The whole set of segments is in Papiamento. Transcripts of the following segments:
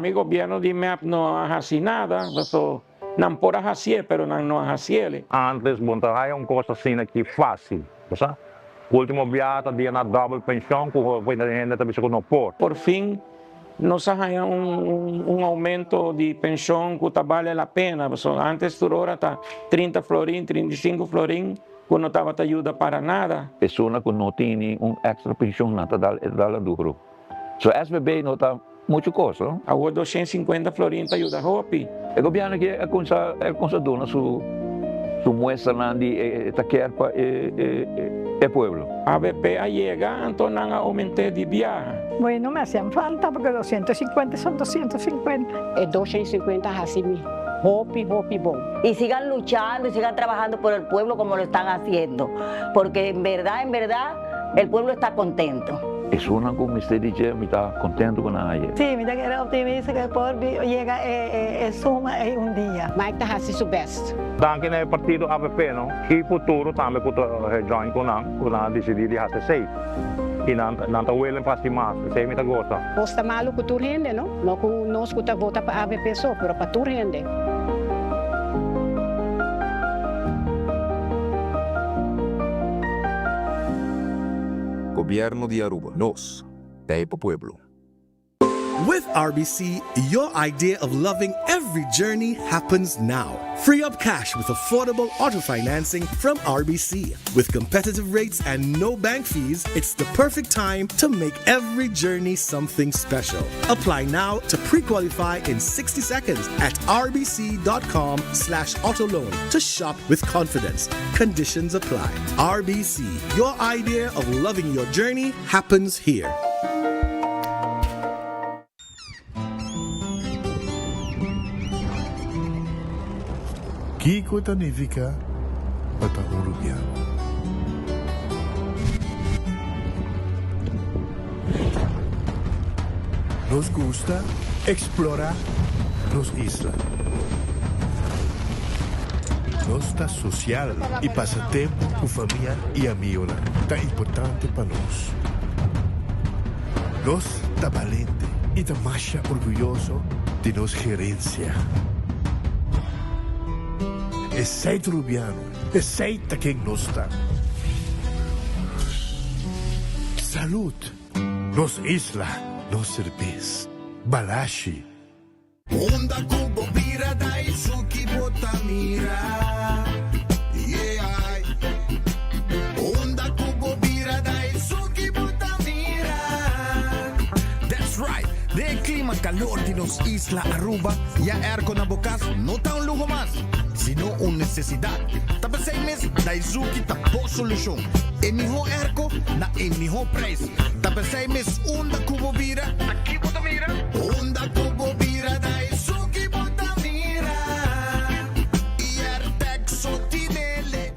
Pa mi gobierno di MEP no a haci nada, so nan por a haci'e, pero nan no a haci'e. Antes bo no ta haya un cos asina aki facil, bo sa. Ultimo biaha ta dia na double pension cu hende ta bisa cu no por. Por fin nos a haya un aumento di pension cu ta bale la pena, pasobra antes tur ora ta 30 florin, 35 florin cu no tabata yuda para nada. Persona cu no tini un extra pension nan ta dal e ta dal duro. So SVB no ta mucho cos, no? Awor 250 florin ta yuda hopi. E gobierno aki a cuminsa a cuminsa duna su su muestranan di e ta kier pa e e pueblo. Avp a yega anto nan a aumente di biaha. Bueno, me hacían falta porque 250 son 250. E 250 a haci mi hopi hopi bon. Y sigan luchando y sigan trabajando por el pueblo como lo están haciendo, porque en verdad, en verdad, el pueblo está contento. Esunnan cu mester di dje mi ta contento cu nan aye. Sí, mi ta kere optimista cu por yega e suma ey un dia. Mike ta haci su best. Danki na e partido avp no y futuro tambe cu ta join cu nan cu nan a dicidi di haci esey y nan nan ta willing pa haci mas esey mi ta goza. Cos ta malo cu tur hende no, no cu nos cu ta vota pa avp so, pero pa tur hende. Gobierno di Aruba. Nos ta e pa pueblo. With RBC, your idea of loving every journey happens now. Free up cash with affordable auto financing from RBC. With competitive rates and no bank fees, it's the perfect time to make every journey something special. Apply now to pre-qualify in 60 seconds at rbc.com slash autoloan to shop with confidence. Conditions apply. RBC, your idea of loving your journey happens here. Kico ta nifica pa ta un Rubiano? Nos gusta explora nos isla. Nos ta social y pasa tempo cu famia y amigonan ta importante pa nos. Nos ta balente y ta masha orguyoso di nos gerencia. Esey ta Rubiano, esey ta ken nos ta. Salud! Nos isla, nos serbes. Balashi. Unda ku bo bira Daisuki bo ta mira Yeah Unda ku bo bira Daisuki bo ta mira That's right! Den e klima kalor di nos isla Aruba, ya airco na bo kas no ta un luho mas, sino un nesesidat. Ta p'esei mes Daizuki ta bo solushon. E mihó airco na e mihó prijs. Ta p'esei mes unda ku bo bira, Ta ki bo ta mira? Unda ku bo bira Daizuki bo ta mira I Airtec so tinele.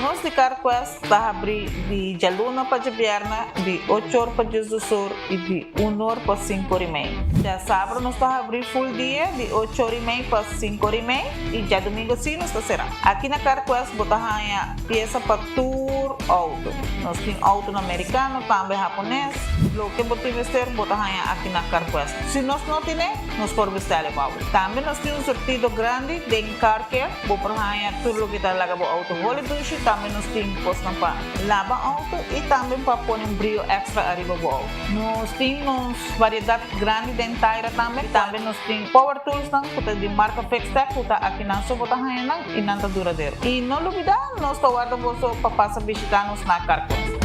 Nos di CarQuest ta habri di djaluna pa djabièrnè di ocho or pa diesdos or i di un or pa sinku or i mei. Djasabra nos ta habri full dia di ocho or i mei pa sinku or i mei i djadumingu si nos ta será. Aki na CarQuest bo ta haña piesa pa tur outo. Nos tin outonan merikano tambe hapones. Loke bo tin mester bo ta haña aki na CarQuest. Si nos no tine, nos por bestèl'e pa bo. Tambe nos tin un surtido grandi den car care. Bo por haña tur loke ta laga bo outo holi dushi. Tambe nos tin kosnan pa laba outo i tambe pa pone un brio extra ariba bo outo. Nos tin nos variedat grandi den taira tambe. Tambe nos tin power toolsnan ku ta di marka Fixtech ku ta akinan so bo ta haña nan i nan ta duradero. I no lubida nos ta warda boso pa pasa bishita nos na Carquest.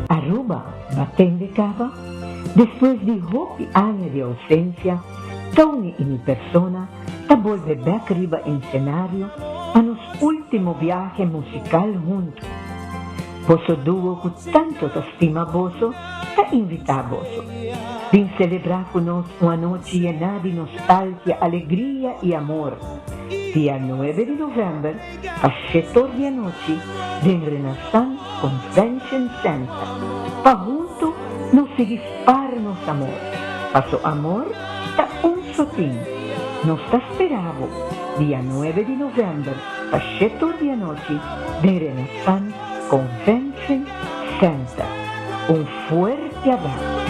Aruba batende caba, despues di hopi aña di ausencia, Tony y mi persona ta bolbe bek riba ensenario pa nos ultimo biahe musical hunto. Boso duo cu tanto ta stima boso ta invita boso. Bin celebra cu nos un anochi yena di nostalgia, alegria y amor. Dia nuebe di november pa shetor di anochi den Renaissance Convention Center pa hunto nos sigui spar nos amor, paso amor ta un sotin. Nos ta spera bo. dia nuebe di novèmber pa shetor di anochi den Renaissance Convention Center. Un fuerte abraso!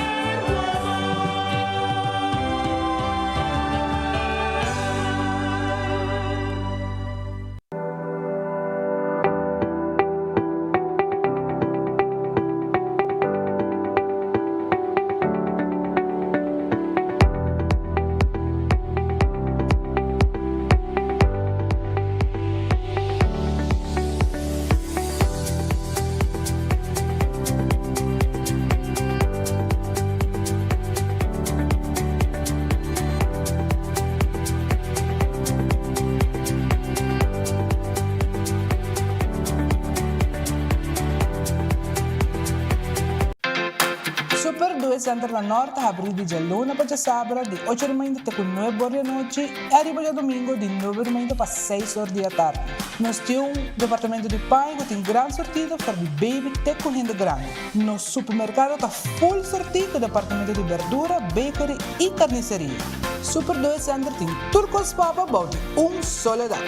Super Due Center na Nort ta habrí di djaluna pa djasabra di ocho di mainta te ku nuebe or di anochi i ariba djadumingu di nuebe di mainta pa seis or di atardi. Nos tin un departamento di paña ku tin gran sortido for di baby te ku hende grandi. Nos supermerkado ta full sortí ku departamento di berdura, bakery i karniseria. Super Due Center tin tur kos pa bo bou di un solo dak.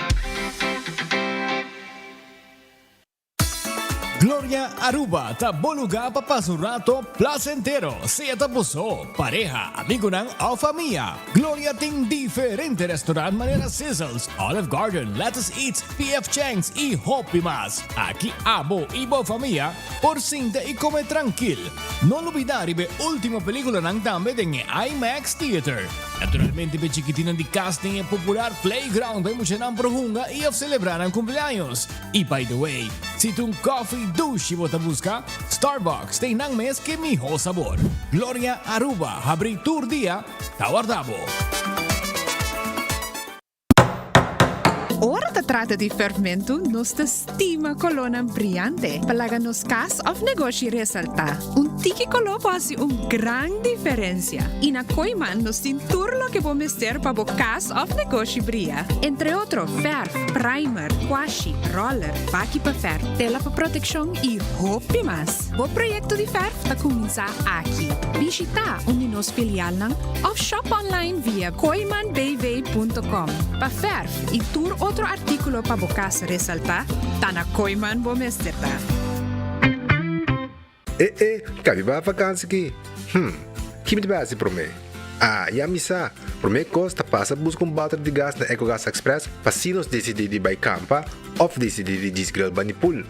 Gloria Aruba ta bo luga pa pasa un rato placentero, sea ta bo so, pareha, amigunan of famia. Gloria tin diferente restaurant manera Sizzles, Olive Garden, Lettuce Eats, PF Chang's y hopi mas. Aki abo y bo famia por sinta y come trankil. No lubida riba e ultimo peliculanan tambe den e IMAX Theater. Naturalmente p'e chikitinnan di cas den e popular playground pa e muchanan por hunga y of celebra nan cumpleaños. Y by the way, si ta un coffee dushi bo ta busca, Starbucks ta einan mes ke miho sabor. Gloria Aruba habri tur dia, ta warda bo. Ora ta trata di ferfmentu, nos ta stima kolónan briante pa laga nos kas òf negoshi resaltá. Un tiki koló por hasi un gran diferensia. I na Kooiman nos tin tur loke bo mester pa bo kas òf negoshi bria. Entre otro fèrf, primer, kwashi, roller, baki pa fèrf, tela pa protekshon i hopi mas. Bo proyekto di fèrf ta kuminsá aki. Bishitá un di nos filialnan òf shop online via kooimanbv.com. Pa fèrf i tur otro artíkulo pa bo kas resaltá, ta na Kooiman bo mester ta. E e, ka mi bai vakansi ki? Hm, ki mi ta bai hasi promé? Ah, ya mi sa! Promé kos ta pasa buska un bòter di gas na Ecogas Express pa si nos disidí di bai kampa òf disidí di djis grill bani pool.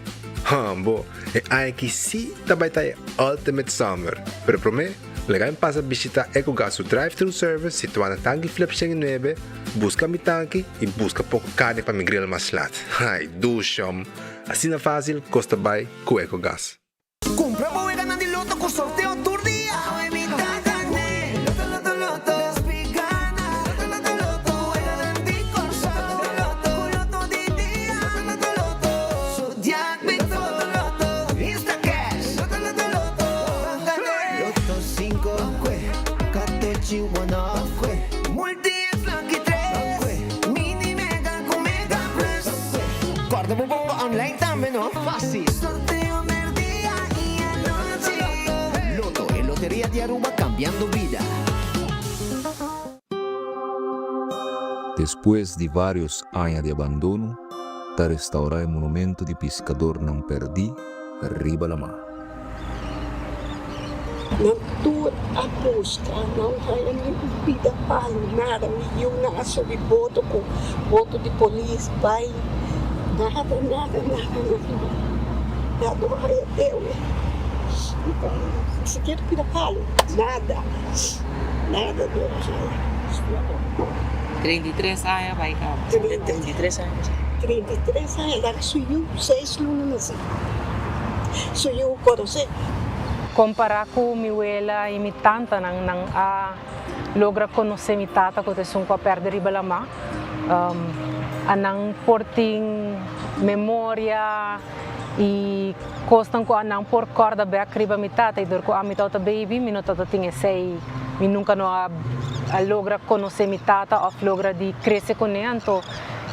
Hòmbo, e aña aki sí ta bai ta e ultimate summer! Pero promé, laga mi pasa bishitá Ecogas su drive-thru service situá na Tanki Flip 109, buska mi tanki i buska poko karni pa mi grill mas lat. Ai, dushòm! Asina fásil kos ta bai ku Ecogas. Cumpra bo weganan di loto cu sorteo tur dia. Awe mi ta gane. Loto loto loto. Despi gana. Loto loto loto. Weganan di Corsou. Loto loto. Cu loto di dia. Loto loto loto. Zodiac Bito. Loto loto. Instacash. Loto loto loto. Ban gane. Loto cinco. Catochi one off. Multi es lucky tres. Mini mega cu mega plus. Corda bo bongo online tambe no. Facil. Sorteo merdia y anochi. Lotto, e loteria di Aruba cambiando bida. Despues di varios aña di abandono, ta restaurá e monumento di piskadornan pèrdí riba lamá. Nan tur a buska, nan haya ni un pida palu, nada. Mi yiunan a subi boto ku boto di polis bai, nada, nada, nada, nada. Nan no haya dewe, ni sikiera pida palu, nada, nada no a haya. 33 aña bai kaba. 33 aña. 33 aña, laga su yu seis luna nasi. Su yu konosé. Kompará ku mi wela i mi tantanan, nan a logra konosé mi tata ku ta esun ku a pèrdè riba lamá. A nan por tin memoria i kosnan ku a nan por kòrda bèk riba mi tata i dor ku ami tabata baby mi no tabata tin esei, mi nunka no a logra konosé mi tata òf logra di krese kuné anto.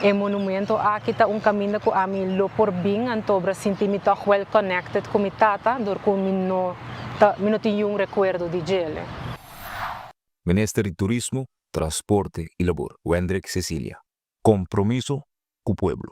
E monumento aki ta un kaminda ku ami lo por bin antobra sinti mi tòg well connected ku mi tata dor ku mi no ta mi no tin yun rekuerdo di djele. Minister di Turismo, Transporte y Labor, Wendrick Cecilia. Compromiso cu pueblo.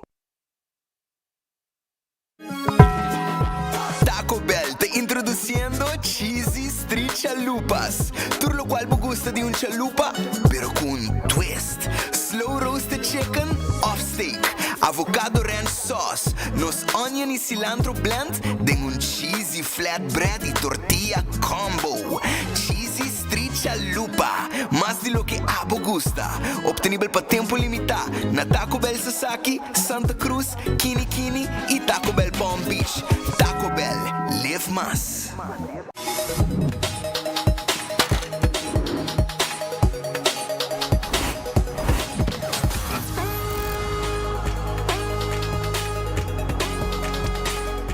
Taco Bell ta introduciendo Cheesy Street Chalupas. Tur locual bo gusta di un chalupa, pero cu un twist. Slow roasted chicken of steak, avocado ranch sauce, nos onion y cilantro blend den un cheesy flatbread y tortilla combo. Cheesy Street Chalupa, mas di loke abo gusta. Obtenibel pa tempo limita na Taco Bell Sasaki, Santa Cruz, Kini Kini y Taco Bell Palm Beach. Taco Bell, live mas.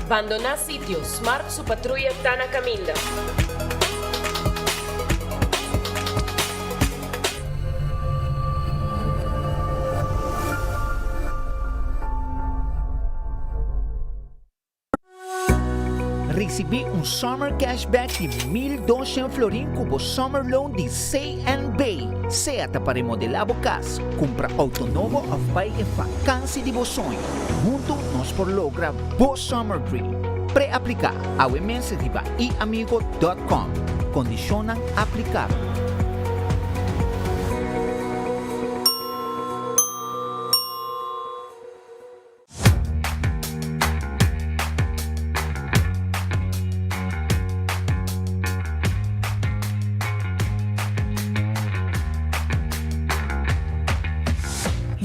Bandoná sitio, Smart su patruya ta na kaminda. Risibí un Summer Cashback di 1200 florin ku bo Summer Loan di CNB. Sea ta pa remodelá bo kas, kumpra outo nobo òf bai e fakansi di bo soño. Huntu nos por logra bo Summer Dream. Pre-apliká awe mes riba iamigo dòt kòm. Kondishonnan aplikabel.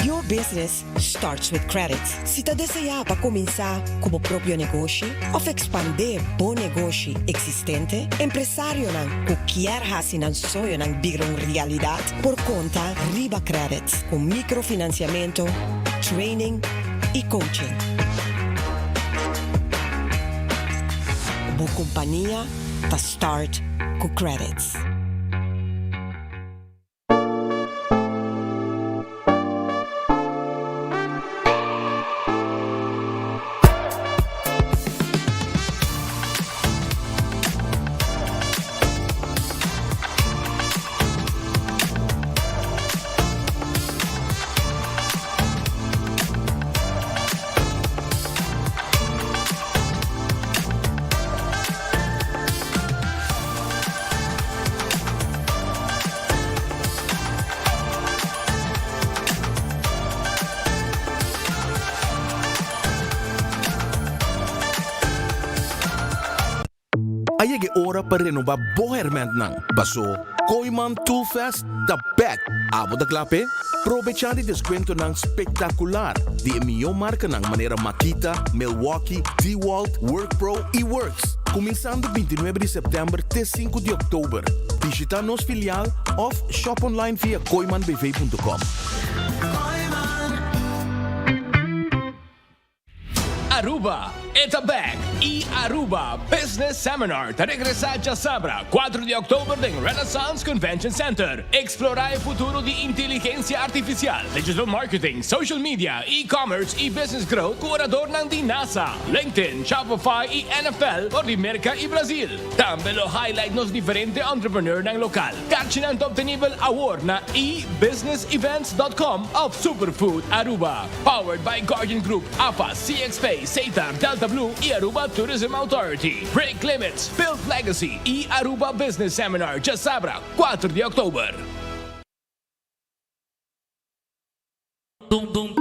Your business starts with credit. Si ta deseá pa kuminsá ku bo propio negoshi òf ekspandé bo negoshi eksistente, empresarionan ku kier hasi nan soñonan bira un realidat por konta riba credit ku mikrofinansiamentu, training y coaching. Bo compania ta start cu Qredits. A yega e ora pa renoba bo hermentnan, paso Kooyman Toolfest ta bek! Abo ta kla p'e? Probecha di deskuentonan spektakular di e mihó markanan manera Makita, Milwaukee, DeWalt, WorkPro i Worx. Kuminsando 29 di sèptèmber te 5 di òktober. Bishita nos filial òf shop online via kooymanbv.com. Aruba, e ta bek! E Aruba Business Seminar ta regresa djasabra, 4 di oktober den Renaissance Convention Center. Explora e futuro di inteligencia artificial, digital marketing, social media, e-commerce y business growth cu oradornan di NASA, LinkedIn, Shopify y NFL for di Merca y Brazil. Tambe lo highlight nos diferente entrepreneurnan local. Karchinan ta obtenibel awor na ebusinessevents.com of Superfood Aruba. Powered by Guardian Group, AFA, CXP, Setar, Delta Blue y Aruba Tourism Authority. Break Limits, Build Legacy y Aruba Business Seminar djasabra, 4 di october.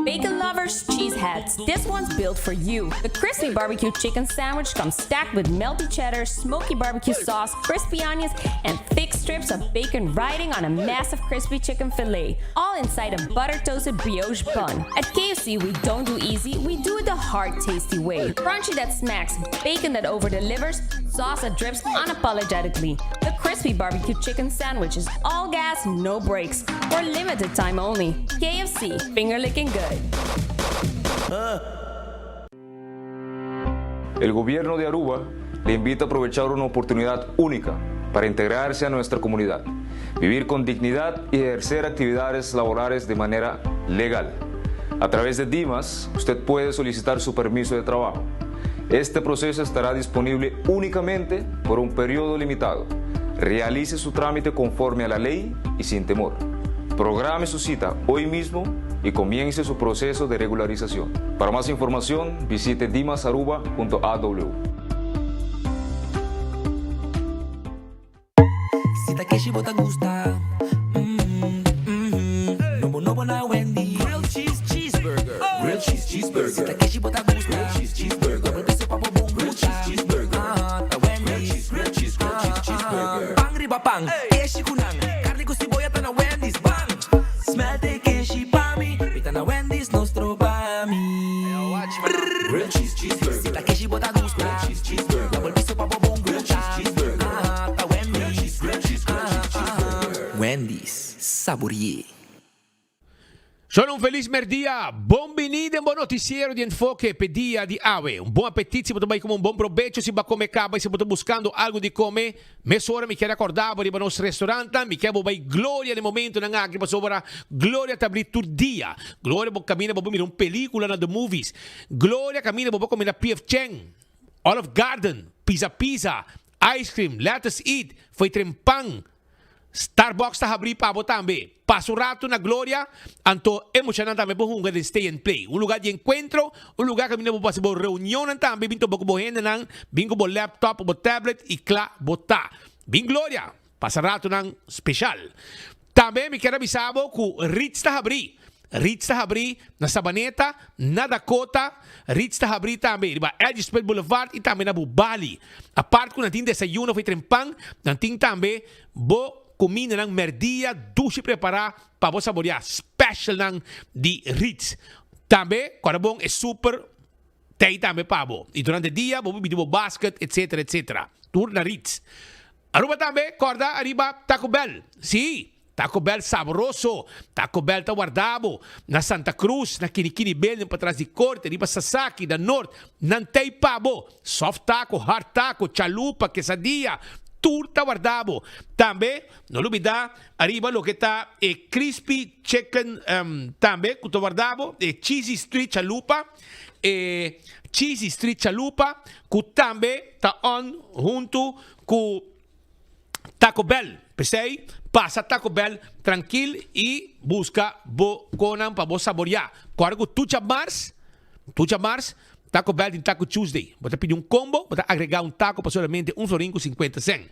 Bacon lovers, cheeseheads, this one's built for you. The crispy barbecue chicken sandwich comes stacked with melty cheddar, smoky barbecue sauce, crispy onions, and thick strips of bacon riding on a massive crispy chicken fillet, all inside a butter toasted brioche bun. At KFC, we don't do easy, we do it the hard, tasty way. Crunchy that smacks, bacon that over delivers, sauce that drips unapologetically. The crispy barbecue chicken sandwich is all gas, no brakes. For limited time only. KFC, finger licking good. El gobierno de Aruba le invita a aprovechar una oportunidad única para integrarse a nuestra comunidad, vivir con dignidad y ejercer actividades laborales de manera legal. A través de DIMAS, usted puede solicitar su permiso de trabajo. Este proceso estará disponible únicamente por un periodo limitado. Realice su trámite conforme a la ley y sin temor. Programe su cita hoy mismo y comience su proceso de regularización. Para mas informacion, visite dimasaruba.aw. Si ta keshi bo ta gusta mm, mm, Nobo nobo na Wendy Grilled cheese cheeseburger Grilled cheese cheeseburger Si ta keshi bo ta gusta Grilled cheese cheeseburger Double piso pa bo bon Grilled cheese cheeseburger Ah, ta Wendy Grilled cheese, grilled cheese, grilled cheese cheeseburger Pan riba pan, keshi ku nan Karni ku siboya ta na Wendy's Bang! Smelt e keshi pa mi Mi ta na Wendy's, no stroba mi Grilled cheese cheeseburger Si ta keshi bo ta gusta Grilled cheese cheeseburger Double piso pa bo bon Grilled cheese cheeseburger Ah, ta Wendy's Grilled cheese, grilled cheese, grilled cheese cheeseburger Wendy's, sabori'é. Shon un felis merdia, bon bini den bo noticiero di Enfoke p'e dia di awe. Un bon apetit si bo ta bai come un bon probecho si bo a come caba y si bo ta buscando algo di come, mesora mi kier acorda bo riba nos restaurantnan, mi kier bo bai Gloria den momentonan aki pasobra Gloria ta abri tur dia. Gloria bo caminda bo por mira un pelicula na The Movies. Gloria caminda bo por come na PF Chang, Olive Garden, Pizza Pizza, Ice cream, let us eat, foi tren pan. Starbucks ta habrí pa bo tambe. Pasa un ratu na Gloria, anto e muchanan tambe por hunga den Stay and Play. Un lugar di encuentro, un lugar caminda bo por haci bo reunionnan tambe, bin topa cu bo hendenan, bin cu bo laptop, bo tablet y cla bo ta. Bin Gloria, pasa ratunan special. Tambe mi kier a bisa bo cu Ritz ta habrí. Ritz ta habrí na Sabaneta, na Dakota, Ritz ta habrí tambe riba Edge Smith Boulevard y tambe na Bubali. Apart cu nan tin desayuno of e tren pan, nan tin tambe bo cumindanan merdia dushi prepara pa bo saborea specialnan di Ritz. Tambe cuando bon e super tey tambe pa bo y durante dia bo por bidi bo basket etc etc. Tur na Ritz. Aruba tambe corda ariba Taco Bell. Si! Taco Bell sabroso! Taco Bell ta warda bo na Santa Cruz, na Kinikini Building patras di Corte, riba Sasaki, na Noord. Nan t'ei pa bo! Soft taco, hard taco, chalupa, quesadilla, tur ta warda bo. Tambe, no lubida ariba loke ta e crispy chicken tambe cu ta warda bo, e cheesy street chalupa, e cheesy street chalupa cu tambe ta on hunto cu. Taco Bell. P'esei, pasa Taco Bell trankil i buska bo konan pa bo saboriá. Kòrda ku tucha mars, tucha mars, Taco Bell tin Taco Tuesday. Bo ta pidi un kombo, bo ta agregá un taco pa solamente un florin ku sinkuenta sèn.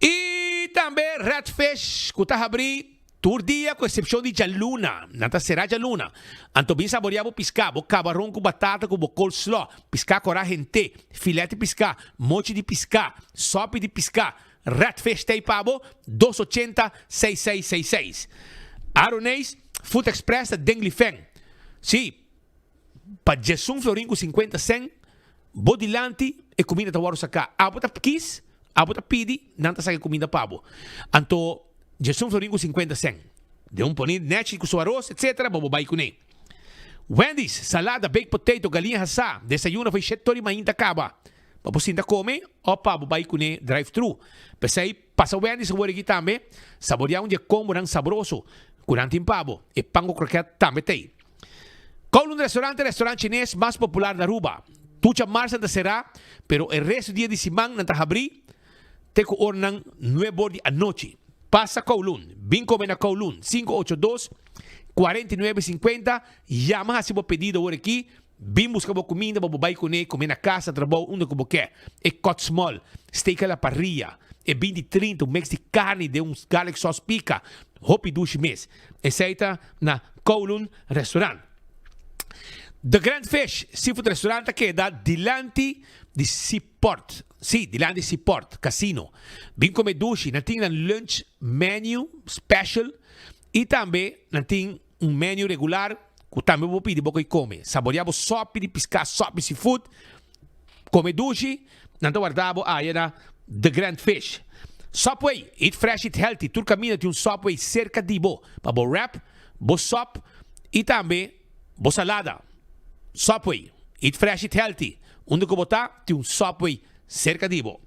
I tambe Red Fish ku ta habrí Tur dia ku eksepshon di djaluna, nan ta será djaluna. Anto bin saboreá bo piská, bo kabaron ku batata ku bo coleslaw, piská korá hent'é, filèt di piská, mochi di piská, sòpi di piská, redfish t'ei pa bo, dos ochenta, seis seis seis seis. Aroneis Food Express ta den Lifeng. Sí, pa djesun florin ku sinkuenta sèn, bo dilanti e kuminda ta wòrdu saká. Abo ta kis, abo ta pidi, nan ta saka e kuminda pa bo. Anto djesun florin ku sinkuenta sèn. Den un poni nèchi ku su aros, etsetera, bo bo bai kuné. Wendy's, salada, baked potato, galiña hasá, desayuno for shet tor i mainta kaba. Bo por sinta kome òf pa bo bai kuné drive thru. P'esei, pasa Wendy's awor aki tambe, saboreá un di e kombonan sabroso ku nan tin pa bo. E pan ku krokèt tambe t'ei. Kowloon Restaurant ta e restaurant chines mas popular na Aruba. Tucha mars nan ta será, pero e resto dia di siman nan ta habrí te ku oranan nuebor di anochi. Pasa Kowloon, bin kome na Kowloon, 582 49 50, yama hasi bo pedido awor aki, bin buska bo kuminda pa bo bai kuné, kome na kas, na trabou, unda ku bo ke. E cut small, steak a la parrilla, e binti trinta, un mix di karni den un garlic sauce pika, hopi dushi mes. Esei ta na Kowloon Restaurant. The Grand Fish Seafood Restaurant ta keda dilanti di Seaport. Sí, dilanti Seaport Casino. Bin come dushi. Nan tin nan lunch menu special y tambe nan tin un menu regular cu tambe bo por pidi bo koy come. Saborea bo sopi di pisca, sopi seafood. Come dushi, nan ta warda bo aya na The Grand Fish. Subway, eat fresh, eat healthy. Tur caminda tin un Subway cerca di bo pa bo wrap, bo sop y tambe bo salada. Subway, eat fresh, eat healthy. Unda cu bo ta, tin un Subway cerca di bo.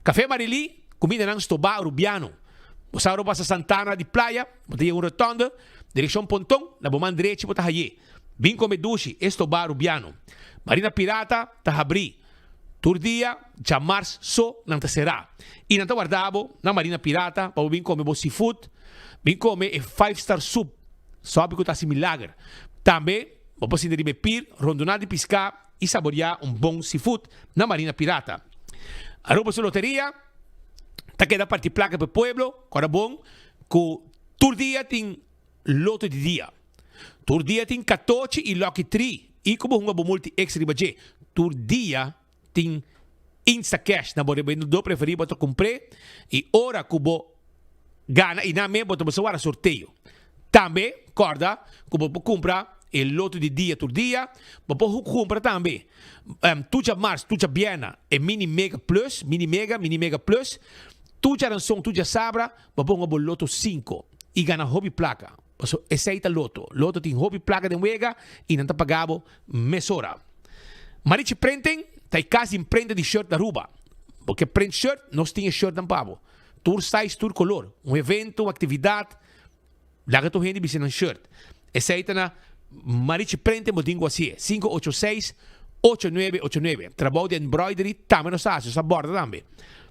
Café Marily, cumindanan stobá Rubiano. Bo sa ora bo pasa Santana di Playa, bo ta yega un rotonde, direccion Ponton, na bo man drechi bo ta haye. Bin come dushi, e stobá Rubiano. Marina Pirata ta habrí tur dia, djamars so nan ta será. I nan ta warda bo na Marina Pirata pa bo bin come bo seafood. Bin come e five star soup, sopi cu ta haci milager. Tambe bo por sinta riba e pier, rondona di pisca y saboria un bon seafood na Marina Pirata. Aruba su loteria ta keda parti placa pa e pueblo, corda bon cu tur dia tin loto di dia. Tur dia tin catochi y lucky tree y cu bo hunga bo multi extra riba dje. Tur dia tin Instacash na bo rebendedor preferí bo ta kumpr'é i ora ku bo gana i nan mes bo ta bisa wara sorteo. Tambe kòrda ku bo por kumpra e loto di dia tur dia, bo por kumpra tambe tur djamars, tur djabièrna e mini mega plus, mini mega, mini mega plus, tur djaranson, tur djasabra bo por hunga bo loto sinku i gana hopi plaka. Pasobra esei ta loto. Loto tin hopi plaka den wega i nan ta paga bo mesora. Marichi Printing ta e kas di imprenta di shirt na Aruba. Bo ke print shirt? Nos tin e shirtnan pa bo. Tur size, tur kolor. Un evento, un aktividat, laga tur hende bisti nan shirt. Esei ta na Marichi Printing bo tin ku hasié. 586 8989. Trabou di embroidery tambe nos ta hasi, nos ta borda tambe.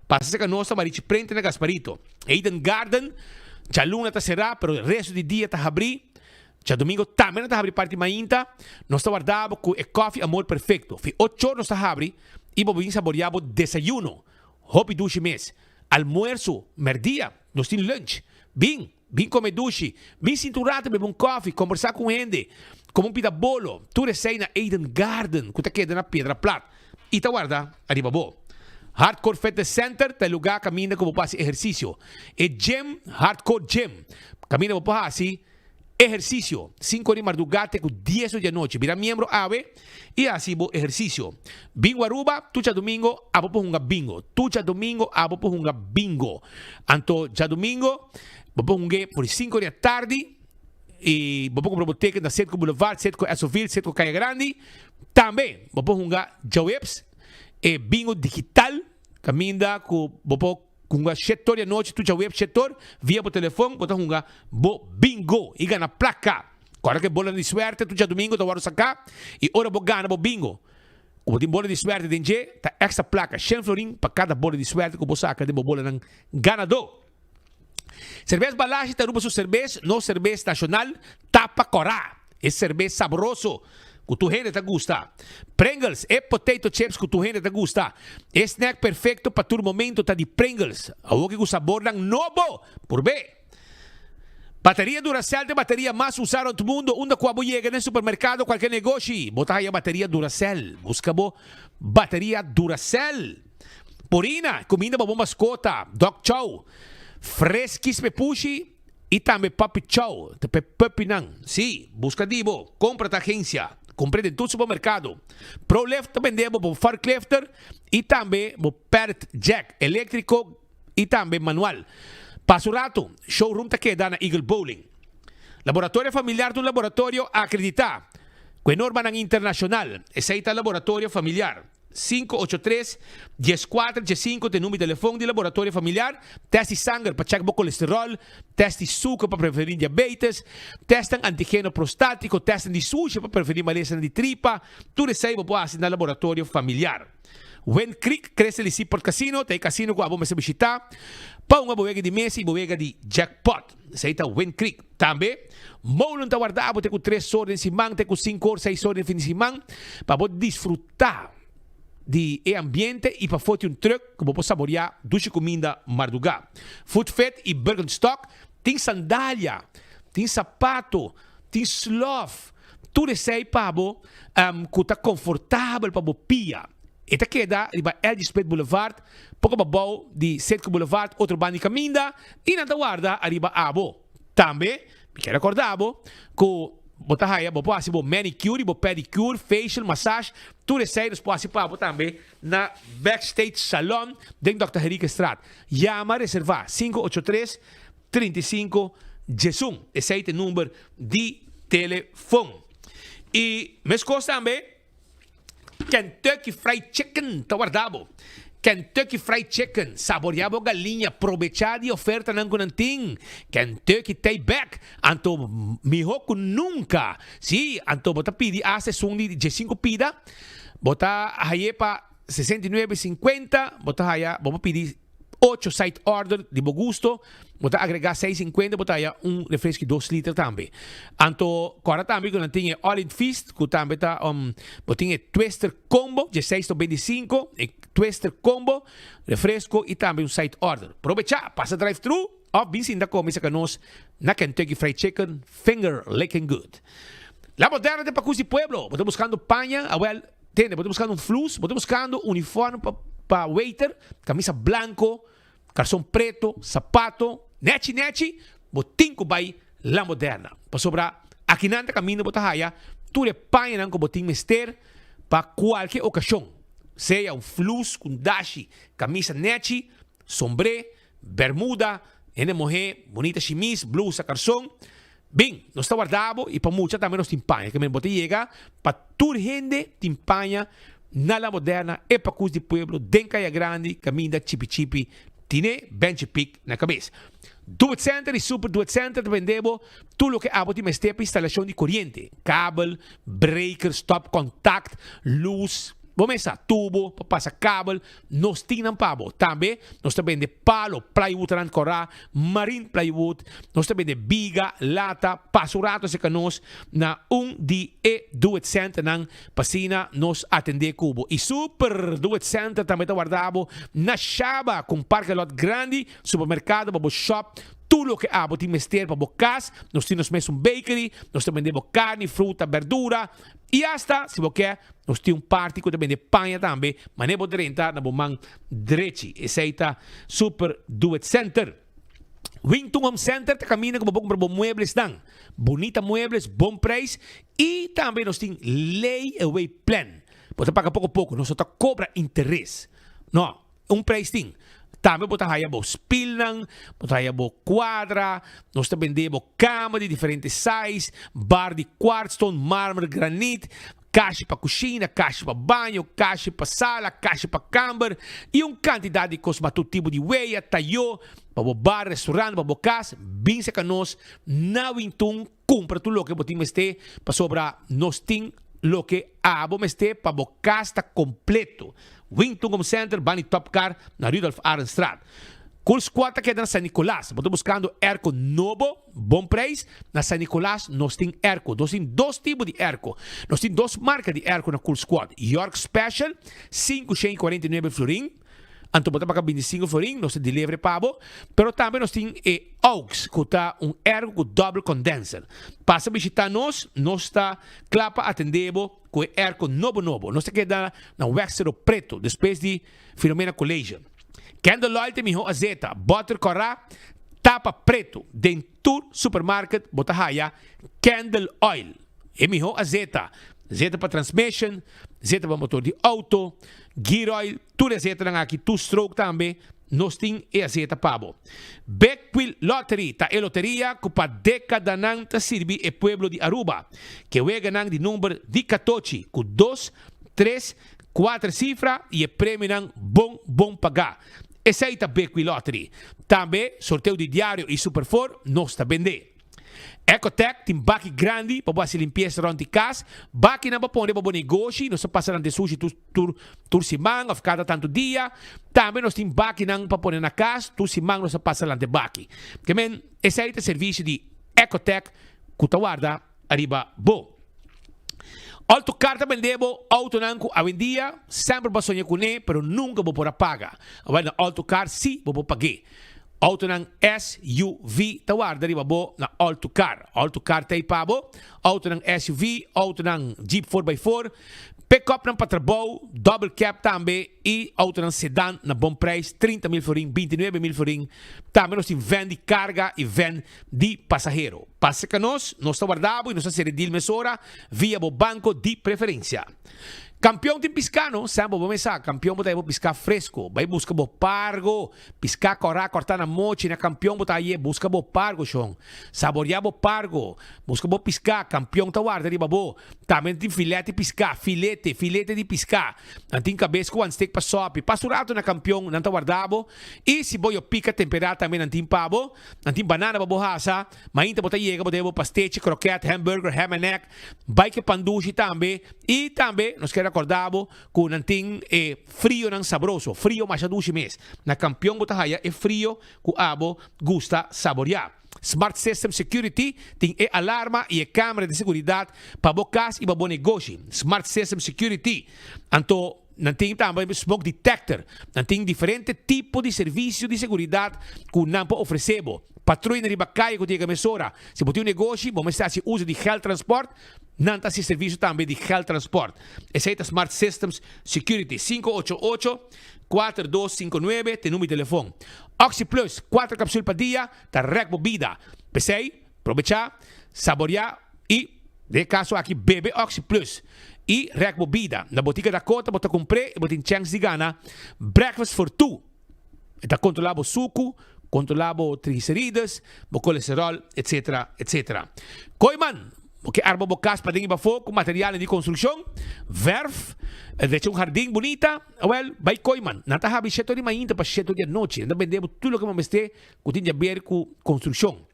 Pasa serka nos na Marichi Printing na Gasparito. Eden Garden, djaluna ta será, pero resto di dia ta habrí. Djadomingo tambe nan ta habri parti mainta. Nos ta warda bo ku e kòfi Amor Perfecto. Fi ochor nos ta habri i bo bin saboreá bo desayuno. Hopi dushi mes. Almuerso, mèrdia, nos tin lunch. Bin, bin kome dushi. Bin sinta un rato bebe un kòfi, kombersá ku un hende, kome un pida bolo. Tur esei na Eden Garden ku ta keda na Piedra Plat i ta warda ariba bo. Hardcore Fitness Center ta e lugá kaminda ku bo por hasi ehersisio. E gym, Hardcore Gym, kaminda bo por hasi. Ehersisio, Sinku di mardugá te ku dies or di anochi. Bira miembro awe i hasi bo ehersisio. Bingo Aruba, Tur djadumingo abo por hunga bingo. Tur djadumingo abo por hunga bingo. Anto djadumingo bo por hung'é for di sinku or di atardi i bo por kumpra bo teken na Setco Boulevard, Setco Essoville, Setco Kaya Grandi. Tambe bo por hunga djaweps e bingo digital kaminda ku bo por. Hunga shetor di anochi tucha web shetor via bo telefon bo ta hunga bo bingo y gana placa. Corda cu e bola di suerte tu djadomingo ta wordo saca y ora bo gana bo bingo cu bo tin bola di suerte den dje ta extra placa shen florin pa cada bola di suerte cu bo saca den bo bolanan ganado. Cerbes Balashi ta Aruba su cerbes, nos cerbes nacional tapa cora. E serbes sabroso ku tur hende ta gusta. Pringles, e potato chips ku tur hende ta gusta. E snack perfecto pa tur momento ta di Pringles. Awoki ku sabornan nobo! Purb'é! Bateria Duracell ta e bateria mas usa rond mundo. Unda ku abo yega den supermercado o kualke negoshi, bo ta haya bateria Duracell. Buska bo bateria Duracell. Purina, kuminda pa bo maskota, Dog Chow, Friskies p'e pushi. I tambe Puppy Chow ta p'e puppynan. Sí, buska di bo, kompra ta agensia. Kumpr'é den tur supermerkado. ProLift ta bende bo bo forklifter i tambe bo pallet jack eléktriko i tambe manual. Pasa un ratu, showroom ta keda na Eagle Bowling. Laboratorio Familiar ta un laboratorio akreditá ku e normanan internashonal. Esei ta Laboratorio Familiar. 583 14 15 ta e number di telefon di Laboratorio Familiar. Test di sanger pa check bo colesterol, test di suker pa preveni diabetes, testnan antigeno prostatico, testnan di sushi pa preveni malesanan di tripa. Tur esei bo por haci na Laboratorio Familiar. Wind Creek Crystal y Seaport Casino ta e casino cu abo mester bishita pa hunga bo wega di mesa y bo wega di jackpot. Esei ta Wind Creek. Tambe, Molen ta warda bo te ku tres or den siman te ku sinku or, seis or den fin di siman pa bo disfrutá di e ambiente i pa foti un trùk ku bo por saboriá dushi kuminda mardugá. Food Fit i Birkenstock tin sandalia, tin sapato, tin slòf, tur esei pa bo ku ta konfortabel pa bo pia. E ta keda riba LG Smith Boulevard, poko pabou di Citgo Boulevard, otro banda di kaminda, i nan ta warda ariba abo. Tambe, mi kier recorda bo cu bo ta haya, bo por haci bo manicure y bo pedicure, facial, massage, tur esey nos por haci pa bo tambe na Backstage Salon den Dòkter Henriquezstraat. Yama reserva 583 35 11, esey ta e number di telefon. Y mescos tambe. Kentucky Fried Chicken ta warda bo. Kentucky Fried Chicken, saborea bo galiña, probecha di ofertanan ku nan tin. Kentucky t'ei bek, anto miho ku nunka. Sí, anto bo ta pidi asta esun di diesinku pida, bo ta haye pa 69 i sinkuenta, bo ta haya, bo por pidi. Ocho side order di bo gusto, bo ta agrega seis sinkuenta bo ta haya un refresco di dos liter tambe. Anto kòrda tambe ku nan tin e all in feast ku tambe ta bo tin e twister combo dieseis to beintisinko, e twister combo, refresco i tambe un side order. Probecha, pasa drive thru òf bin sinta kome saka nos na Kentucky Fried Chicken, finger licking good. La Moderna ta pakus di pueblo, bo ta buskando paña, awèl tende bo ta buskando un flus, bo ta buskando uniform pa pa waiter, camisa blanco, carson preto, sapato, nechi nechi, bo tin cu bay La Moderna. Pasobra akinan ta caminda bo ta haya tur e pañanan cu bo tin mester pa cualke ocasion, sea un flus cu un dashi, camisa nechi, sombre, bermuda, hende muhe, bunita shimis, blusa, carson. Bin, nos ta warda bo y pa mucha tambe nos tin paña. Kimen bo ta yega pa tur hende tin paña na La Moderna, e pakus di pueblo den Kaya Grandi kaminda Chipi Chipi tine Benchi Pik na kabes. Do It Center y Super Do It Center ta bende bo tur loke abo tin mester pa instalashon di koriente, kabel, breaker, stopcontact, lus, bo mesa, tubo pa pasa kabel, Nos tin nan pa bo. Tambe nos ta bende palo, plywood rand kòrá, marine plywood. Nos ta bende biga, lata. Pasa un rato aserka nos na un di e Do It Centernan pa asina nos atendé ku bo. I Super Do It Center tambe ta warda bo na Shaba ku un parke lot grandi, supermerkado pa bo shop tur loke abo tin mester pa bo kas. Nos tin nos mes un bakery. Nos ta bende bo karni, fruta, berdura. I asta, si bo ke, nos tin un parti ku ta bende paña tambe, manera bo drenta na bo man drechi. Esei ta Super Do It Center. Wington Home Center ta kaminda ku bo por kumpra bo mueblesnan. Bunita muebles, bon preis i tambe nos tin lay away plan. Bo ta paga poko poko, nos no ta kobra interes. No. Un prijs tin. Tambe bo ta haya bo spilnan, bo ta haya bo cuadra, nos ta bende bo cama di diferente size, bar di quartzstone, marmer, granit, kashi pa cushina, kashi pa baño, kashi pa sala, kashi pa camber y un cantidad di cos mas. Tur tipo di weya, tayo, pa bo bar, restaurant, pa bo cas, bin cerca nos na Wintun. Kumpra tur loke bo tin mester pasobra nos tin loke abo mester pa bo kas ta kompleto. Wington Home Center, bani Top Car na Rudolf Arendstraat. Cool Squad ta keda na San Nicolas. Bo ta buskando airco nobo, bon prijs? Na San Nicolas nos tin airco. Nos tin dos tipo di airco. Nos tin dos marka di airco na Cool Squad. York Special, 549 florin. Anto bo ta paga bintisinco florin, nos ta deliver pa bo. Pero tambe nos tin e Aux, cu ta un airco cu double condenser. Pasa bishita nos, nos ta cla pa atende bo cu e airco nobo nobo. Nos ta keda na Wexero Preto, despues di Filomena College. Candle Oil ta e miho azeta, boter cora, tapa preto. Den tur supermarket bo ta haya Candle Oil. E miho azeta, zeta pa transmission, zeta pa motor di auto, gear oil, tur e azetanan aki, two stroke tambe, nos tin e azeta pa bo. Big Wheel Lottery ta e loteria cu pa decadanan ta sirbi e pueblo di Aruba. Ke weganan di number di catochi cu dos, tres, cuater cifra y e premionan bon bon paga. Esey ta Big Wheel Lottery. Tambe sorteo di diario y Super Four nos ta bende. Ecotec tin baki grandi pa bo hasi limpiesa rond di kas. Bakinan pa pone pa bo negoshi. Nos ta pasa nan den sushi tur tur tur siman of kada tantu dia. Tambe nos tin bakinan pa pone na kas. Tur siman nos ta pasa lan den baki. Ke men esei ta servisio di Ecotec ku ta warda ariba bo. Autocar ta bende bo autonan ku awendia semper bo a soña kuné pero nunka bo por a paga. Awor na Autocar si bo por pag'é. Autonan SUV ta warda riba bo na Autocar. Autocar ta ei pa bo. Autonan SUV, autonan Jeep four by four, pick-upnan pa trabou, double cab tambe y autonan sedan na bon prijs, 30 mil florin, 29 mil florin. Tambe nos tin van di carga y van di pasahero. Pasa ca nos, nos ta warda bo y nos ta cera e deal mesora via bo banco di preferencia. Campeon tin pisca no? Semper bo mesa, campeon bo ta heba pisca fresco. Bay busca bo pargo. Piská kòrá kòrtá na mochi na kampion bo ta haye buska bo pargo shon saboreá bo pargo buska bo piská kampion ta warda riba bo tambe nan tin filèt di piská filete filete di piská nan tin kabes ku wan stek pa sòpi pasa un ratu na kampion nan ta warda bo i si bo yo pika temperá tambe nan tin pa bo nan tin banana pa bo hasa mainta bo ta yega bo ta heba bo pastechi krokèt hamburger ham and egg bai ke pan dushi tambe i tambe nos keda. acorda bo cu nan tin e frionan sabroso, frio masha dushi mes. Na Campeon bo ta haya e frio cu abo gusta saborea. Smart System Security tin e alarma y e camera di seguridad pa bo cas y pa bo negoshi. Smart System Security. Anto nan tin tambe smoke detector. Nan tin diferente tipo di servicio di seguridad cu nan por ofrece bo. Patruya riba caye cu ta yega mesora. Si bo tin un negoshi, bo mester haci uzo di geldtransport, nan ta haci servicio tambe di geldtransport. Esey ta Smart Systems Security. 588 4259 ta e number di telefon. Oxi Plus, cuatro capsul pa dia, ta rek bo bida. P'esey, probecha, saborea y, den e caso aki, bebe Oxi Plus y rek bo bida. Na Botica Dakota bo ta cumpr'e y bo tin chens di gana Breakfast for Two. E ta controla bo sucu, controla bo triglicerides, bo colesterol, etc. Etc. Kooiman, bo ke arma bo cas paden y pafó cu materialnan di construccion, verf, drecha un hardin bunita, awel, bay Kooiman. Nan ta habri shete ora di mainta pa shete ora di anochi. Nan ta bende bo tur loke bo mester cu tin di haber cu construccion.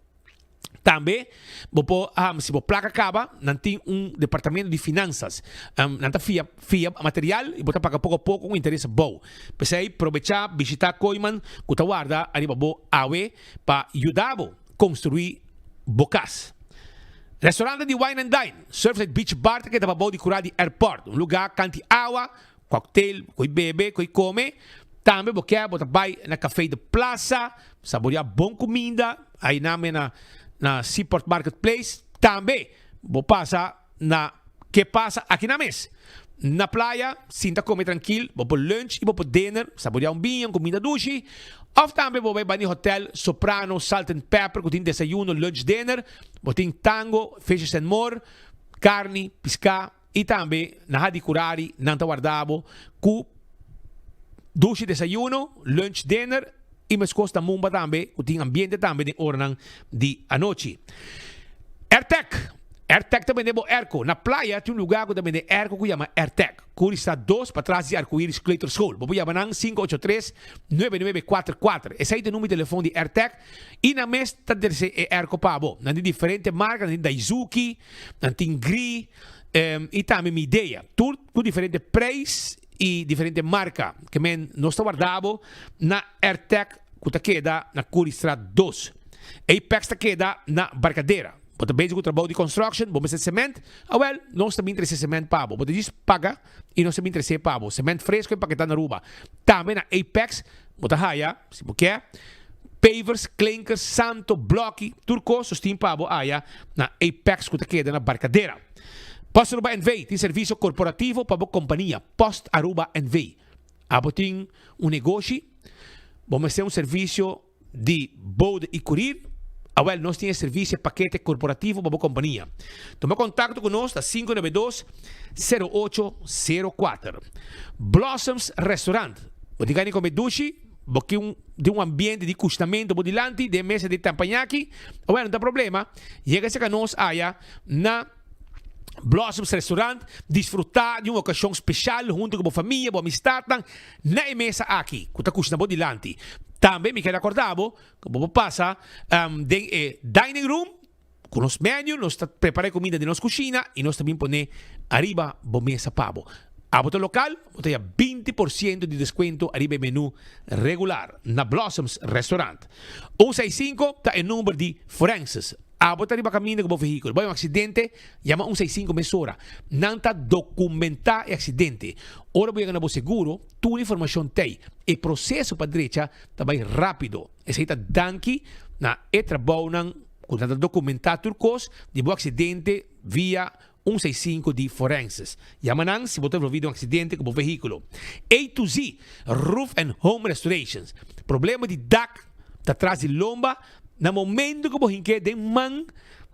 Tambe bo por, si bo placa caba, nan tin un departamento di finanzas. Nan ta fia fia material y bo ta paga poco a poco cu interes abou. P'esey probecha bishita Kooiman cu ta warda ariba bo awe pa yuda bo construi bo cas. Restaurante di Wine and Dine, Surfside Beach Bar ta keda pabou di cura di airport, un lugar canti awa, Cocktail, koe bebe, koe come. Tambe bo kier bo ta bay na Café de Plaza, saborea bon cuminda, ayi name na na Seaport Market Place. Tambe bo pasa na Ke Pasa aki na mes. Na playa, sinta come trankil, bo por lunch y bo por dinner, saborea un biña, un cuminda dushi. Of tambe bo bay bani hotel Soprano, Salt and Pepper cu tin desayuno, lunch, dinner. Bo tin tango, fishes and more, carni, pisca. I tambe na Hadicurari nan ta warda bo ku dushi desayuno, lunch, dinner i meskos na Mumba tambe ku tin ambiente tambe den oranan di anochi. Airtec, Airtec ta bende bo airco. Na playa tin un luga ku ta bende airco ku yama Airtec. Curista dos patras di Arcoiris Kleuterschool. Bo por yama nan 583 9944. Esei ta e number di telefon di Airtec i nan mes ta trese e airco pa bo. Nan tin diferente marka, nan tin Daizuki, Nan tin Gree i tambe Midea. Tur ku diferente preis i diferente marka. Ke men nos ta warda bo na Airtec ku ta keda na Curiestraat dos. Apex ta keda na Barcadera. Bo ta bezig ku trabou di construction, bo mester cement? Awel, nos ta bin trese cement pa bo. Bo ta djis paga i nos ta bin trese pa bo. Cement fresco empaketá na Aruba. Tambe na Apex bo ta haya, si bo ke, Pavers, klinkers, santo, bloki, tur kos nos tin pa bo aya na Apex ku ta keda na Barcadera. Post Aruba NV tin servisio korporativo pa bo kompania. Post Aruba NV. Abo tin un negoshi, bo mester un servisio di bode i kurir? Awel, nos tin e servisio e pakete korporativo pa bo kompania. Tuma kontakto ku nos na 592 08 04. Blossoms Restaurant. Bo tin gana di kome dushi? Bo ke un den un ambiente di kushnamentu bo dilanti den mesa di tampañaki? Awel, no ta problema. Yega serka nos aya na Blossoms Restaurant, disfrutá di un okashon speshal huntu ku bo famia, bo amistatnan na e mesa aki ku ta kushna bo dilanti. Tambe mi kere akordá bo ku bo por pasa den e dining room ku nos menu, nos ta prepara e kuminda den nos kushina i nos ta bin pone ariba bo mesa pa bo. Abo ta lokal, bo ta haya 20% di deskuento ariba e menu regular na Blossoms Restaurant. Un seis sinku ta e number di Forenses. Abo ta riba kaminda ku bo vehíkulo, bo hay un aksidente, yama un seis sinku mesora. Nan ta dokumentá e aksidente. Ora bo yega na bo seguro, tur informashon t'ei. E proseso pa drecha ta bai rápido. Esei ta danki na e trabounan ku nan ta dokumentá tur kos di bo aksidente via un seis sinku di Forenses. Yama nan si bo ta envolví den un aksidente ku bo vehíkulo. A to Z Roof and Home Restorations. Problema di dak ta tras di lomba na momento ku bo hink'é den man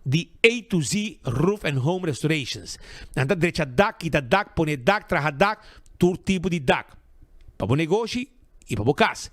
di A to Z Roof and Home Restorations. Nan ta drecha dak, kita dak, pone dak, traha dak, tur tipo di dak. Pa bo negoshi i pa bo kas.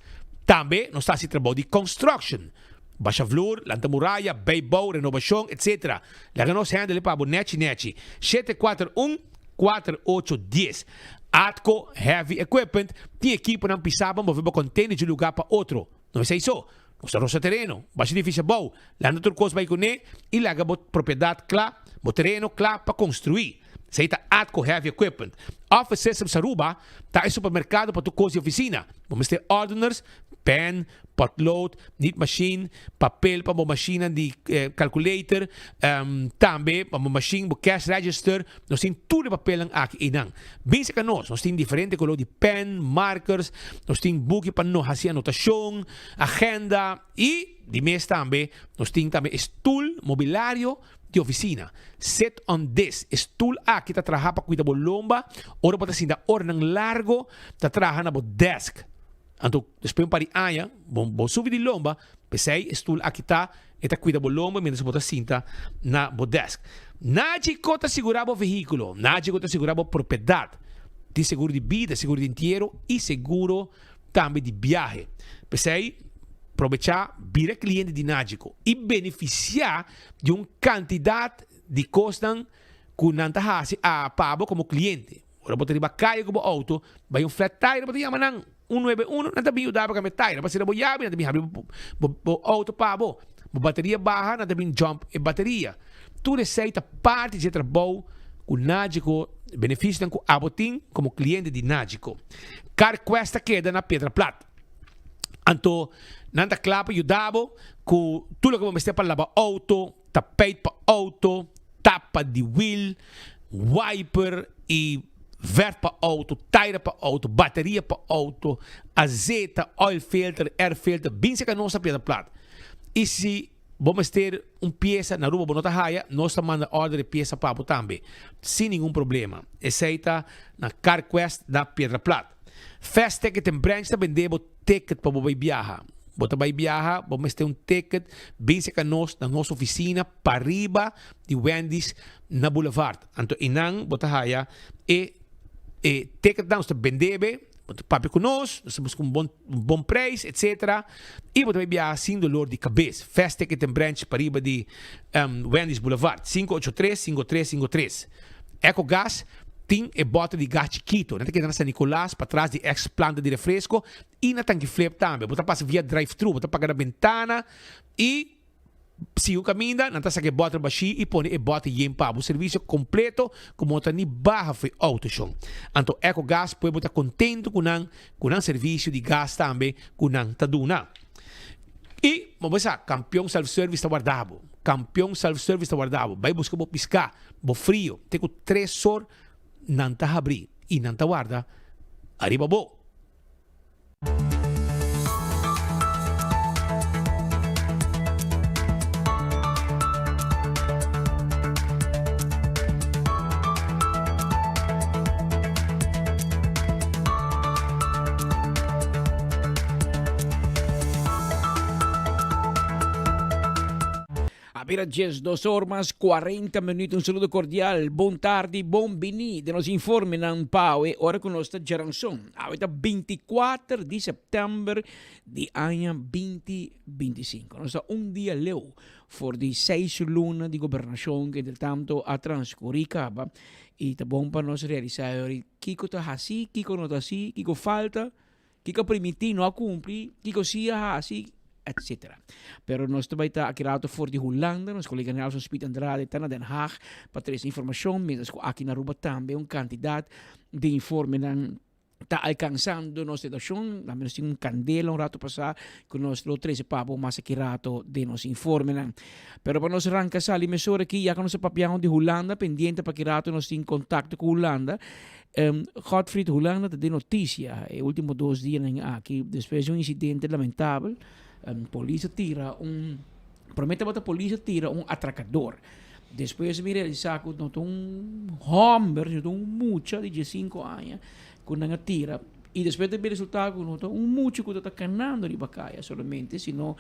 Tambe nos ta hasi trabou di construction. Basha vloer, lanta muraya, bijbouw, renovacion, etc. Laga nos handle pa bo nechi nechi. 741 4810. Atco Heavy Equipment tin ekiponan pisa pa move bo container di un lugar pa otro. No esey so. Nos ta rosa tereno, basha edificio abou, lanta tur cos bay cune y laga bo propiedad cla, bo tereno cla pa construi. Esey ta Atco Heavy Equipment. Office Systems Aruba ta e supermercado pa tur cos di oficina. Bo mester ordeners, pen, potlood, nietmachine, papel pa bo machinenan di calculator, tambe pa bo machine, bo cash register. Nos tin tur e papelnan aki einan. Bin cerca nos, nos tin diferente color di pen, markers, nos tin buki pa no haci anotacion, agenda y di mes tambe nos tin tambe e stoel, mobilario di oficina. Sit on this, e stoel aki ta traha pa cuida bo lomba ora bo ta sinta oranan largo ta traha na bo desk. Anto despues un par di aña bo bo subi di lomba, p'esei e stul aki ta, e ta cuida bo lomba mientras bo ta sinta na bo desk. Nagico ta sigura bo vehiculo, Nagico ta sigura bo propiedad. Tin seguro di bida, seguro di entiero y seguro tambe di biahe. P'esei probecha bira cliente di Nagico y beneficia di un cantidad di cosnan cu nan ta haci a pa bo como cliente. Ora bo ta riba kaya ku bo outo, bai un flat tire bo ta yama nan un nuebe uno, nan ta bin yuda bo kambia tire. Bo sera bo yabi, nan ta bin habri bo outo pa bo. Bo bateria baha, nan ta bin jump e bateria. Tur esei ta parti dje trabou ku Nagico, benefisionan ku abo tin komo kliente di Nagico. CarQuest ta keda na Piedra Plat. Anto nan ta kla pa yuda bo ku tur loke bo mester pa laba outo, tapijt pa auto, tapa di wiel, wiper y verf pa auto, taira pa auto, bateria pa auto, azeta, oil filter, air filter, bin cerca nos na Piedra Plat. Y si bo mester un pieza na Aruba bo no ta haya, nos ta manda order e pieza pa bo tambe, sin ningun problema. Esey ta na CarQuest na Piedra Plat. Fast Ticket and Branch ta bende bo ticket pa bo bay biaha. Bo ta bay biaha, bo mester un ticket, bin cerca nos na nos oficina pariba di Wendy's na Boulevard. Anto einan bo ta haya e e ticketnan, nos ta bende be, bo ta papia cu nos, nos ta busca un bon un bon prijs etc. Y bo ta bay biaha sin dolor di cabes. Fast Ticket and Branch pariba di Wendy's Boulevard, 583 5353. Ecogas tin e bote di gas chikito. Nan ta keda na San Nicolas, patras di ex planta di refresco y na Tanki Flip tambe. Bo ta pasa via drive-thru, bo ta paga na bentana y sigui un caminda, nan ta saca e boter bashi y pone e bote yen pa bo. Servicio completo cu bo no ta ni baha for e auto shon. Anto Ecogas pueblo ta contento cu nan, cu nan servicio di gas tambe cu nan ta duna. Y bo sa, Campeon Self Service ta warda bo. Campeon Self Service ta warda bo. Bay busca bo pisca. Bo frio te ku tresor nan ta habrí i nan ta warda ariba bo. A bira 12 or mas 40 minuut. Un saludo cordial. Bon tardi, bon bini den nos informenan pa awe ora cu nos ta djaranson. Awe ta 24 di september di aña 2025. Nos ta un dia leu for di seis luna di gobernacion cu entre tanto a transcuri caba y ta bon pa nos realisa ayori kico ta haci, kico no ta haci, kico falta. Kiko a primintí no a kumpli, kiko sí a hasi, etcetera. Pero nos ta bai ta aki rato for di Hulanda, nos kolega Nelson Speed Andrade ta na Den Haag pa trese informashon, mientras ku aki na Aruba tambe un kantidat di informenan ta alkansando nos redakshon. Tambe nos tin un kandela un rato pasá ku nos lo trese pa bo mas aki rato den nos informenan. Pero pa nos ranka sali mesora aki, ya ku nos a papiando di Hulanda, pendiente pa ki rato nos tin kontakto ku Hulanda. Godfried Hulanda ta den noticia e ultimo dos dianan aki despues di un incidente lamentabel. Polis a tira un, prome tabata polis a tira un atracador. Despues mi realisa cu no ta un homber sino ta un mucha di diescinco aña cu nan a tira. Y despues ta bin resulta cu no ta un mucha cu ta canando riba caya solamente sino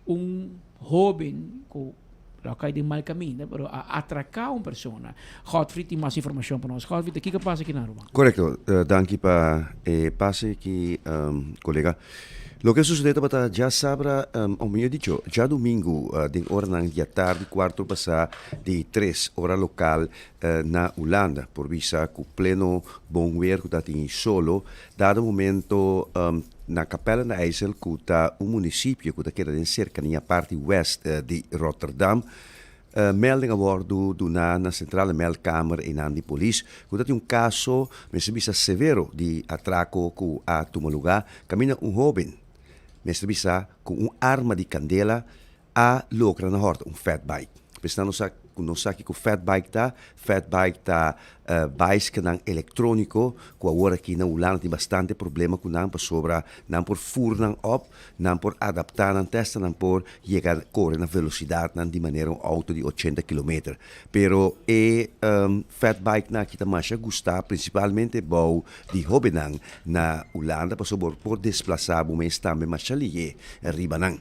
un hoben cu lo a cay den mal caminda pero a atraca un persona. Godfrey tin mas informacion pa nos. Godfrey, ta kico a pasa aki na Aruba? Correcto. Danki pa e pase aki, colega. Loke a sucede tabata djasabra, o mihor dicho, djadumingu den oranan di atardi cuarto pasa di tres ora local na Hulanda. Por bisa cu pleno bon weer cu ta tin solo, dado momento na Capelle aan de IJssel cu ta un municipio cu ta keda den cercania parti west di Rotterdam. Melding a wòrdu duná na Centrale Meldkamer einan di polis ku ta tin un kaso mester bisa severo di atrako ku a tuma lugá kaminda un hóben mester bisa ku un arma di kandela a logra na hòrta un fatbike. Pesnan no sa ku no sa kiko fatbike ta, fatbike ta baiskenan elektróniko ku awor aki na Hulanda tin bastante problema ku nan pasobra nan por fur nan òp, nan por adaptá nan te hasta nan por yega kore na velosidatnan di manera un outo di ochenta kilometer. Pero e fatbikenan aki ta masha gustá prinsipalmente bou di hóbennan na Hulanda pasobra bo por desplasá bo mes tambe masha lihé riba nan.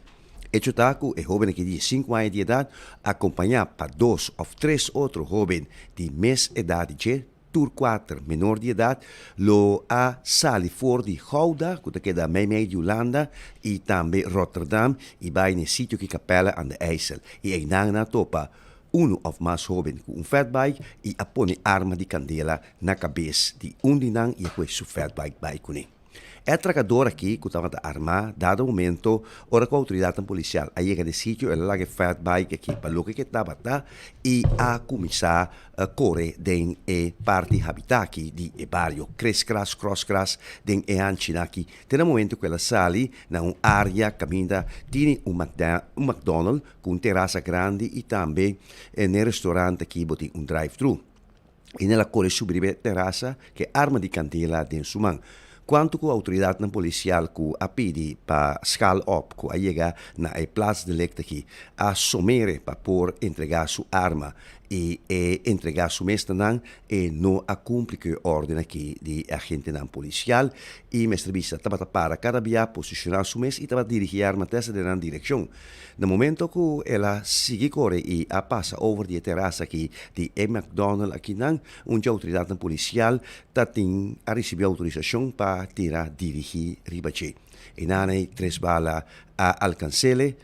Echo ta ku e hóben aki di sinku aña di edat, akompañá pa dos òf tres otro hóben di mes edat di dje, tur kuater menor di edat, lo a sali for di Gouda, ku ta keda meimei di Hulanda, i tambe Rotterdam, i bai na e sitio ki Capelle aan de IJssel. I einan nan a topa unu òf mas hóben ku un fatbike i a pone arma di kandela na kabes di un di nan i a kue su fatbike bai kuné. E atracador aki cu tabata arma, dado momento ora cu autoridadnan policial a yega n'e sitio el a laga e fat bike aki pa loke cu e tabata y a cuminsa core den e parti habita aki di e bario, kriskras kroskras den e hanchinan aki te na momento cu el a sali na un area caminda tini un McDonald cu un terasa grandi y tambe n'e restaurant aki bo tin un drive thru. I el a kore subi riba e terasa ku e arma di kandela den su man. Kuantu ku outoridatnan polisial ku a pidi pa schaal op ku a yega na e plaats delict aki a somere pa por entregá su arma i e entregá su mes na nan, e no a kumpli ku e órden aki di e agentenan polisial i mester bisa tabata para kada bia posishoná su mes i tabata dirigí e arma tèsta den nan direkshon. Na momento ku el a sigui kore i a pasa over di e terasa aki di e McDonald akinan, un dje outoridatnan polisial ta tin a risibí outorisashon pa tira dirigí riba dje. E nanei tres bala a alkans'ele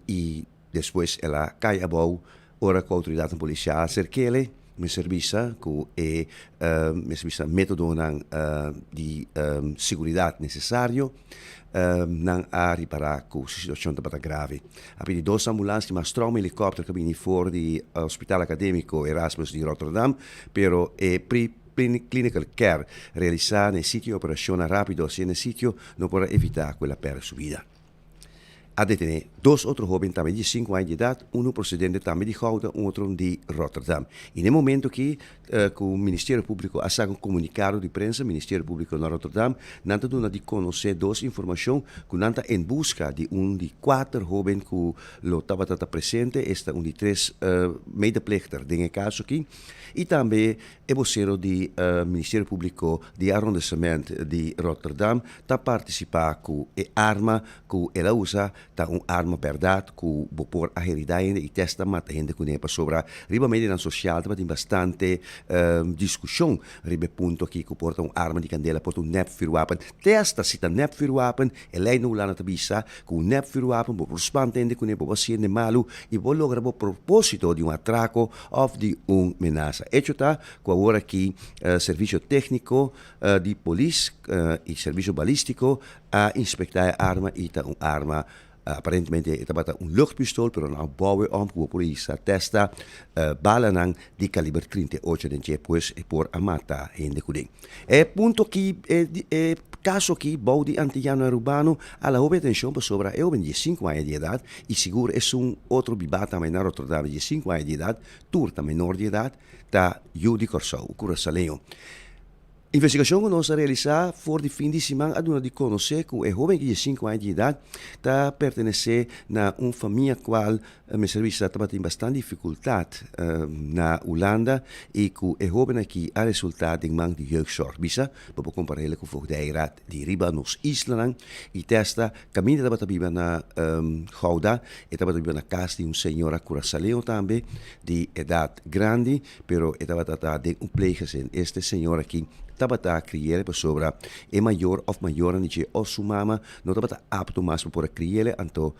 i despues el a kai abou ora ku outoridatnan polisial a aserk'ele. Mester bisa ku e mester bisa metodonan di seguridat nesesario. Nan a ripará ku su situashon tabata grave. A pidi dos ambulans i mas trauma helikòpter ku a bini for di Hospital Akadémiko Erasmus di Rotterdam, pero e pre-clinical care realisá na e sitio e operashonnan rápido hasié na e sitio no por a evitá ku el a pèrdè su bida. A detené dos otro hóben tambe di sinku aña di edat, unu prosedente tambe di Gouda, un otro di Rotterdam. I na e momento aki ku Ministerio Públiko a saka un komunikado di prensa, Ministerio Públiko na Rotterdam, nan ta duna di konosé dos informashon ku nan ta en buska di un di kuater hóben ku lo tabata ta presente, esta un di tres medeplichter den e kaso aki, i tambe e bosero di Ministerio Públiko di arrondissement di Rotterdam ta partisipá ku e arma ku el a usa ta un arma bèrdat ku bo por a heridá hende i testa mata hende kuné pasobra riba medianan sosial tabatin bastante diskushon riba e punto aki ku por ta un arma di kandela por ta un nèpvuurwapen te asta si ta nèpvuurwapen e lei na Hulanda ta bisa ku un nèpvuurwapen bo por spanta hende kuné bo por hasi hende malu i bo por logra bo propósito di un atrako òf di un menasa echo ta ku awor aki servisio tékniko di polis i servisio balístiko a inspektá e arma i ta un arma aparentemente e tabata un luchtpistool pero nan a bou e om ku bo por hisa testa balanan di kaliber 38 den dje pues e por a mata hende kuné. E punto aki e kaso aki bou di antiyano arubano a la hopi atenshon pasobra e hoben diesinku aña di edat i sigur esun otro bibá tambe na Rotterdam di diesinku aña di edat tur ta menor di edat ta yu di Kòrsou, Kurasaleño. Investigashon ku nos a realisá for di fin di siman a duna di konosé ku e hóben di diesinku aña di edat ta pertenesé na un famia kual mester bisa tabatin bastante difikultat na Hulanda i ku e hóben aki a resultá den man di jeugdzorg. Bisa bo por kompar'é ku Voogdijraad di riba nos islanan i te asta kaminda tabata biba na Gouda e tabata biba na kas di un señora kurasaleo tambe di edat grandi. Pero e tabata ta den un pleeggezin. Este señor aki tabata criele pasobra e mayor of mayornan di dje of su mama no tabata apto mas pa por a criele, anto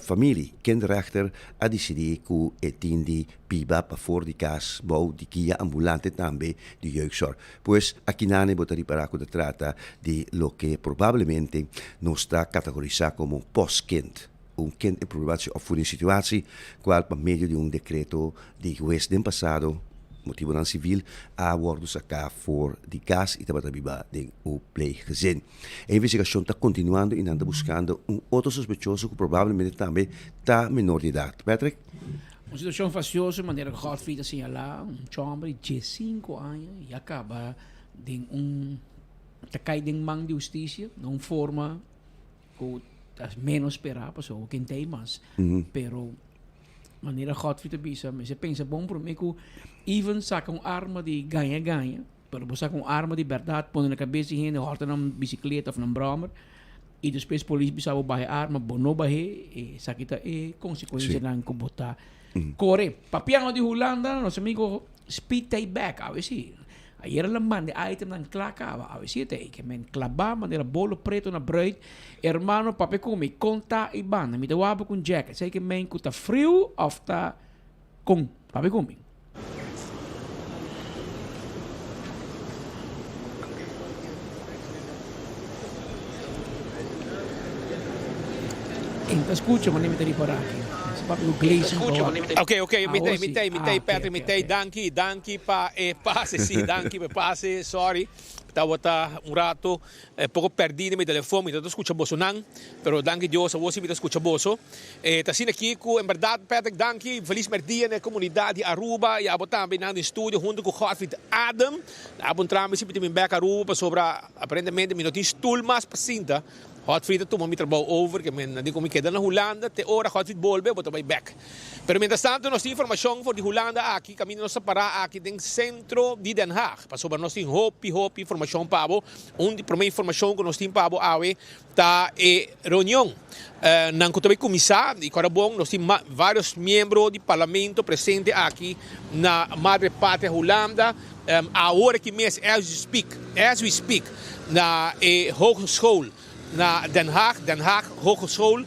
familie, kinderrechter, a dicidi cu e tin di biba pafor di cas bou di guia ambulante tambe di jeugdzorg. Pues akinane bo ta ripara cu ta trata di loke probablemente nos ta categorisa como postkind. un kind in problematische opvoedingssituatie, cual pa medio di un decreto di hues den pasado, motibonan civil, a wordo saca for di cas y tabata biba den un pleeggezin. E investigacion ta continuando y nan ta buscando un otro sospechoso cu probablemente tambe ta menor di edad. Patrick? Un situacion fastioso manera Godfrey ta señala, un chomber di diescinco aña ya caba den un ta cay den man di husticia na un forma cu ta menos spera pasobra ken ta ey mas. Pero manera Godfrey ta bisa mester pensa bon prome cu even saca un arma di gaña gaña pero bo saca un arma di berdad pone na cabes di hende horta nan bicicleta of nan brommer y despues polis bisa bo baha e arma bo no bahe esaki ta e consecuencianan cu bo ta core. Papiando di Hulanda nos amigo Speed ta back awe si. Ayera la manda e itemnan kla kaba. Awe si e ta ei. Ke men klabá manera bolo preto na bruid. Hermano papia ku mi, kon ta i banda? Mi ta wak bo ku un jacket. Esei ke men ku ta friu of ta kon? Papia ku mi. Ken ta skucha manera mi ta ripará aki? Si papia ku Gleison pa wak. Ok, ok, mi ta, mi ta, mi ta, Patrick, mi ta, danki, danki pa e pase, si, danki pa e pase, sorry, tabata un rato poko pèrdí den mi telefòn, mi tabata skucha bosonan, pero danki Dios awor si mi ta skucha boso. E ta asina aki ku en bèrdat, Patrick, danki, felis mèrdia na e komunidat di Aruba i abo tambe nan den studio huntu ku Godfried Adam. Abo un trambe si mi tin bin bèk Aruba pasobra aparentemente mi no tin stul mas pa sinta. Godfried a tuma mi trabou over, ke men a di ku mi keda na Hulanda te ora Godfried bolbe bo ta bai bèk. Pero mientras tanto nos tin informashon for di Hulanda aki kaminda nos ta pará aki den sentro di Den Haag pasobra nos tin hopi hopi informashon pa bo. Un di promé informashon ku nos tin pa bo awe ta e reunion nan ku ta bai kuminsá i kòrda bon nos tin vários miembro di parlamento presente aki na Madre Patria Hulanda. Awor aki mes, as we speak, as we speak, na e hogeschool na Den Haag, Den Haag Hogeschool,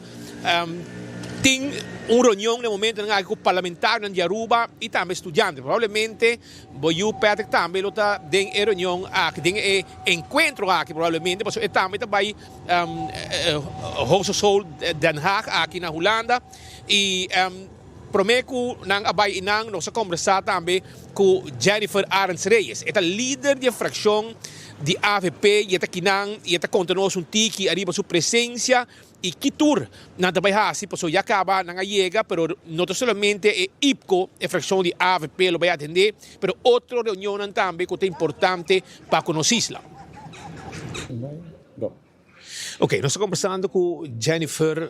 tin un reunion na e momentonan aki ku parlamentarionan di Aruba i tambe studiante. Probablemente bo yu Patrick tambe lo ta den e reunion aki, den e enkuentro aki probablemente, pasobra e tambe ta bai Hogeschool Den Haag aki na Hulanda i. Promé ku nan a bai einan nos a kombersá tambe ku Jennifer Arends Reyes. E ta lider di e frakshon di avp i e ta kinan i e ta konta nos un tiki ariba su presensia i ki tur nan ta bai hasi pasobra ya kaba nan a yega pero no ta solamente e IPKO e frakshon di avp lo bai atendé pero otro reunionnan tambe ku ta importante pa ku nos isla. Ok, nos ta kombersando ku Jennifer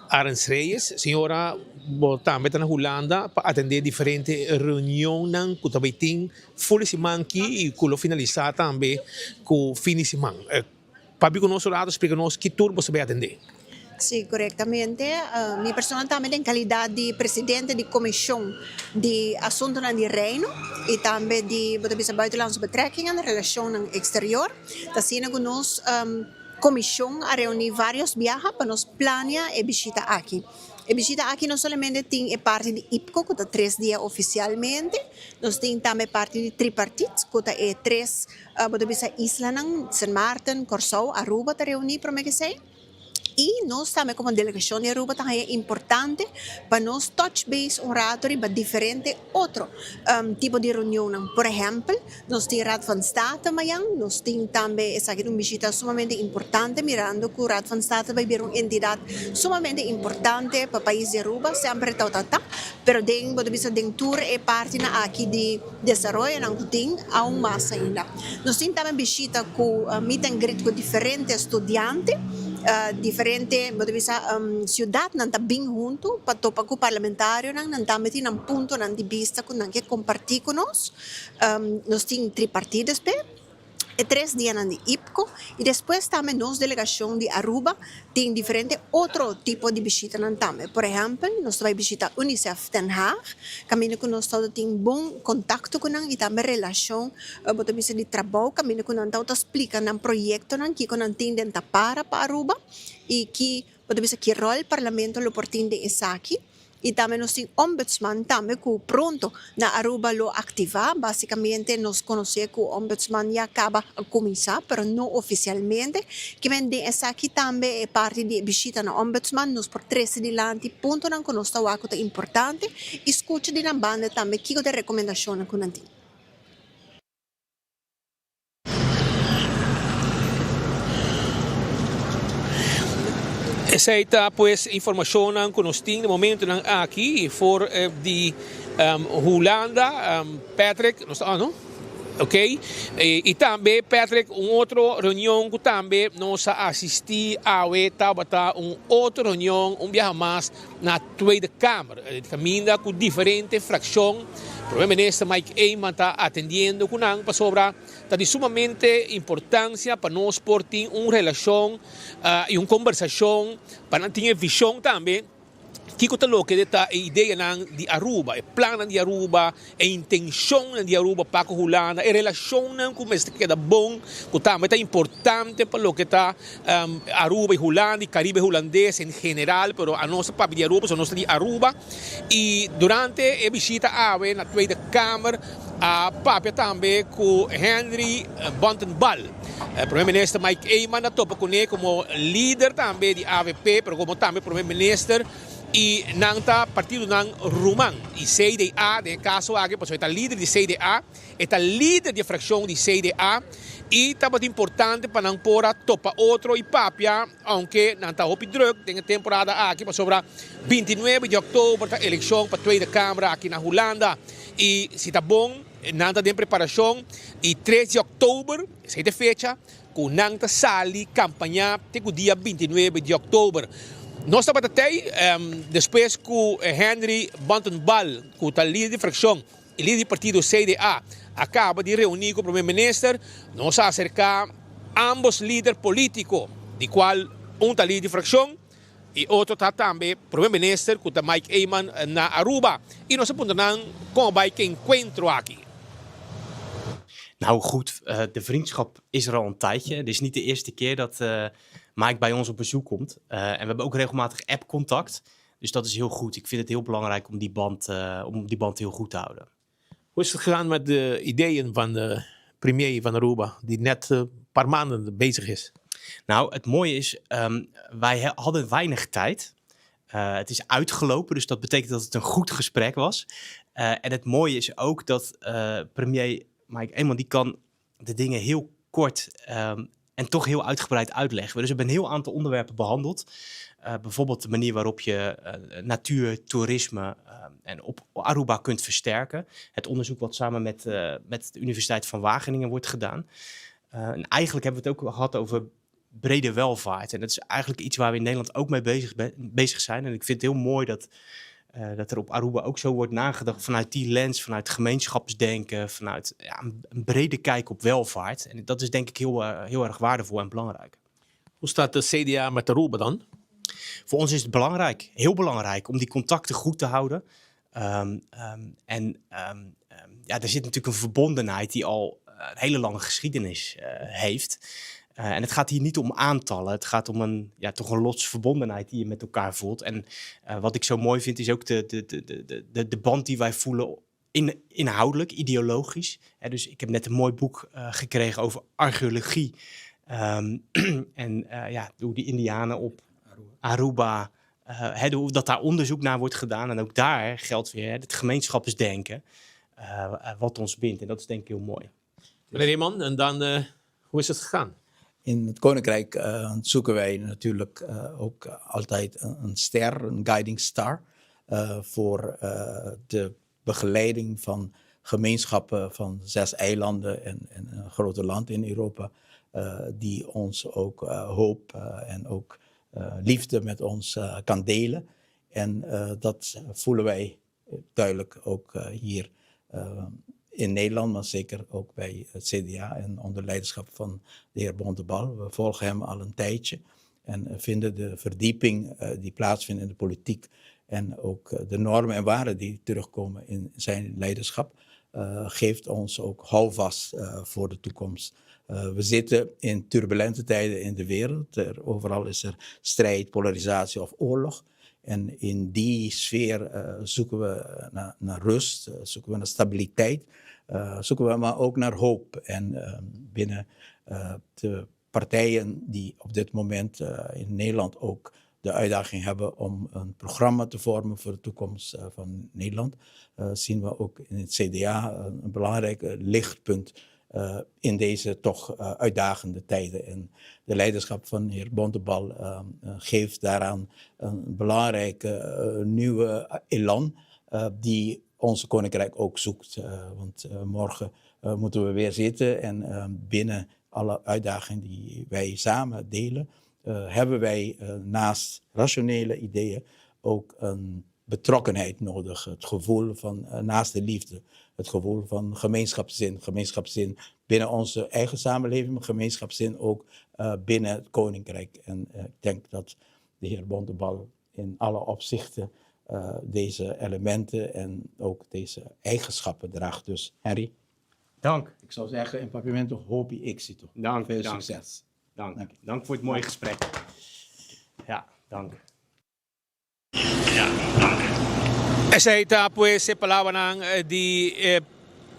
Arends Reyes. Señora, bo tambe ta na Hulanda pa atendé diferente reunionnan ku ta bai tin for di siman aki i ku lo finalisá tambe ku fin di siman. Papia ku nos un rato, splika nos ki tur bo ta bai atendé. Sí, korektamente. Mi persona tambe den kalidat di presidente di Komishon di Asuntunan di Reino i tambe di bo ta bisa Buitenlandse Betrekkingen, Relashonnan Eksterior. Ta asina ku nos komishon a reuní vários biaha pa nos plania e bishita aki. E bishita aki no solamente tin e parti di IPCO ku ta tres dia ofisialmente, nos tin tambe e parti di tripartit ku ta e tres bo ta bisa islanan, Sint Maarten, Kòrsou, Aruba ta reuní promé ku esei. I nos tambe komo delegashon di Aruba ta haña importante pa nos touch base un rato riba diferente otro tipo di reunionnan. Por ehèmpel, nos tin Raad van State mañan, nos tin tambe esaki ta un bishita sumamente importante mirando ku Raad van State bai bira un entidat sumamente importante pa pais di Aruba, semper e tabata ta, pero den bo ta bisa den tur e partinan aki di desaroyonan ku tin aun mas ainda. Nos tin tambe bishita ku meet and greet ku diferente studiante, diferente bo ta bisa siudatnan ta bin huntu pa topa ku parlamentarionan, nan tambe tin nan puntonan di bista ku nan ke kompartí ku nos. Nos tin tripartí despues. E tres dianan di IPCO y despues tambe nos delegacion di Aruba tin diferente otro tipo di bishitanan tambe. Por ehempel, nos ta bay bishita UNICEF Den Haag, caminda cu nos tawata tin bon contacto cu nan y tambe relacion, bo ta bisa di trabou, caminda cu nan tawata splica nan proyectonan, kico nan tin den tapara pa Aruba y ki, bo ta bisa, ki rol Parlamento lo por tin den esaki. Y tambe nos tin Ombudsman tambe cu pronto na Aruba lo activa. Basicamente nos conoce cu Ombudsman ya caba a cuminsa, pero no oficialmente. Kimen den esaki tambe e parti di e bishita na Ombudsman nos por trece dilanti puntonan cu nos ta wak cu ta importante y scucha di nan banda tambe kico ta e recomendacionnan cu nan tin. Esei ta pues informashonnan ku nos tin di momentunan aki for di Hulanda. Patrick, nos ta no? Ok. I tambe Patrick un otro reunion ku tambe nos a asistí awe tabata un otro reunion un biaha mas na Tweede Kamer. Kaminda ku diferente frakshon Prome Minister Mike Eman ta atendiendo ku nan pasobra ta di sumamente importancia pa nos por tin un relacion y un conversacion pa nan tin e vision tambe kico ta loke ta e ideanan di Aruba, e plannan di Aruba, e intencionnan di Aruba pa cu Hulanda, e relacionnan cu mester keda bon cu tambe ta importante pa loke ta Aruba y Hulanda y Caribe Hulandes en general, pero anos ta papia di Aruba pasobra nos ta di Aruba. Y durante e bishita awe na Tweede Kamer a papia tambe cu Henry Bontenbal. Prome Minister Mike Eman a topa cune como lider tambe di avp pero como tambe Prome Minister y nan ta partidonan ruman. Y CDA den e caso aki pasobra e ta lider di CDA. E ta lider di e fraccion di CDA y tabata importante pa nan por a topa otro y papia, aunke nan ta hopi druk den e temporada aki pasobra bintinuebe di october ta eleccion pa Tweede Kamer aki na Hulanda y si ta bon nan ta den preparacion y tres di october, esey ta e fecha cu nan ta sali campaña te cu dia bintinuebe di october. Nos tabata tey despues cu Henry Bontenbal cu ta lider di fraccion. E lider di partido CDA a caba di reuni cu Primer Minister. Nos a acerca ambos lider politico, di cual un ta lider di fraccion y otro ta tambe Primer Minister cu ta Mike Eman na Aruba. Y nos a puntra nan con a bay cu e encuentro aki. Nou goed, de vriendschap is er al een tijdje. Het is niet de eerste keer dat Mike bij ons op bezoek komt. En we hebben ook regelmatig app-contact. Dus dat is heel goed. Ik vind het heel belangrijk om die band, uh, om die band heel goed te houden. Hoe is het gegaan met de ideeën van de premier van Aruba, die net een paar maanden bezig is? Nou, het mooie is, um, wij hadden weinig tijd. Uh, het is uitgelopen, dus dat betekent dat het een goed gesprek was. Uh, en het mooie is ook dat uh, premier Mike Eman, die kan de dingen heel kort um, en toch heel uitgebreid uitleggen. Dus we hebben een heel aantal onderwerpen behandeld. Uh, bijvoorbeeld de manier waarop je uh, natuur, toerisme uh, en op Aruba kunt versterken. Het onderzoek wat samen met, met de Universiteit van Wageningen wordt gedaan. en eigenlijk hebben we het ook gehad over brede welvaart. En dat is eigenlijk iets waar we in Nederland ook mee bezig, be bezig zijn. En ik vind het heel mooi dat, dat er op Aruba ook zo wordt nagedacht vanuit die lens, vanuit gemeenschapsdenken, vanuit ja, een, een brede kijk op welvaart. En dat is denk ik heel, heel erg waardevol en belangrijk. Hoe staat de CDA met Aruba dan? Voor ons is het belangrijk, heel belangrijk, om die contacten goed te houden. Um, um, en um, ja, er zit natuurlijk een verbondenheid die al een hele lange geschiedenis uh, heeft. Uh, en het gaat hier niet om aantallen, het gaat om een, ja, toch een lotsverbondenheid die je met elkaar voelt. En uh, wat ik zo mooi vind is ook de, de, de, de, de, de band die wij voelen in, inhoudelijk, ideologisch. He, dus ik heb net een mooi boek uh, gekregen over archeologie. Um, en uh, ja, hoe die Indianen op Aruba, uh, he, hoe dat daar onderzoek naar wordt gedaan. En ook daar geldt weer het gemeenschapsdenken, uh, wat ons bindt. En dat is denk ik heel mooi. Meneer Eman, en dan, uh, hoe is het gegaan? In het Koninkrijk uh, zoeken wij natuurlijk uh, ook altijd een, een ster, een guiding star, uh, voor de begeleiding van gemeenschappen van zes eilanden en, en een groter land in Europa, die ons ook hoop en ook liefde met ons kan delen. En dat voelen wij duidelijk ook hier in Nederland, maar zeker ook bij het CDA en onder leiderschap van de heer Bontebal. We volgen hem al een tijdje en vinden de verdieping die plaatsvindt in de politiek en ook de normen en waarden die terugkomen in zijn leiderschap, geeft ons ook houvast voor de toekomst. Uh, we zitten in turbulente tijden in de wereld. Er, overal is er strijd, polarisatie of oorlog. En in die sfeer zoeken we naar, naar rust, zoeken we naar stabiliteit, zoeken we maar ook naar hoop. En binnen de partijen die op dit moment in Nederland ook de uitdaging hebben om een programma te vormen voor de toekomst van Nederland, zien we ook in het CDA een belangrijk lichtpunt in deze toch uitdagende tijden. En de leiderschap van heer Bontebal geeft daaraan een belangrijke nieuwe elan die onze koninkrijk ook zoekt. Want morgen moeten we weer zitten en binnen alle uitdagingen die wij samen delen, hebben wij naast rationele ideeën ook een betrokkenheid nodig. Het gevoel van naaste liefde, het gevoel van gemeenschapszin. Gemeenschapszin binnen onze eigen samenleving, maar gemeenschapszin ook binnen het koninkrijk. En ik denk dat de heer Bontebal in alle opzichten deze elementen en ook deze eigenschappen draagt. Dus Henry. Dank. Ik zou zeggen in Papiamento, hopi éxito. Dank. Veel dank. succes. Dank. Dank. Dank voor het mooie gesprek. Ja, dank. Esei ta pues e palabranan di e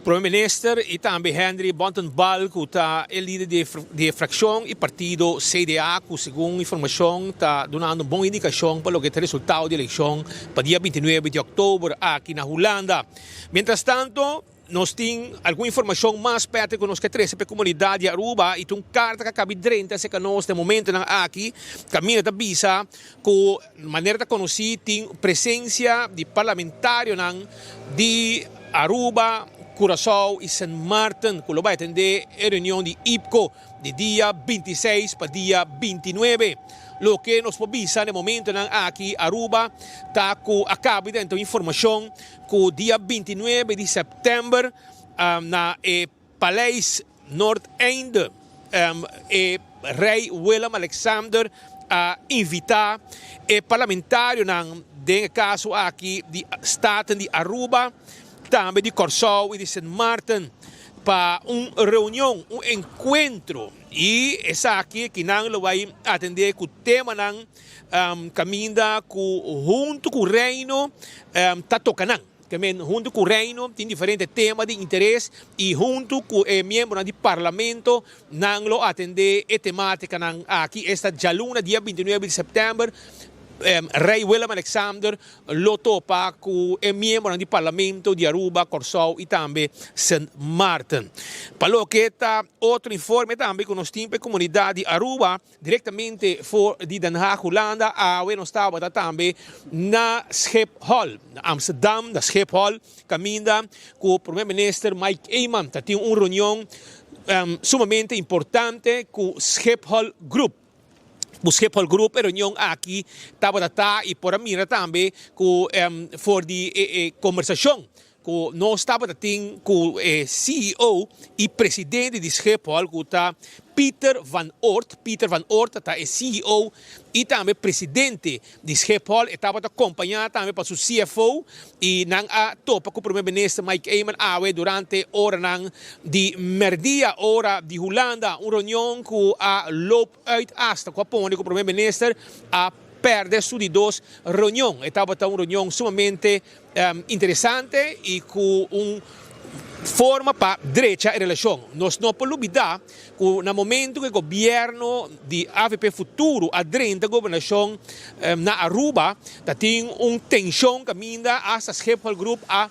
Prome Minister y tambe Henry Bontenbal cu ta e lider di e fraccion y partido CDA cu segun informacion ta dunando un bon indicacion pa loke ta e resultado di eleccion pa dia bintinuebe di october aki na Hulanda. Mientras tanto Nos tin algun informacion mas Patrick cu nos ke trece pa e comunidad di Aruba y tin un carta cu a cabi drenta acerca nos den momentonan aki. Caminda ta bisa cu manera ta conoci tin presencia di parlamentarionan di Aruba, Curaçao y Sint Maarten cu lo bay atende e reunion di IPCO di dia bintiseis pa dia bintinuebe. Loke nos por bisa den momentonan aki Aruba ta cu a cabi drenta un informacion Ku dia bintinuebe di sèptèmber na e Paleis Noordeinde e Rei Willem Alexander a invitá e parlamentarionan den e kaso aki di Staten di Aruba, tambe di Kòrsou i di Sint Maarten pa un reunion, un enkuentro i esaki kinan lo bai atendé ku temanan Caminda cu hunto cu Reino ta toca nan. Te men hunto cu Reino tin diferente tema di interes y hunto cu e miembronan di Parlamento nan lo atende e tematicanan aki. Esta djaluna dia bintinuebe di september Rey Willem Alexander lo topa cu e miembronan di Parlamento di Aruba, Corsou y tambe Sint Maarten. Pa loke ta otro informe tambe cu nos tin pa e comunidad di Aruba, Direktamente for di Den Haag, Hulanda, awe nos tabata tambe na Schiphol, na Amsterdam, na Schiphol, kaminda ku Prome Minister Mike Eman ta tin un reunion sumamente importante ku Schiphol Group. Ku Schiphol Group e reunion aki tabata ta i por a mira tambe ku for di e kombersashon Ku nos tabata tin ku e ceo i presidente di Schiphol ku ta Pieter van Oort. Pieter van Oort ta e ceo i tambe presidente di Schiphol. E tabata kompañá tambe pa su CFO i nan a topa ku Prome Minister Mike Eman awe durante oranan di mèrdia ora di Hulanda. Un reunion ku a loop uit asta ku a pone ku Prome Minister a pèrdè su di dos reunion. E tabata un reunion sumamente interesante y cu un forma pa drecha e relacion. Nos no por lubida cu na momento cu e gobierno di avp Futuro a drenta gobernacion na Aruba ta tin un tension caminda hasta Schiphol Group a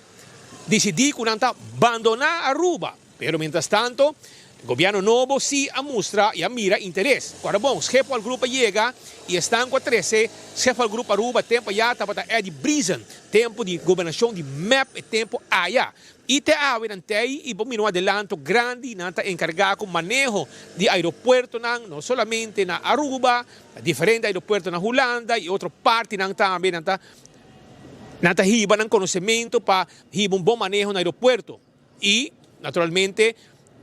dicidi cu nan ta bandona Aruba. Pero mientras tanto, gobierno nobo si a mustra y a mira interes. Cu ora bon, Schiphol Group a yega y esnan cu a trece Schiphol Group Aruba tempo aya tabata Eddie Briesen, tempo di gobernacion di mep e tempo aya. Y te awe nan tey y bo mira un adelanto grandi, nan ta encarga cu maneho di aeropuertonan no solamente na Aruba, na diferente aeropuerto na Hulanda y otro partinan tambe nan ta nan ta hiba nan conocemento pa hiba un bon maneho na aeropuerto. Y, naturalmente,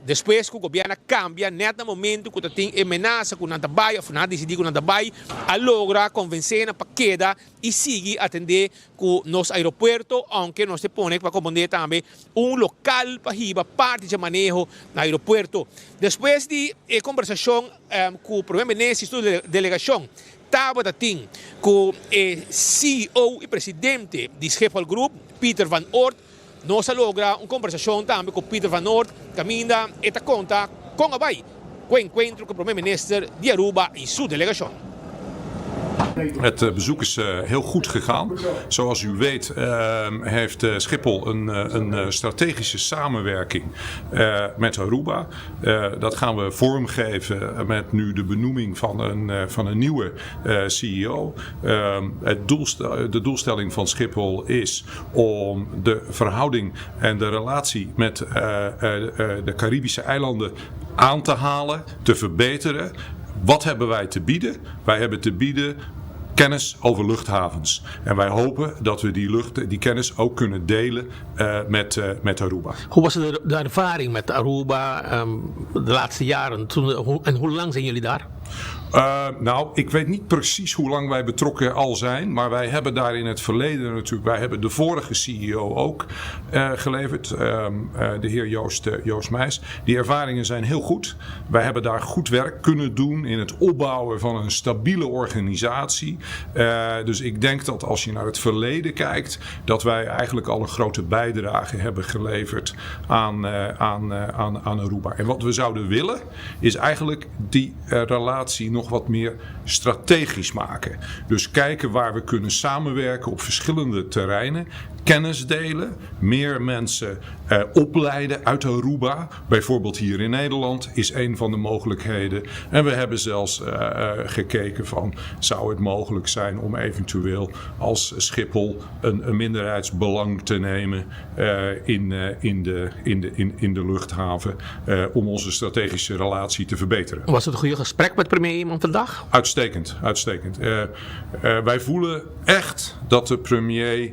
despues cu gobierno a cambia net na momento cu ta tin e menasa cu nan ta bay of nan a dicidi cu nan ta bay, a logra convence nan pa keda y sigui atende cu nos aeropuerto, aunke nos te pone pa comprende tambe un local pa hiba parti dje maneho na aeropuerto. Despues di e conversacion cu Primer Minister y su delegacion. tabata tin ku e CEO i presidente di Schiphol Group, Peter van Oort. Nos a logra un kombersashon tambe ku Peter van Oort kaminda e ta konta kon a bai ku e enkuentro ku Prome Minister di Aruba i su delegashon. Het eh, bezoek is eh, heel goed gegaan. Zoals u weet ehm, heeft eh, Schiphol een, een strategische samenwerking met Aruba. Dat gaan we vormgeven met nu de benoeming van een, van een nieuwe CEO. Ehm, het de doelstelling van Schiphol is om de verhouding en de relatie met de Caribische eilanden aan te halen, te verbeteren. Wat hebben wij te bieden? Wij hebben te bieden kennis over luchthavens. En wij hopen dat we die, lucht, die kennis ook kunnen delen uh, met, uh, met Aruba. Hoe was de, de ervaring met Aruba um, de laatste jaren? Toen, hoe, en hoe lang zijn jullie daar? Uh, nou, ik weet niet precies hoe lang wij betrokken al zijn. Maar wij hebben daar in het verleden natuurlijk. Wij hebben de vorige CEO ook uh, geleverd. Uh, de heer Joost, Joost Meijs. Die ervaringen zijn heel goed. Wij hebben daar goed werk kunnen doen in het opbouwen van een stabiele organisatie. dus ik denk dat als je naar het verleden kijkt. Dat wij eigenlijk al een grote bijdrage hebben geleverd aan, aan, aan, aan Aruba. En wat we zouden willen is eigenlijk die relatie nog wat meer strategisch maken. Dus kijken waar we kunnen samenwerken op verschillende terreinen. Kennis delen, meer mensen eh, opleiden uit Aruba. Bijvoorbeeld hier in Nederland is een van de mogelijkheden. En we hebben zelfs uh, gekeken van zou het mogelijk zijn om eventueel als Schiphol een, een minderheidsbelang te nemen uh, in, in, de, in, de, in, in de luchthaven om onze strategische relatie te verbeteren. Was het een goede gesprek met premier Eman vandaag? Uitstekend, uitstekend. Wij voelen echt dat de premier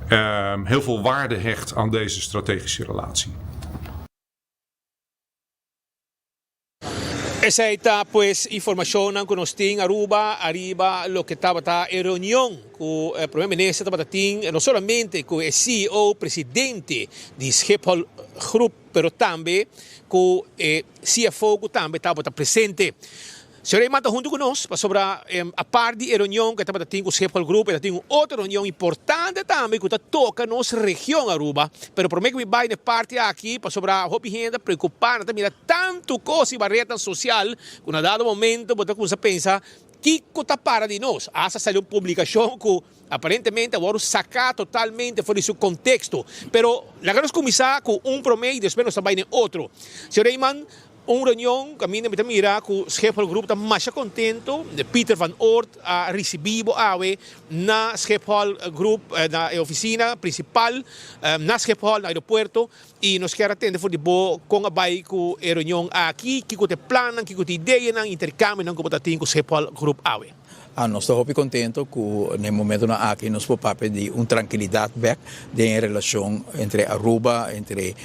uh, heel veel waarde hecht aan deze strategische relatie. Esey ta pues informacionnan cu nos tin Aruba ariba loke tabata e reunion cu e Prome Minister tabata tin no solamente cu e CEO presidente di Schiphol Groep pero tambe cu e CFO cu tambe tabata presente. Señor Eman ta hunto cu nos pasobra apart di e reunion cu e tabata tin cu Schiphol Group e ta tin un otro reunion importante tambe cu ta toca nos region Aruba. Pero prome cu mi bay na e parti aki pasobra hopi hende ta preocupa nan ta mira tanto cos riba rednan social cu na dado momento bo ta cuminsa pensa kico ta para di nos. Hasta sali un publicacion cu aparentemente a wordo saca totalmente for di su contexto. Pero laga nos cuminsa cu un prome y despues nos ta bay na e otro. Señor Eman, Un reunion kaminda mi ta mira ku Schiphol Group ta masha kontento. Peter van Oort a risibí bo awe na Schiphol Group, na e ofisina prinsipal na Schiphol, na aeropuerto, i nos kier a tende for di bo kon a bai ku e reunion aki, kiko ta e plannan, kiko ta e ideanan, interkambionan ku bo ta tin ku Schiphol Group awe. A Nos ta hopi contento cu na e momentonan aki nos por papia di un trankilidad bek den e relacion entre Aruba, entre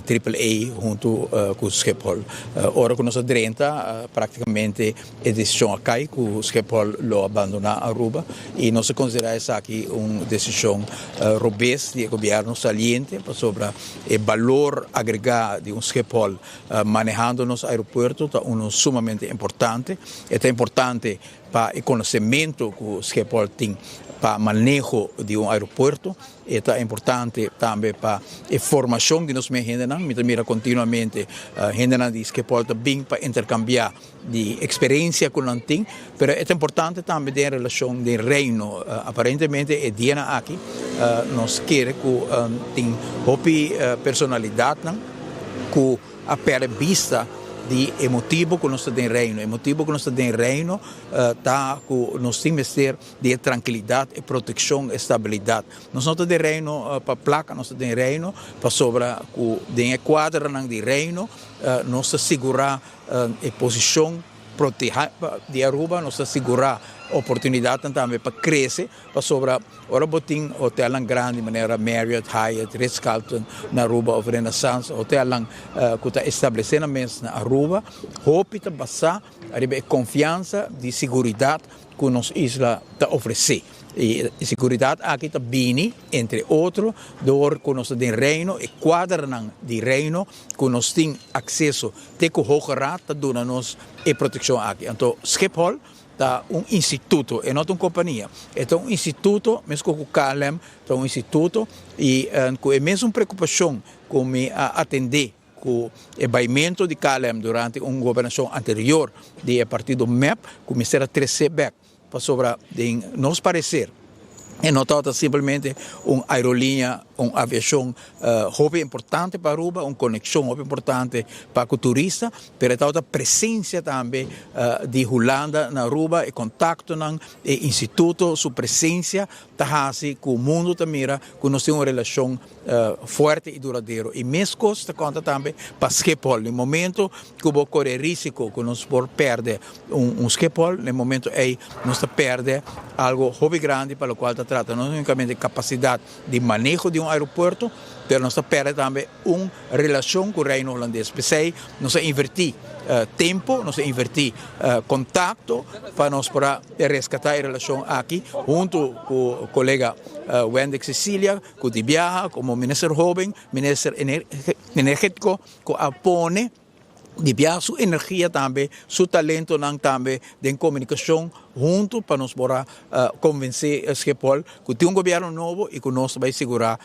Triple A hunto cu Schiphol. Ora cu nos a drenta practicamente e decision a cay cu Schiphol lo a bandona Aruba y nos a considera esaki un decision robes di e gobierno saliente pasobra e balor agrega di un Schiphol manehando nos aeropuerto ta uno sumamente importante. E ta importante pa e konosementu ku Schiphol tin pa maneho di un aeropuerto. E ta importante tambe pa e formashon di nos mes hendenan. Mi ta mira kontinuamente hendenan di Schiphol ta bin pa interkambiá di eksperensia ku nan tin. Pero e ta importante tambe den relashon den Reino. Aparentemente e dianan aki nos kere ku tin hopi personalidatnan ku a perde bista di e motibo ku nos ta den Reino. E motibo ku nos ta den Reino ta ku nos tin mester di e trankilidat, e protekshon, e stabilidat. Nos no ta den Reino pa plaka, nos ta den Reino pasobra ku den e kuadranan di Reino nos ta sigurá e posishon proteha di Aruba, nos ta sigurá oportunidatnan tambe pa krese pasobra Ora bo tin hotelnan grandi manera Marriott, Hyatt, Ritz-Carlton na Aruba of Renaissance, hotelnan ku ta establesé nan mes na Aruba, hopi ta basá riba e konfiansa di siguridat ku nos isla ta ofresé. I e siguridat aki ta bini, entre otro, dor ku nos ta den Reino, e kuadranan di Reino ku nos tin akseso te ku Hoge Raad ta duna nos e protekshon aki. Anto Schiphol. ta un instituto, e no ta un kompania. E ta un instituto, meskos ku KLM ta un instituto, i ku e mesun preokupashon ku mi a atendé ku e baimentu di KLM durante un gobernashon anterior di e partido mep, ku mester a tresé bèk pasobra den nos pareser e no tabata simplemente un aerolínea, un aviashon hopi importante pa Aruba, un konekshon hopi importante pa ku turista, pero e tabata presensia tambe di Hulanda na Aruba, e kontaktonan, e instituto su presensia ta hasi ku mundu ta mira ku nos tin un relashon fuerte i duradero. I meskos ta konta tambe pa Schiphol. Na e momento ku bo kore risiko ku nos por pèrdè un Schiphol, na e momento ei nos ta pèrdè algu hopi grandi pa lokual ta trata no únikamente kapasidat di maneho di un aeropuerto, pero nos ta pèrdè tambe un relashon ku Reino Hulandes. P'esei nos a invertí tempu, nos a invertí kontakto pa nos por a reskatá e relashon aki huntu ku kolega Wendrick Cecilia ku di biaha komo minister hoben, minister energetiko ku a pone di biaha su energia tambe, su talentonan tambe den komunikashon huntu pa nos por a konvensé Schiphol ku tin un gobièrnu nobo i ku nos ta bai sigurá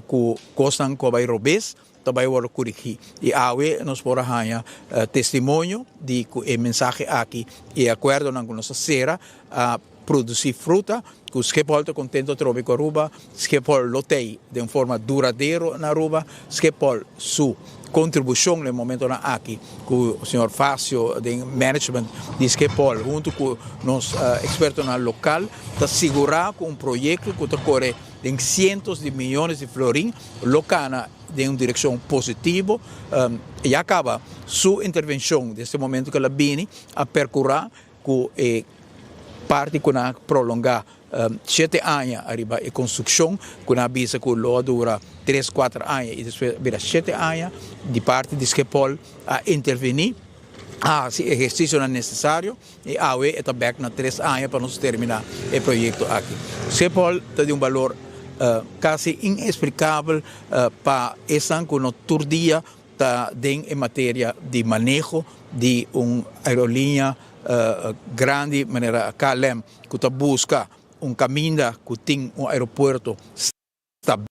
ku kosnan ku a bai robes ta bai wòrdu korigí. I awe nos por a haña testimonio di ku e mensahe aki i e akuerdonan ku nos a sera a produsí fruta, ku Schiphol ta kontento atrobe ku Aruba, Schiphol lo tei den forma duradero na Aruba, Schiphol su kontribushon na e momentonan aki ku señor Facio den management di Schiphol huntu ku nos ekspertonan lokal ta sigurá ku un proyekto ku ta kore den sientos di miyones di florin lo kana den un direkshon positivo. Ya kaba su intervenshon desde e momento ku el a bini a perkurá ku e parti ku nan a prolongá shete aña ariba e konstrukshon ku nan a bisa ku lo a dura tres kuater aña i despues a bira shete aña di parti di Schiphol a intervení a hasi ehersisionan nesesario. I awe e ta bek na tres aña pa nos terminá e proyekto aki. Schiphol ta di un balor kasi ineksplikabel pa esnan ku no tur dia ta den e materia di maneho di un aerolínea grandi manera KLM ku ta buska un kaminda ku tin un aeropuerto stabil.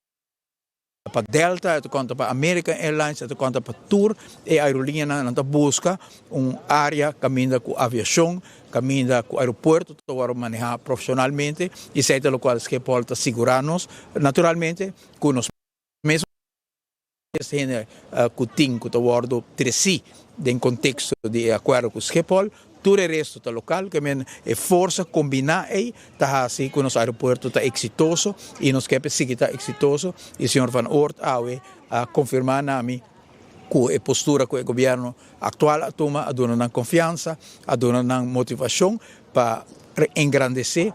Pa Delta, e ta konta pa American Airlines, e ta konta pa tur e aerolinianan. Nan ta buska un área kaminda ku aviashon, kaminda ku aeropuerto ta wòrdu manehá profeshonalmente i esei ta lokual Schiphol ta sigurá nos. Naturalmente ku nos mes hende ku tin ku ta wòrdu tresí den konteksto di e akuerdo ku Schiphol, tur e resto ta lokal, ke men e forsa kombiná ei ta hasi ku nos aeropuerto ta eksitoso i nos ke pa e sigui ta eksitoso i señor Van Oort awe a konfirmá na mi ku e postura ku e gobièrnu aktual a tuma a duna nan konfiansa, a duna nan motivashon pa engrandesé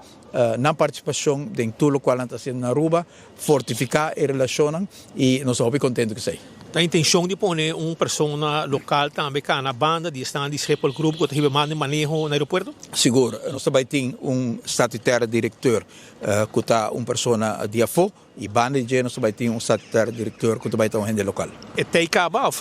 nan partisipashon den tur lokual nan ta hasiendo na Aruba, fortifiká e relashonnan i nos ta hopi kontentu ku esei. Ta intenshon di pone un persona lokal tambe kana banda di esnan di Schiphol Group ku ta hiba man den maneho na aeropuerto? Sigur, nos ta bai tin un statutaire directeur ku ta un persona di afó i banda di dje nos ta bai tin un statutaire directeur ku ta bai ta un hende lokal. E ta ei kaba òf?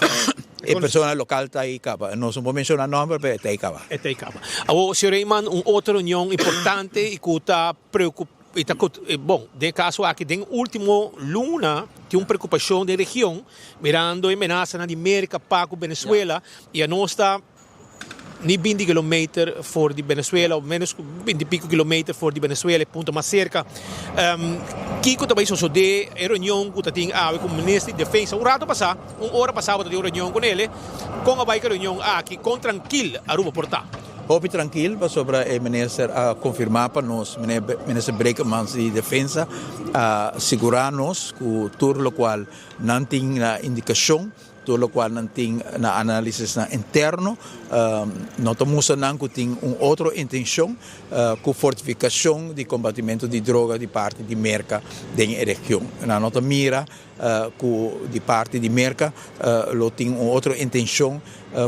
E persona lokal ta ei kaba. Nos no por menshoná nòmber pero e ta ei kaba. E ta ei kaba. Awor, señor Reyman, un otro reunion importante i ku ta preokup. I ta ku, bon, den e kaso aki den último luna tin un preokupashon den region mirando e menasanan di Merka pa ku Venezuela i anos ta ni binti kilometer for di Venezuela o menos ku binti piko kilometer for di Venezuela e punto mas serka. Kiko ta bai sosodé e reunion ku ta tin awe ku minister di defensa un rato pasá, un ora pasá bo ta tin un reunion ku nele, kon a bai ku e reunion aki, kon trankil Aruba por ta? Hopi trankil pasobra e minister a konfirmá pa nos, minister Brekelmans di Defensa a sigurá nos ku tur lokual nan tin na indikashon, tur lokual nan tin na análisisnan interno, no ta mustra nan ku tin un otro intenshon ku fortifikashon di kombatimentu di droga di parti di Merka den e region. Nan no ta mira ku di parti di Merka lo tin un otro intenshon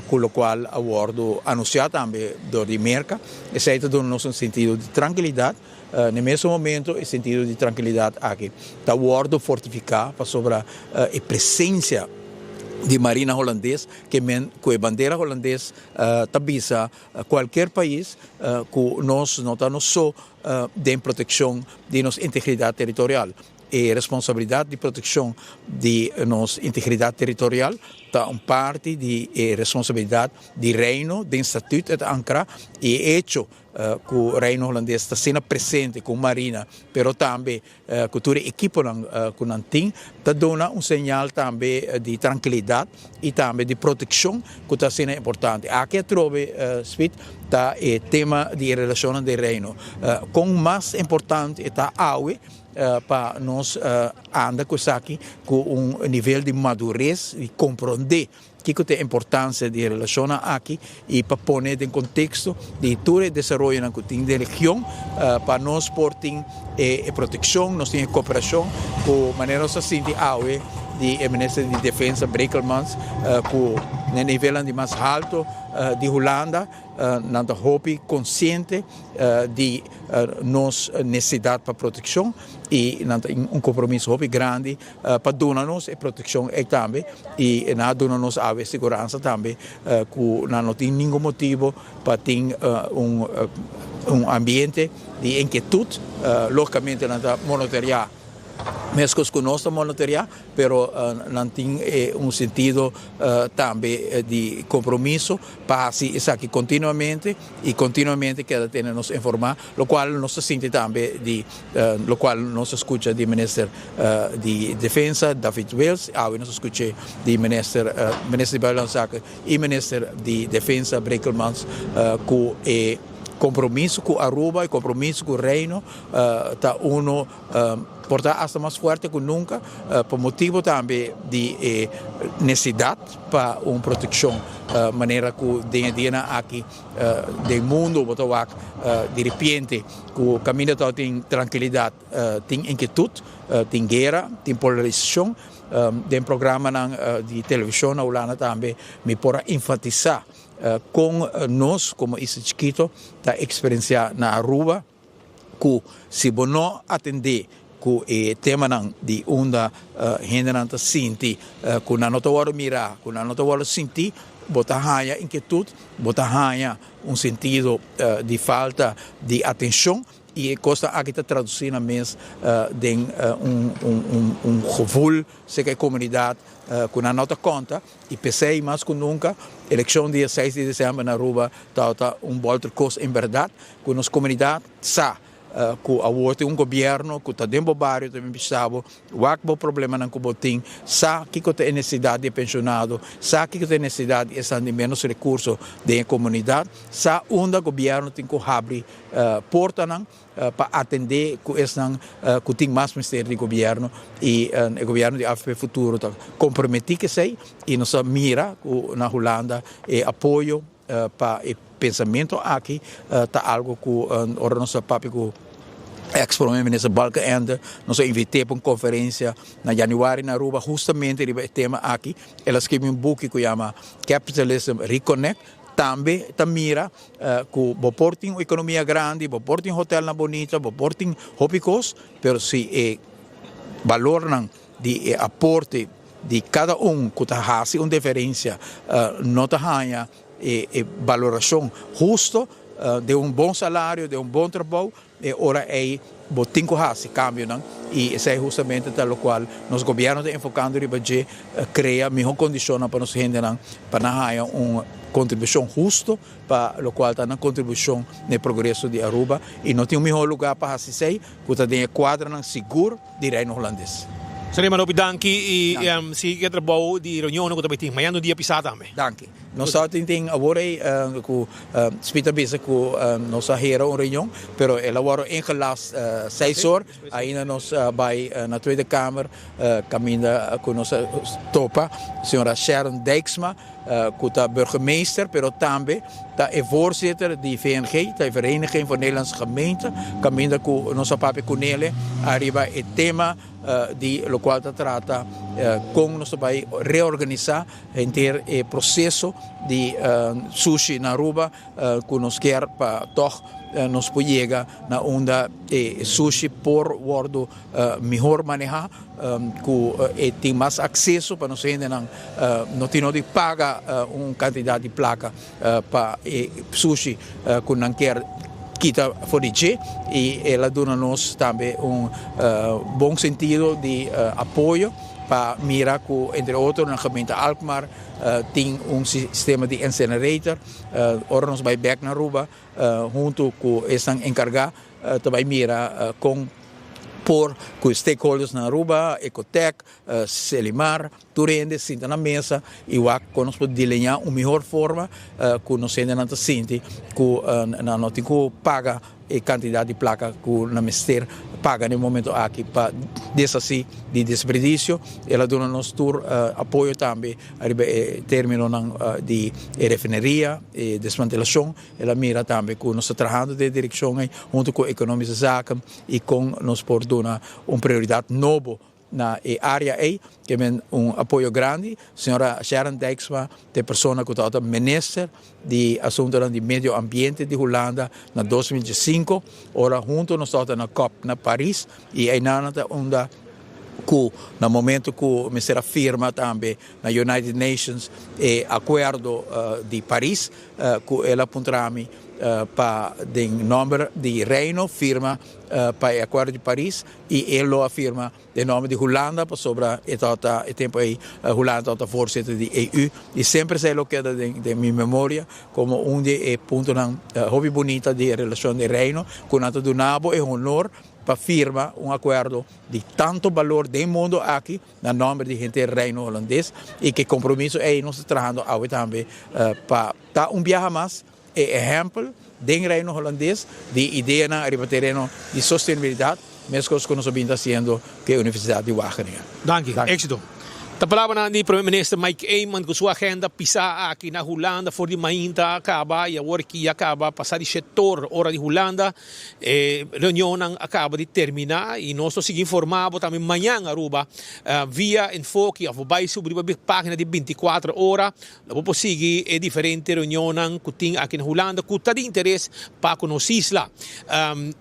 ku lokual a wòrdu anunsiá tambe dor di Merka. Esei ta duna nos un sentido di trankilidat. Na e mesun momento e sentido di trankilidat aki ta wòrdu fortifiká pasobra e presensia. di Marina Holandes ke men ku e bandera Holandes ta bisa kualkier pais ku nos no ta nos so den protekshon di nos integridat teritorial. E responsabilidat di protekshon di nos integridat teritorial ta un parti di e responsabilidat di Reino den Statuut e ta ankra i e echo ku Reino Holandes ta asina presente ku Marina pero tambe ku tur e ekiponan ku nan tin ta duna un señal tambe di trankilidat i tambe di protekshon ku ta asina importante. Aki atrobe Smit ta e tema di e relashonnan den Reino. Kon mas importante e ta awe pa nos anda ku esaki ku un nivel di madures di komprondé kiko ta e importansia di e relashonnan aki i pa pone den konteksto di tur e desaroyonan ku tin den region pa nos por tin e protekshon, nos tin e koperashon ku manera nos ta sinti awe di e minister di defensa Brekelmans ku na e nivelnan di mas halto di Hulanda. Nan ta hopi konsiente di nos nesesidat pa protekshon i nan ta un kompromiso hopi grandi pa duna nos e protekshon ei tambe i nan a duna nos awe siguransa tambe ku nan no tin ningun motibu pa tin un ambiente di inkietut. Logikamente nan ta monitoreá meskos ku nos ta monitoreá. Pero nan tin un sentido tambe di compromiso pa haci esaki continuamente y continuamente keda tene nos informa, locual nos ta sinti tambe di locual nos a scucha di Minister di Defensa David Wiels, awe nos a scuche di Minister Minister di Buitenlandse Zaken y Minister di Defensa Brekelmans cu e compromiso cu Aruba, e compromiso cu Reino ta uno. Por ta asta mas fuerte ku nunka pa motibu tambe di e nesesidat pa un protekshon manera ku den e dianan aki den mundu bo ta wak diripiente ku kaminda tabatin trankilidat tin inkietut, tin guera, tin polarisashon. Den programanan di televishon na Hulanda tambe mi por a enfatisá kon nos komo isla chikito ta eksperensiá na Aruba. ku si bo no atendé ku e temanan di unda hendenan ta sinti ku nan no ta wòrdu mirá, ku nan no ta wòrdu sintí, bo ta haña inkietut, bo ta haña un sentido di falta di atenshon i e kosnan aki ta tradusí nan mes den un gevoel serka e komunidat ku nan no ta konta. I p'esei mas ku nunka elekshon dia seis di desèmber na Aruba tabata un bòlter kos en bèrdat ku nos komunidat sa ku awor tin un gobièrnu ku ta den bo bario ta bin bisa bo wak bo problemanan ku bo tin, sa kiko ta e nesesidat di e penshonado, sa kiko ta e nesesidat di esnan di ménos rekurso den e komunidat, sa unda gobièrnu tin ku habri portanan. pa atendé ku esnan ku tin mas mester di gobièrnu i e gobièrnu di avp Futuro ta komprometí ku esei i nos a mira ku na Hulanda e apoyo pa e pensamentu aki ta algu ku ora nos a papia ku eks prome minister Balkenende nos a invit'é pa un konferensia na yanüari na Aruba hustamente riba e tema aki el a skibi un buki ku yama Capitalism Reconnect tambe ta mira Ku bo por tin un ekonomia grandi, bo por tin hotelnan bonita, bo por tin hopi kos, pero si e balornan di e aporte di kada un ku ta hasi un diferensia no ta haña e balorashon husto den un bon salario, den un bon trabou, E ora ei bo tin ku hasi kambionan i esei hustamente ta lokual nos gobièrnu ta enfokando riba dje, krea mihó kondishonnan pa nos hendenan pa nan haña un kontribushon husto pa lokual ta nan kontribushon na e progreso di Aruba i no tin un mihó lugá pa hasi esei ku ta den e kuadranan sigur di Reino Hulandes. Señor Manopi danki i sigui ku e trabou di reunionnan ku ta bai tin. Mañana un dia pisá tambe. Danki. Nos ta tin tin awor ei ku Smit a bisa ku nos a hera un reunion pero el a wòrdu ingelast seis or. Ainda nos a bai na Tweede Kamer kaminda ku nos a topa señora Sharon Dijksma ku ta burgemeester pero tambe ta e voorzitter di VNG, ta e Vereniging voor Nederlandse Gemeenten, kaminda ku nos a papia ku nele ariba e tema di lokual ta trata kon nos ta bai reorganisá henter e proseso. di sushi na Aruba cu nos kier pa toch nos por yega na unda e sushi por wordo mihor maneha cu e tin mas acceso pa nos hendenan no tin no di paga un cantidad di placa pa e sushi cu nan kier kita for di dje y el a duna nos tambe un bon sentido di apoyo pa mira cu entre otro na gemeente Alkmaar tin un sistema di incinerator. Ora nos bay bek na Aruba hunto cu esnan encarga ta bay mira con por cu stakeholders na Aruba, Ecotec, Selimar, Tur hende sinta na mesa i wak kon nos por dileñá un mihor forma ku nos hendenan ta sinti ku nan no tin ku paga e kantidat di plaka ku nan mester paga na e momento aki pa deshasí di desperdisio. El a duna nos tur apoyo tambe ariba e términonan di e refineria, e desmantelashon. El a mira tambe ku nos ta trahando den e direkshon ei huntu ku Economische Zaken i kon nos por duna un prioridat nobo Na e área ei ke men un apoyo grandi. Señora Sharon Dijksma ta e persona ku tabata minister di asuntunan di medio ambiente di Hulanda na 2005, ora huntu nos tabata na cop na Paris i einan ta unda ku na momento ku mester a firma tambe na United Nations e akuerdo di Paris ku el a puntra mi pa den nòmber di Reino firma pa e akuerdo di Paris. I e lo a firma den nòmber di Hulanda pasobra e tabata e tempu ei Hulanda tabata voorzitter di EU i semper esei lo keda den den mi memoria komo un di e puntonan hopi bunita di e relashon di Reino ku nan ta duna bo e honor pa firma un akuerdo di tanto balor den mundo aki na nòmber di henter Reino Hulandes i ku e kompromiso ei nos ta trahando awe tambe pa ta un biaha mas E ehèmpel den Reino Holandes di ideanan ariba tereno di sostenibilidat, meskos ku nos a bin ta hasiendo ku e Universidat di Wageningen. Danki. Éxito. Ta palabranan di Prome Minister Mike Eman ku su agenda pisá aki na Hulanda for di mainta a kaba i awor ki a kaba pasá di shetor ora di Hulanda. E reunionnan a kaba di terminá i nos lo sigui informá bo tambe mañan Aruba via Enfoke òf bo bai subi riba página di 24 ora. Lo bo por sigui e diferente reunionnan ku tin aki na Hulanda ku ta di interes pa ku nos isla.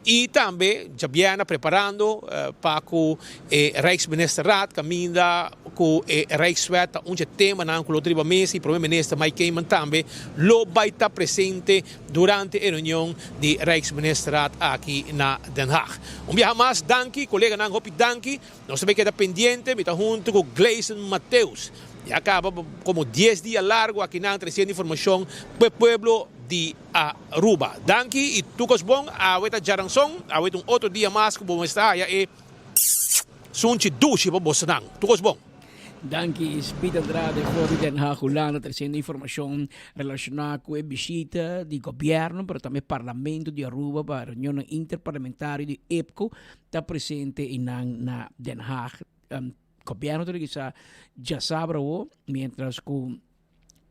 I tambe djabièrnè preparando pa ku e Rijksministerraad kaminda ku e Rijkswet ta un dje temanan ku lo ta riba mesa i Prome Minister Mike Eman tambe lo bai ta presente durante e reunion di Rijksministerraad aki na Den Haag. Un biaha mas danki koleganan hopi danki. Nos ta bai keda pendiente, mi ta huntu ku Gleison Mateus. Ya kaba komo dies dia largu akinan tresiendo informashon pa e pueblo di Aruba. Danki i tur kos bon. Awe ta djaranson, awe ta un otro dia mas ku bo mester haya e sunchi dushi pa bosonan. Tur kos bon. Danki Speed Andrade for di Den Haag, Hulanda tresiendo informashon relashoná ku e bishita di gobièrnu pero tambe parlamento di Aruba pa reunionnan interparlamentario di IPCO ta presente einan na Den Haag. Gobierno ta regresa djasabra awo, mientras ku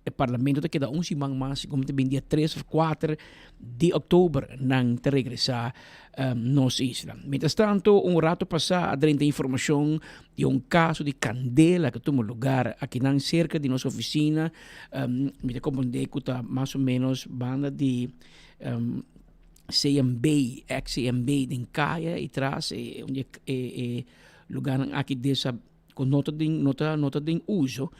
e parlamento ta keda un siman mas, segun ta bin dia tres of kuater di oktober nan ta regresa nos isla. Mientras tanto, un rato pasá a drenta informashon di un kaso di kandela ku tuma lugar akinan serka di nos ofisina. Mi ta komprende ku ta mas o menos banda di CMB, ex CMB den kaya i tras e e Lugarnan aki desa ku no ta den no ta no ta den uso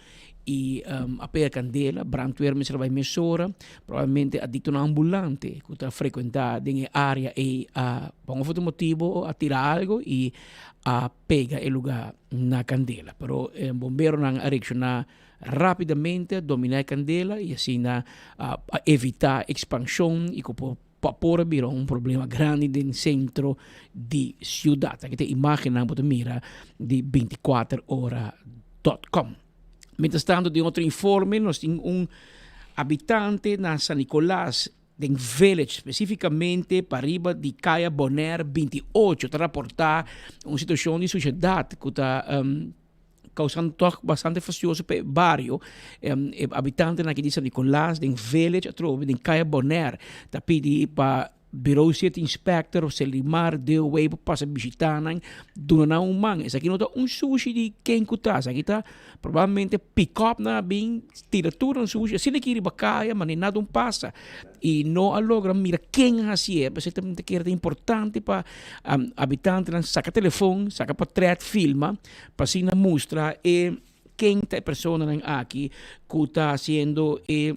i a pega kandela, brandweer mester a bai mesora, probablemente adiktonan ambulante ku ta frekuentá den e área ei a pa un of otro motibu a tira algu i a pega e lugá na kandela. Pero e bomberonan a reakshoná rápidamente, a dominá e kandela i asina a evitá ekspanshon i ku por Pa por a bira un problema grandi den sentro di siudat. Aki ta e imagennan bo ta mira di 24 ora dot com. Mientras tanto den otro informe nos tin un habitante na San Nicolas den Village, specificamente pariba di Kaya Bonaire 28 ta raporta un situacion di suciedad cu ta causando toch bastante fastioso pa e bario. E habitantenan aki di San Nicolas den Village atrobe den Kaya Bonaire ta pidi pa. Bureau City Inspector of Selimar, DOW por pasa bishita nan, duna nan un man. Esaki no ta un sushi di ken ku ta, esaki ta probablemente pick-up nan a bin tira tur nan sushi asina aki riba kaya mane nada un pasa y no a logra mira ken a hacié. P'esei ta ta kere ta importante pa habitantenan saka telefon, saka potret, filma pa asina mustra e ken ta e personanan aki ku ta haciendo e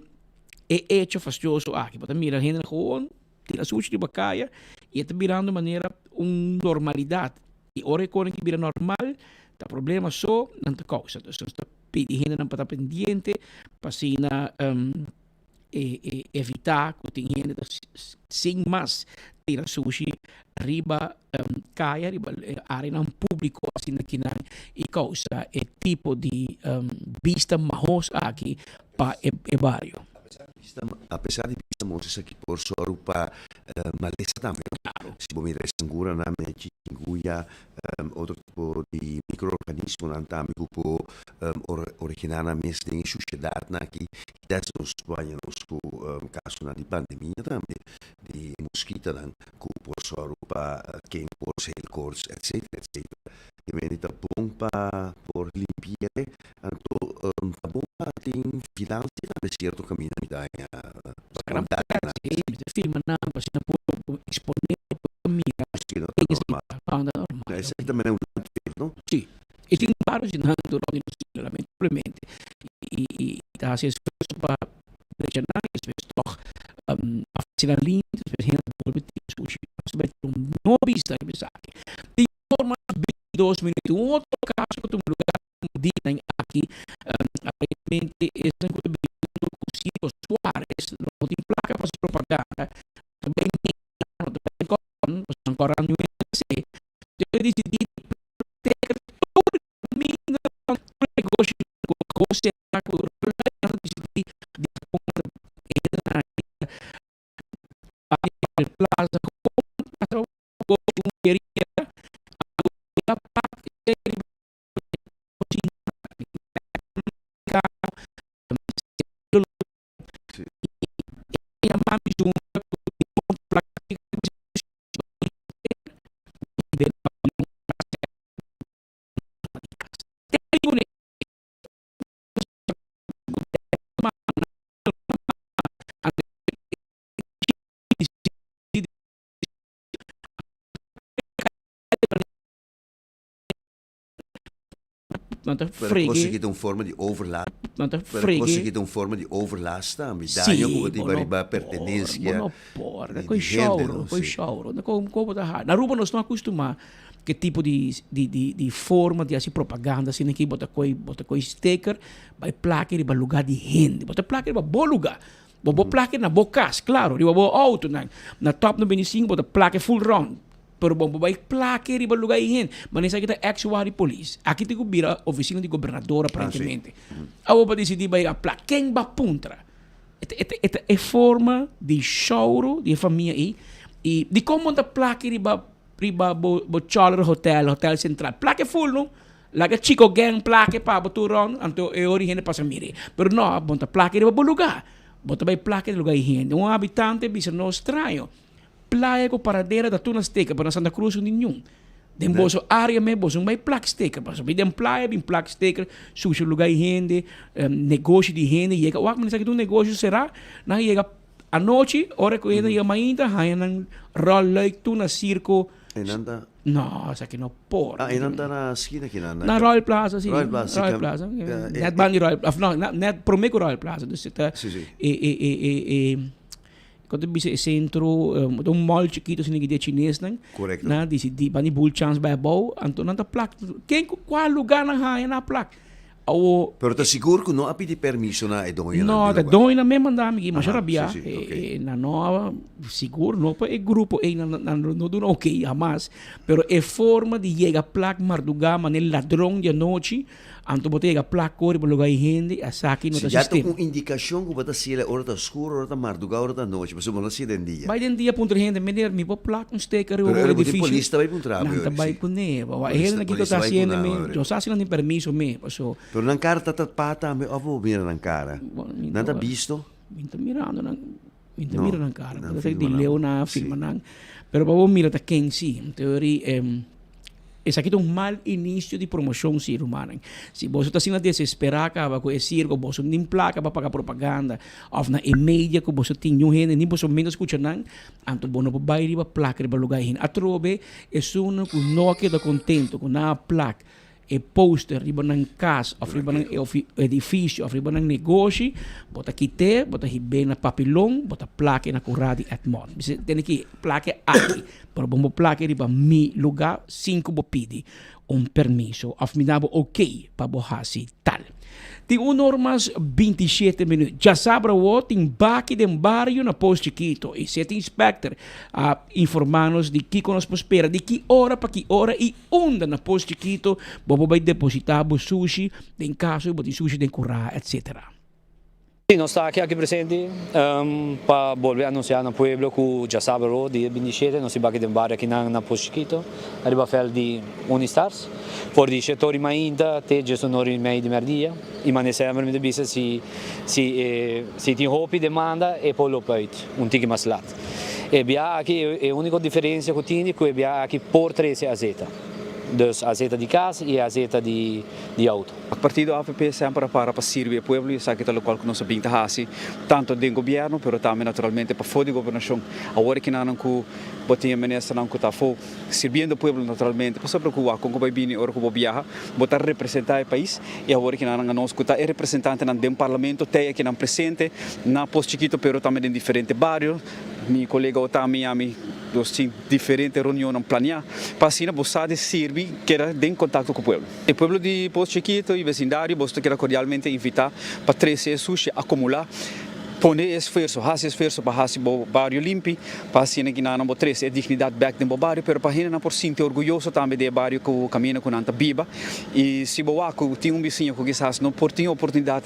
E echo fastioso aki, bo ta mira hendenan gewoon tira sushi riba kaya y e ta birando manera un normalidad. Y ora e konen ki bira normal, ta problema so nan ta causa. Dus nos ta pidi hendenan pa ta pendiente pa asina e evita cu tin hende ta sin mas tira sushi riba kaya, riba areanan publico asina kinan y causa e tipo di bista mahos aki pa e bario. Apesar di bista mos esaki por sòru pa malesa tambe no? Claro. Si bo mira e sanguranan me chikungunya, otro tipo di microorganismonan tambe ku por originá nan mes den e shushedatnan aki. Kitas nos por haña nos ku kasonan di pandemia tambe di moskitonan ku por sòru pa ken koorts, heel koorts, etcetera, etcetera. Di mende ta bon pa por limpi'e, anto ta bon pa tin vigilansia tambe sierto kaminda mi ta haña Gran bondad. Sí, mi ta firma nan pa asina por exponé, por mira. Sí, no ta normal. No ta normal. Esaki ta mene un landfill, no? Sí. E tin varios di nan durante nos isla, lamentablemente. Y ta haci esfuerzo pa drecha nan, y despues toch haci nan limpio, despues hende ta bolbe tira sushi. Nos ta bay tin un no bista riba esaki. Di forma 22 minuut. Un otro caso cu tuma lugar un dia aki, aparentemente esnan cu ta biba hunto cu Ciro Suarez no tin placa pa haci propaganda, no ta bay media, no ta bay coran, pasobra nan coran niun hende ta haci. Entonces a dicidi di proteger tur caminda, tur negoshi cu a cera, cu nan a dicidi di pone hendenan aki bay plaza Nan ta Pero frege. cosa ki ta un forma di overlast. Nan ta Pero frege. cosa ki ta un forma di overlast tambe. Sí, Daño ku bo tin bo pa no riba por, pertenencia bo no por. di Koi di hende, shouro, no? koi Sí. shouro. Na kon kon bo ta ha. Na Aruba nos no acostuma ke tipo di di di di forma di hasi propaganda asina ki bo ta koi bo ta koi sticker bai plaka riba lugar di hende. Bo ta plaka riba bo lugar. Bo bo plaka na bo kas, klaro, riba bo outonan. Na top 95 bo ta plaka full round. Pero bo bo bai plaka riba lugar di hende. Ma esaki ta ex wou di polis. Aki tin ku bira ofisina di gobernador aparentemente. Awor bo disidi bai a plaka. Ken bo a puntra? E ta e ta e ta e forma di shouro di e famia ei. I dikon bo no ta plaka riba riba bo bo Cholera Hotel, Hotel Central? Plaka full no. Laga Chico Gang plake pa bo tur rond, anto e ora e hende pasa mira. Pero no, bo no ta plake riba bo lugar. Bo ta bai plake na lugar di hende. Un habitante bisa nos straño, Playa cu Paradera ta tur na steka, pero na Santa Cruz no tin niun. Den boso area mes boso no bai plak steka. Pasobra bin den playa bin plak steker, susha lugar di hende, negoshi di hende yega. Wak mester esaki ta un negoshi sera, nan yega anochi, ora cu hende yega mainta haña nan rol luik tur na circo. E nan ta. No, esaki no por. Ah, e nan ta na skina ki nan. Na Royal Plaza, si. Royal Plaza, si. Royal Plaza. Net ban di Royal, of no, net prome ku Royal Plaza. Dus e ta Si, si. e e e e e kon ta bisa e sentro, ta un mall chikito asina ki di e chinesnan. Korekto. Nan a disidi ban di bul chans bai abou, anto nan ta plak ken ku kua lugar nan haña nan a plak. Awo. Pero ta sigur ku no a pidi permiso na e doñonan No, di ta lugar? doñonan mes manda mi masha Aha, rabia. si, si, ok. Nan no a sigur no pa e grupo ei nan nan no duna ok hamas. Pero e forma di yega plak mardugá manera ladron di anochi, Anto bo ta yega plak kore bo luga e hende a saki no Si ta ya ta sistema. un indikashon ku bo ta siela ora ta skur, ora ta marduga, ora ta nochi, pasobra bo no ta siela den dia. Bai den dia puntra hende, meneer mi por plak un steker riba Pero bo ora bo tin edificio? polis ta bai puntra bo Nan ta yori, bai si. kuné, bo Polis e ta hendenan kiko polis ta ta bai hasiendo kuna mi, ora. yo sa si nan tin permiso mi, paso. Pero nan kara ta tapá tambe òf bo mira nan kara? Bo mi Nan ta ta bisto? Mi ta mirando nan. Mi no ta mira nan kara. Bo ta di leu nan a filma nan. Pero pa bo mira ta ken si. Teori esaki ta un mal inicio di promocion si rumannan. Si boso ta asina desespera caba cu e circo boso no tin placa pa paga propaganda of na e media cu boso tin niun hende ni boso mes ta scucha nan anto bo no por bay riba placa riba lugar hende. Atrobe esunnan cu no a keda contento cu nan a plak e poster riba nan kas of riba nan edificio of riba nan negoshi, bo ta kit'é, bo ta hib'é na papilon, bo ta plak'é na kura di Edmond. Bisa tene ki plak'é aki, pero bo no plak'é riba mi lugá sin ku bo pidi un permiso of mi da bo okey pa bo hasi tal. Tin un or mas 27 minuut. Djasabra awor tin baki den bario na Pos Chikito y City Inspector a informa nos di kico nos por spera, di ki ora pa ki ora y unda na Pos Chikito bo por bay deposita bo sushi den caso bo tin sushi den cura etc. Sí, nos ta aki aki presente pa bolbe anuncia na pueblo cu djasabra awor dia 27 nos tin baki den bario akinan na Pos Chikito ariba veld di Unistars. For di shete ora i mainta te djes un ora i mei di merdia i mane semper mi ta bisa si si e si tin hopi demanda e por loop uit un tiki mas lat. E bia aki e uniko diferensia ku tin di ku e bia aki por trese azeta. Dus azeta di kas i azeta di di outo. Partido avp semper a para pa sirbi e pueblo i esaki ta lokual ku nos a bin ta hasi tanto den gobièrnu pero tambe naturalmente pafó di gobernashon. Awor e kinanan ku bo tin e ministernan ku ta afó. Sirbiendo pueblo naturalmente, pasobra cu wak con cu bay bini ora cu bo biaha, bo ta representa e pais y awor kinan anos cu ta e representantenan den parlamento tey akinan presente na Pos Chikito pero tambe den diferente bario, mi colega Otami y ami nos tin diferente reunionnan planea pa asina bo sa di sirbi keda den contacto cu pueblo. E pueblo di Pos Chikito y vecindario boso ta keda cordialmente invita pa trece e sushi acumula. Pone e esfuerso, hasi esfuerso pa hasi bo bario limpi, pa asina ki nan bo trese e dignidat bek den bo bario, pero pa hendenan por sinti orguyoso tambe di e bario ku kaminda ku nan ta biba. I si bo wak ku tin un bisiño ku kisas no por tin oportunidat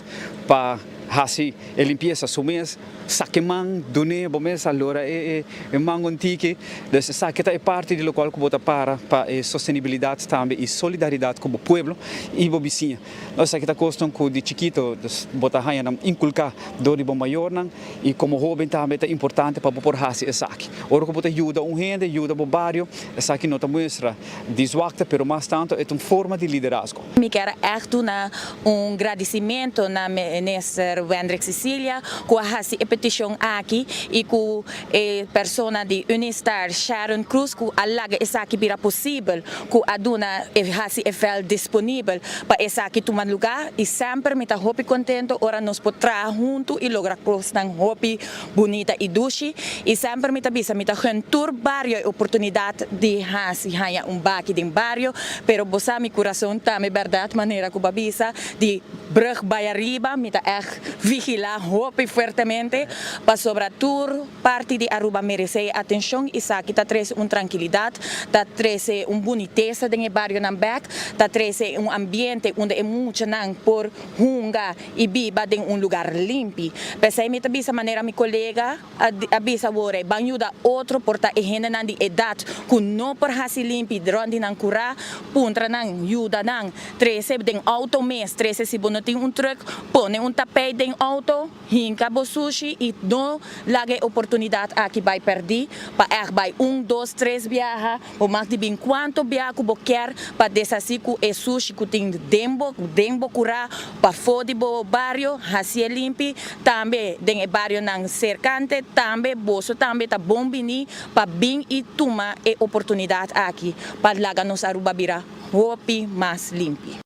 pa hasi e limpiesa su mes, saka e man, dun'é bo mes, alora e man un tiki. Dus esaki ta e parti di lokual ku bo ta para pa e sostenibilidat tambe i solidaridat ku bo pueblo i bo bisiña. Esaki ta kosnan ku di chikito bo ta haña nan inkulká dor di bo mayornan i komo hóben tambe ta importante pa bo por hasi esaki. Ora ku bo ta yuda un hende, yuda bo bario, esaki no ta muestra di zwakte pero mas tantu e ta un forma di liderazgo. Mi kier a ègt duna un gradisimentu na Minister Wendrick Cecilia ku a hasi e petishon aki i ku e persona di Unistar Sharon Cruz ku a laga esaki bira posibel ku a duna e hasi e vèlt disponibel pa esaki tuma lugá i semper mi ta hopi kontento ora nos por traha huntu i logra kosnan hopi bunita i dushi i semper mi ta bisa mi ta gun tur bario e oportunidat di hasi haña un baki den bario pero bo sa mi kurason tambe bèrdat manera ku bo a bisa di brug bai ariba mi ta ègt vigilá hopi fuertemente pasobra tur Parti di Aruba merece e atencion y saki ta trece un trankilidad, ta trece un bunitesa den e barionan bek, ta trece un ambiente unda e muchanan por hunga y biba den un lugar limpi. P'esey mi ta bisa manera mi colega a bisa awor, ban yuda otro por ta e hendenan di edad cu no por haci limpi rond di nan cura, puntra nan, yuda nan, trece den auto mes, trece si bo no tin un truck, pone un tapijt den auto. Hinka bo sushi i no laga e oportunidat aki bai pèrdí pa ègt bai un, dos, tres biaha bo mag di bin kuantu bia ku bo kier pa deshasí ku e sushi ku tin den bo den bo kurá pafó di bo bario hasié limpi tambe den e barionan serkante tambe boso tambe ta bon biní pa bin i tuma e oportunidat aki pa laga nos Aruba bira hopi mas limpi.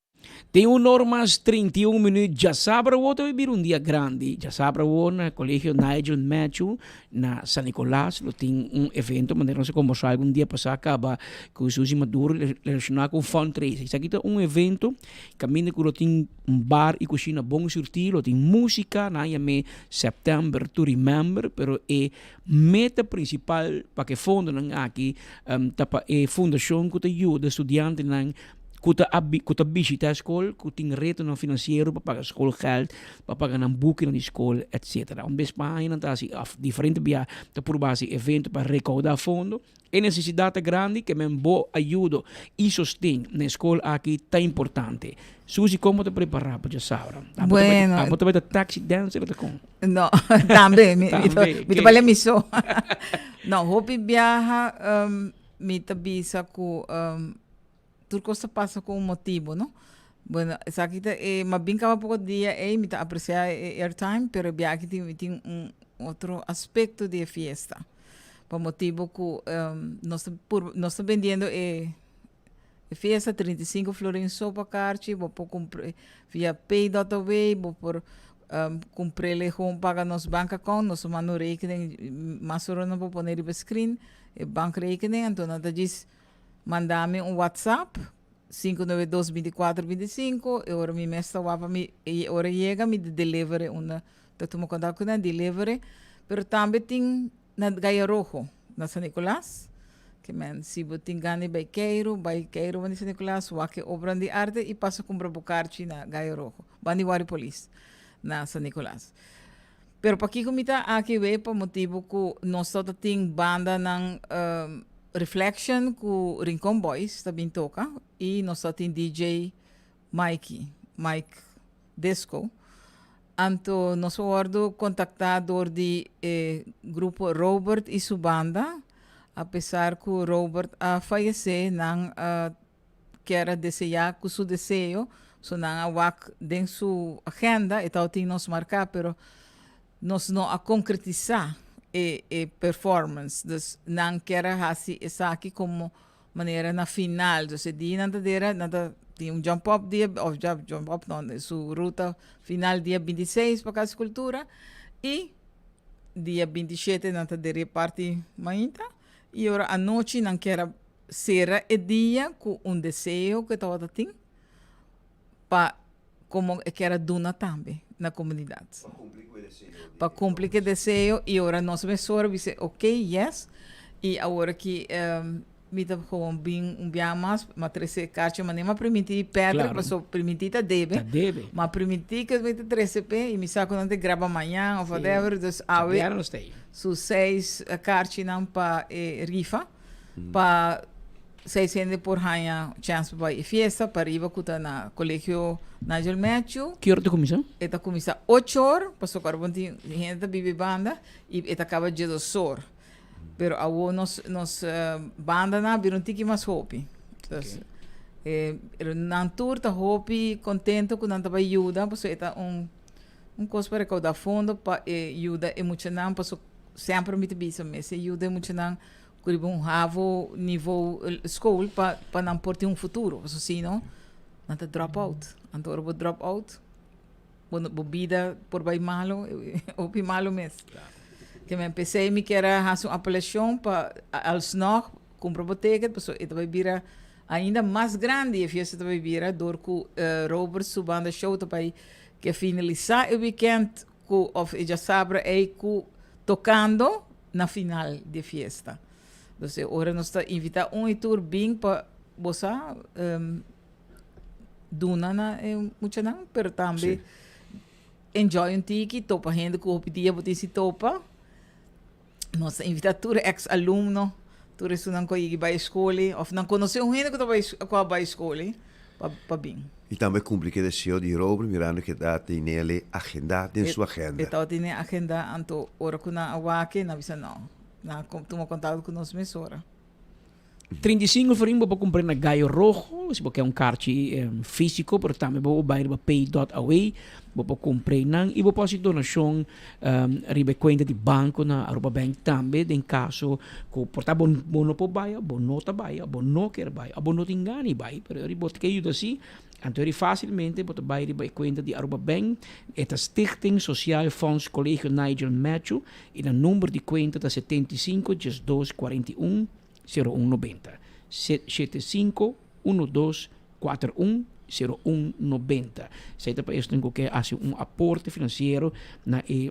Tin un or mas 31 minuut djasabra awor ta bira un dia grandi. Djasabra awor na Colegio Nigel Matthew na San Nicolas lo tin un evento manera nos a conversa algun dia pasa caba cu Suzy Maduro relaciona cu fundraising. Esaki ta un evento caminda cu lo tin un bar y cushina bon surti, lo tin musica, nan a yam'e September to Remember, pero e meta principal pa cu e fondonan aki ta pa e fundacion cu ta yuda studiantenan. ku ta ku ta bishita skol ku tin retonan finansiero pa paga skolgeld, pa paga nan bukinan di skol etsetera. Un bes pa aña nan ta hasi òf diferente bia ta purba hasi evento pa rekoudá fondo. E nesesidat ta grandi ke men bo ayudo i sosten na e skol aki ta importante. Susie kon bo ta prepará pa djasabra? Bueno. Abo ta bai ta taxi dancer o ta kon? No, tambe mi mi ta bai mi so. No, hopi biaha mi ta bisa ku tur kos ta pasa ku un motibu, no? Bueno, esaki ta e m'a bin kaba poko dia ei, mi ta apresiá e airtime, pero e biaha aki tin mi tin un otro aspekto di e fiesta. Pa motibu ku nos ta pur nos ta bendiendo e e fiesta 35 florin so pa karchi, bo por kumpra via pay dot away, bo por kumpr'el gewoon paga nos bank account, nos ta manda un rekening, mas ora nos por pone riba screen e bankrekening, anto nan ta djis Manda mi un WhatsApp, 592 24 25, e ora mi mes ta wak pa mi, e ora yega mi di deliver e unda ta tuma kontak ku nan, deliver e. Pero tambe tin na Gaya Rojo, na San Nicolas, ke men si bo tin gana di bai keiru, bai keiru banda di San Nicolas, wak e obranan di arte i pasa kumpra bo karchi na Gaya Rojo, banda di Wari Polis na San Nicolas. Pero pakiko mi ta aki wei pa motibu ku nos tabata tin bandanan Reflection ku Rincon Boys ta bin toka i nos tabata tin DJ Mikey, Mike Disco. Anto nos a wòrdu kontaktá dor di e grupo Robert i su banda, apesar ku Robert a fayesé nan a kier a deseá ku su deseo, so nan a wak den su agenda, e tabatin nos marká, pero nos no a konkretisá e e performance. Dus nan kier a hasi esaki komo manera na final. Dus e dia nan ta dera, nan ta tin un jump up dia, òf ja jump up no, su ruta final dia 26 pa Kas di Kultura i dia 27 nan ta dera e parti mainta i ora anochi nan kier a Sera e dia ku un deseo ku e tabata tin pa komo e kier a duna tambe na komunidat. Pa kumpli ku e deseo i ora nos mesora bisa ok yes i awor aki mi ta gewoon bin un biaha mas mi a trese e karchi manera mi a primintí Patrick pasobra primintí ta debe mi a primintí ku mi ta trese p'e i mi sa ku nan ta graba mañan of whatever dus awe su seis karchinan pa e rifa. Pa seis hende por haña chèns pa bai e fiesta pariba ku ta na Kolegio Nigel Matthew. Ki ora ta kuminsá? E ta kuminsá ocho or, pasobra ku tin hende ta biba e banda i e ta kaba djedos or. Pero awor nos nos bandanan a bira un tiki mas hopi. Dus nan tur ta hopi kontento ku nan ta bai yuda pasobra e ta un un kos pa rekoudá fondo pa e yuda e muchanan pasobra semper mi ta bisa mester yuda e muchanan Ku riba un havo nivo school pa pa nan por tin un futuro. Pasobra si no, nan ta drop out. Anto ora bo drop out, bo bo bida por bai malo, hopi malo mes. Ke men p'esei mi kier a hasi un apelashon pa alsnog kumpra bo ticket, pasobra e ta bai bira ainda mas grandi e fiesta ta bai bira dor ku Robert su banda show ta bai ke finalisá e weekend ku of e djasabra ei ku tokando na final di e fiesta. Dus e ora nos ta invita un i tur bin pa bo sa duna na e muchanan, pero tambe enjoy un tiki, topa hende ku hopi dia bo tin si topa. Nos ta invita tur ex alumno, tur esunnan ku a yegi bai e skol ei, of nan konosé un hende ku ta bai ku a bai skol ei pa pa bin. I tambe kumpli ku e deseo di Robert mirando ku e ta tene el agenda den su agenda. E tabata tene agenda, anto ora ku nan a wak nan a bisa no, nan a tuma kontakto ku nos mesora. 35 florin bo por cumpra na Gallo Rojo, si bo ke un karchi fisico, pero tambe bo por bai riba pay dot away, bo por cumpra einan y bo por haci donacion riba e cuenta di banco na Aruba Bank tambe den caso cu por ta bo no por bai of bo no ta bai of bo no kier bai of bo no tin gana di bai, pero eri bo ta ke yuda si, anto eri facilmente bo ta bai riba e cuenta di Aruba Bank, e ta Stichting Sociaal Fonds Colegio Nigel Matthew Y nan number di cuenta ta 75 diesdos 41 01 90. 75 12 41 01 90. Esei ta pa esnan cu ke haci un aporte financiero na e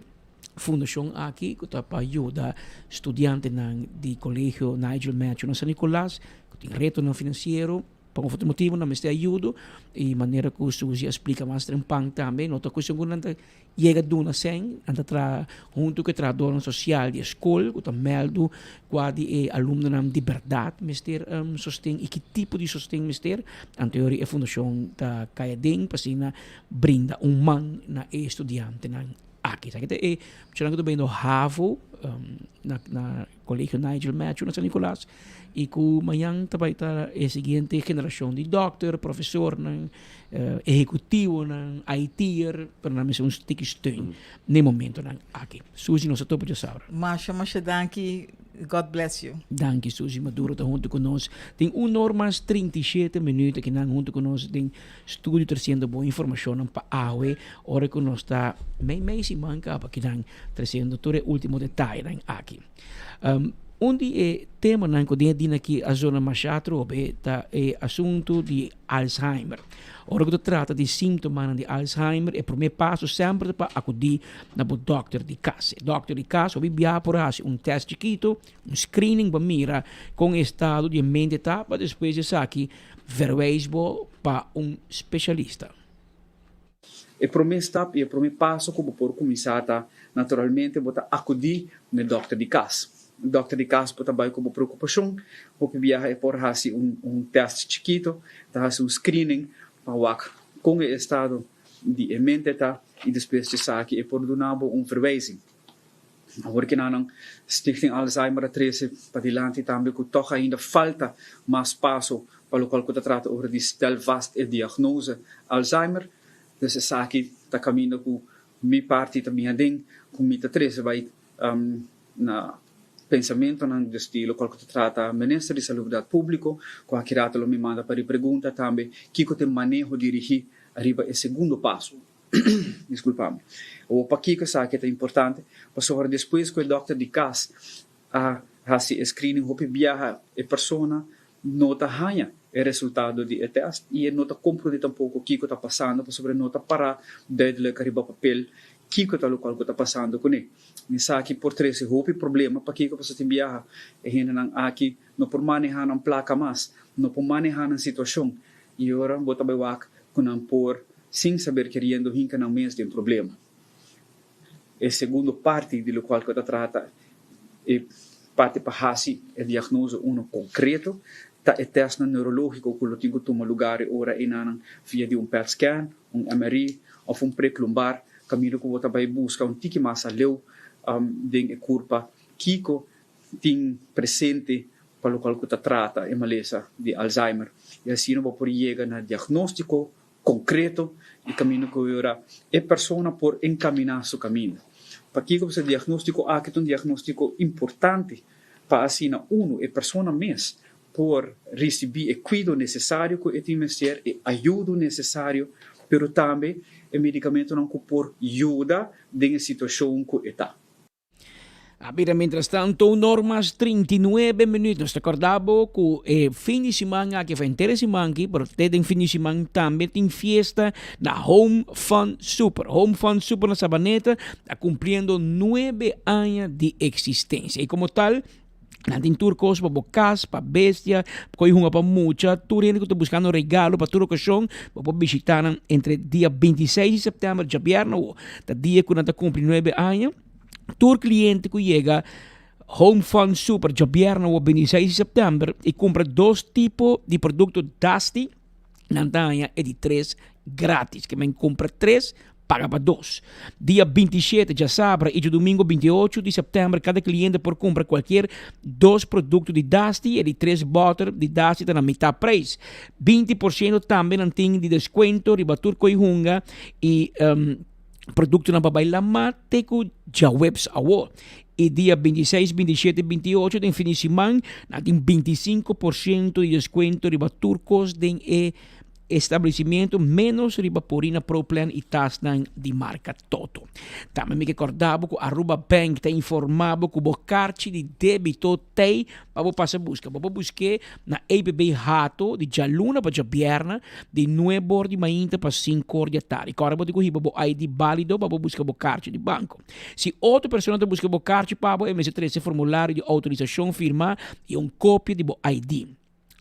fundacion aki cu ta pa yuda studiantenan di Colegio Nigel Matthew na San Nicolas cu tin retonan financiero. Pa un of otro motibu nan mester ayudo i manera ku Suzy a splika mas trempan tambe no ta kuestion ku nan ta yega duna sèn, nan ta traha huntu ku e trahadornan sosial di e skol ku ta mèldu kua di e alumnonan di bèrdat mester sosten i ki tipo di sosten mester. Anto e fundashon ta kai aden pa asina brinda un man na e studiantenan aki. Esaki ta e muchanan ku ta bayendo havo na na Colegio Nigel Matthew na San Nicolas y cu mañan ta bay ta e siguiente generacion di dokter, profesornan, ehecutivonan, IT'er, pero nan mester un tiki steun n'e momentonan aki. Suzy nos a topa djasabra. Masha masha danki God bless you. Danki Suzy Maduro ta hunto cu nos. Tin un or mas 37 minuut aki nan hunto cu nos den studio treciendo bo informacionnan pa awe ora cu nos ta mei mei siman caba aki nan treciendo tur e ultimo detayenan aki. Um, un di e temanan ku den e dina aki a zona masha atrobe ta e asuntu di Alzheimer. Ora ku ta trata di síntomanan di Alzheimer, e promé paso semper ta pa akudí na bo dòkter di kas. E dòkter di kas hopi bia por hasi un tèst chikitu, un screening pa mira kon e estado di e mente ta, pa despues di esaki verwijs bo pa un spesialista. E promé stap i e promé paso ku bo por kuminsá ta, naturalmente bo ta akudí na e dòkter di kas. E dòkter di kas bo ta bai ku bo preokupashon, hopi biaha e por hasi un un tèst chikito, ta hasi un screening pa wak kon e estado di e mente ta i despues di esaki e por duna bo un verwijzing. Awor kinanan Stichting Alzheimer a trese padilanti tambe ku tòg ainda falta mas paso pa lokual ku ta trata over di stel vast e diagnose Alzheimer. Dus esaki ta kaminda ku mi parti ta bin aden ku mi ta trese bai na pensamentonan dus di lokual ku ta trata Minister di Salubridat Públiko ku aki rato lo mi manda pa ripregunta tambe kiko ta e maneho dirigí riba e segundo paso. Disculpa mi. Awor pakico esaki ta importante? Pasobra despues cu e dokter di cas a haci e screening hopi biaha e persona no ta haña e resultado di e test y e no ta comprende tampoco kico ta pasando pasobra e no ta para duidelijk ariba papel kico ta locual cu ta pasando cune. Esaki por trece hopi problema pakico pasobra tin biaha e hendenan aki no por maneha nan placa mas, no por maneha nan situacion y ora bo ta bay wak cu nan por sin saber keriendo hinca nan mes den problema. E segundo parti di locual cu ta trata e parti pa haci e diagnose uno concreto ta e testnan neurologico cu lo tin cu tuma lugar e ora enanan via di un pet scan, un MRI of un prik lumbar caminda cu bo ta bay busca un tiki mas aleu den e curpa kico tin presente pa locual cu ta trata e malesa di Alzheimer y asina bo por yega na diagnostico concreto y caminda cu ora e persona por encamina su caminda. Pakico pasobra e diagnostico aki ta un diagnostico importante pa asina uno e persona mes por ricibi e cuido necesario cu e tin mester, e ayudo necesario, pero tambe e medicamentonan cu por yuda den e situacion cu e ta. A bira mientrastanto un or mas 39 minuut. Nos ta corda bo cu e fin di siman aki, of henter e siman aki, pero te den fin di siman tambe tin fiesta na Home Fun Super. Home Fun Super na Sabaneta ta cumpliendo nuebe aña di existencia. Y como tal, nan tin tur cos pa bo cas, pa bestia, pa coy hunga pa mucha. Tur hende cu ta buscando regalo pa tur ocasion, bo por bishita nan entre dia 26 di september, djabièrnè awo, ta dia cu nan ta cumpli nuebe aña. Tur cliente cu yega Home Fun Super djabièrnè o 26 di september y cumpra dos tipo di producto Dusty, nan ta haña e di tres gratis. Ke men cumpra tres, paga pa dos. Dia 27, djasabra y djadumingo 28 di september cada cliente por cumpra cualkier dos producto di Dusty, e di tres boter di Dusty ta na mitad prijs. 20% tambe nan tin di descuento riba tur coy hunga y Produktonan pa bai lamá te ku djaweps awor. E dia 26, 27 i 28 den fin di siman nan tin 25% di deskuento riba tur kos den e establesimiento menos riba Purina Pro Plan i tasnan di marka Toto. Tambe mi ke kòrda bo ku Aruba Bank ta informá bo ku bo karchi di débito t'ei pa bo pasa buska. Bo por busk'é na APB Hato di djaluna pa djabièrnè di nuebe or di mainta pa sinku or di atardi. Kòrda bo tin ku hiba bo ID bálido pa bo buska bo karchi di banko. Si otro persona ta buska bo karchi pa bo, e mester trese formulario di outorisashon firmá i un kopia di bo ID.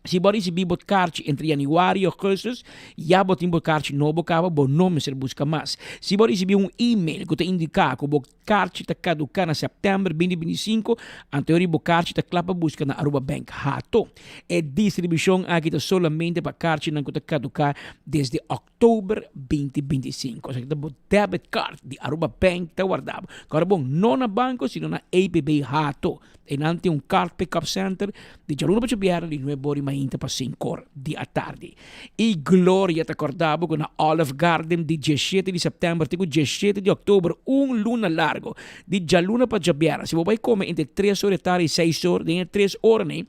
Si bo a risibí bo karchi entre yanüari i ougùstùs, ya bo tin bo karchi nobo kaba, bo no mester buska mas. Si bo a risibí un email ku ta indiká ku bo karchi ta kaduká na sèptèmber binti 25, anto e ora bo karchi ta kla pa buska na Aruba Bank Hato. E distribushon aki ta solamente pa karchinan ku ta kaduká desde òktober 2025. Esaki ta bo debit card di Aruba Bank ta warda bo. Kòrda bon, no na banko sino na APB Hato. Einan tin un card pick-up center di djaluna pa djabièrnè di nuebe ora di mainta pa sinkor di atardi. I Gloria ta kòrda bo ku na Olive Garden di diesshete di sèptèmber te ku diesshete di òktober, un luna largu, di djaluna pa djabièrnè, si bo bai kome entre tres or di atardi i seis or, den e tres oranan ei,